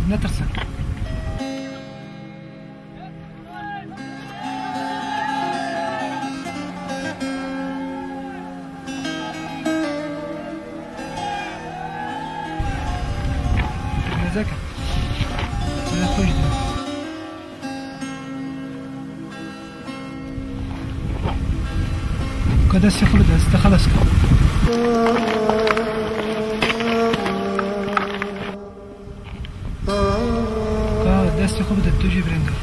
Netirsin. Nezeke. Sana xweş dibim. Ka destê xwe bide, ez te xelas kim. Ka destê xwe bide, tu jî birêndar.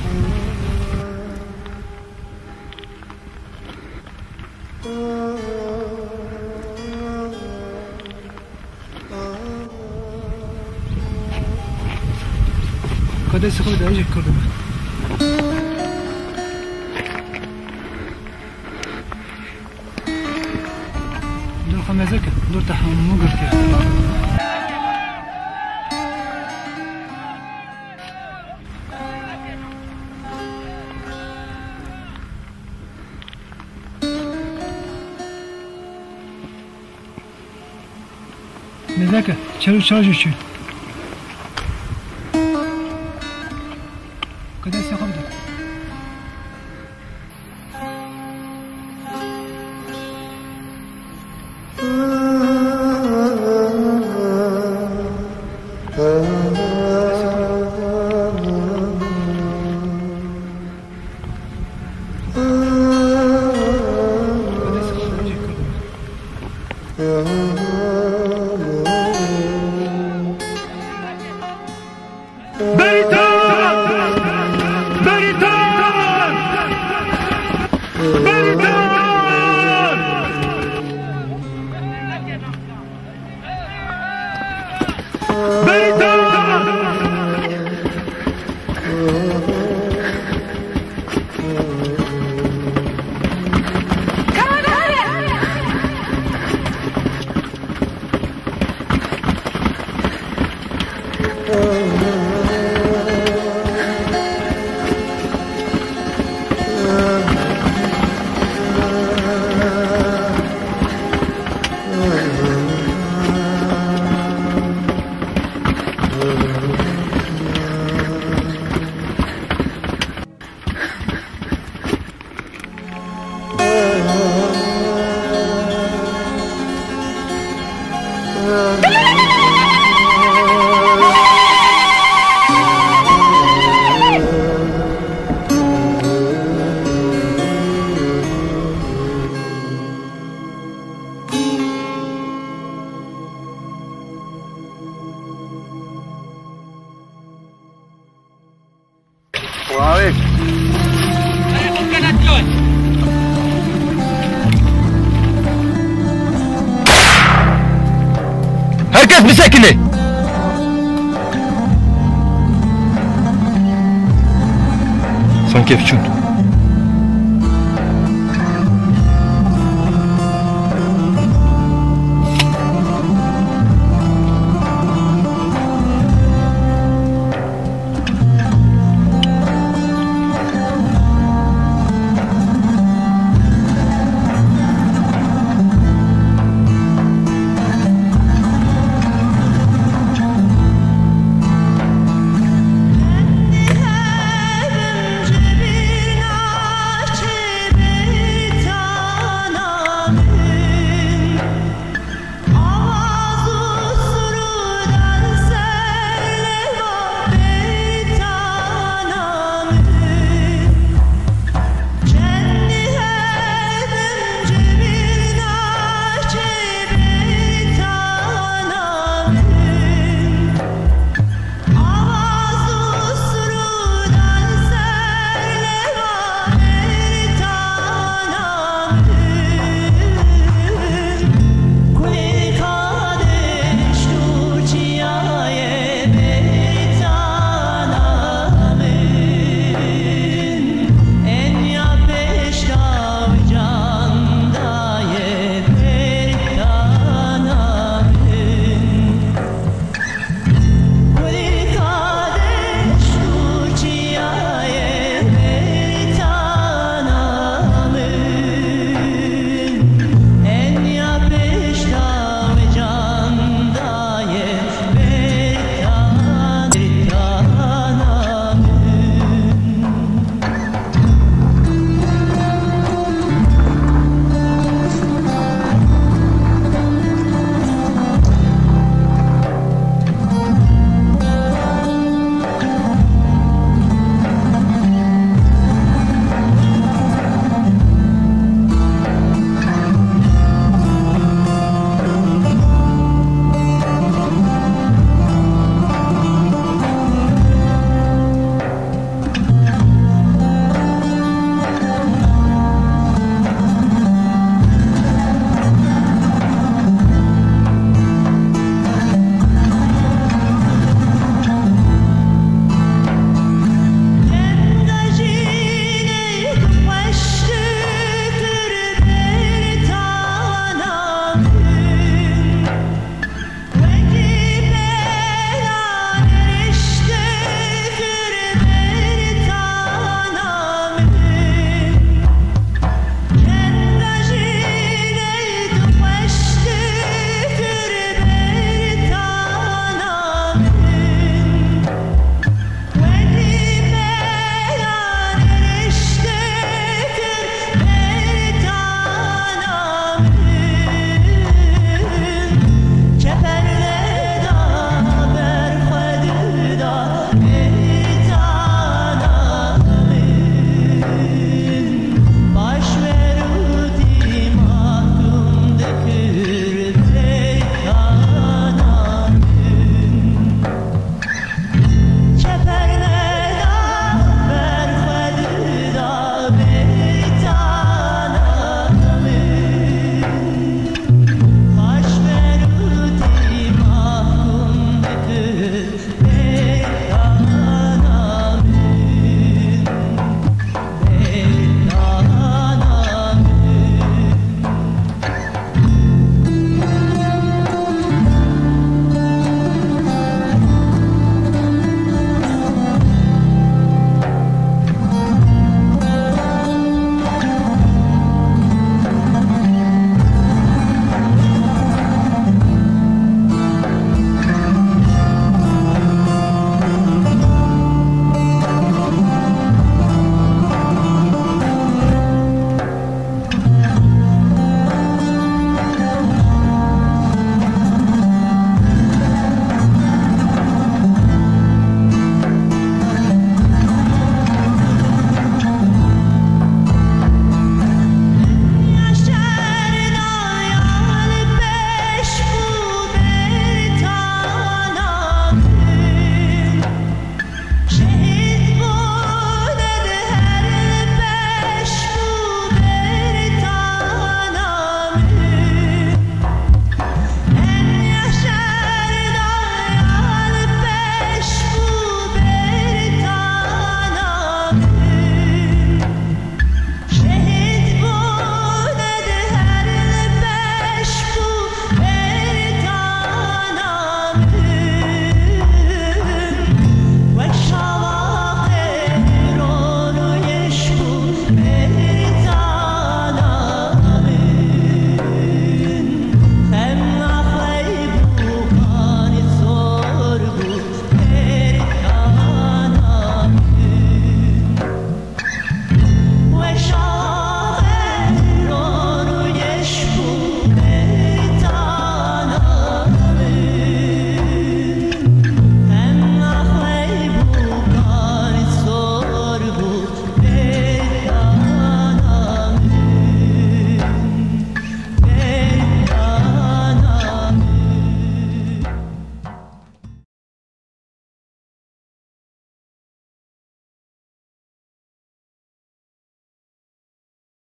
Ka destê xwe bide, ez jî kurdime. Dur xwe meze ke, dur te hemû girtiye. Mezeke, çerû çar jî çû. Ka destê xwe bide. Beritan! Beritan! Beritan! Beritan! Her kes bisekine. Sankê biçûn.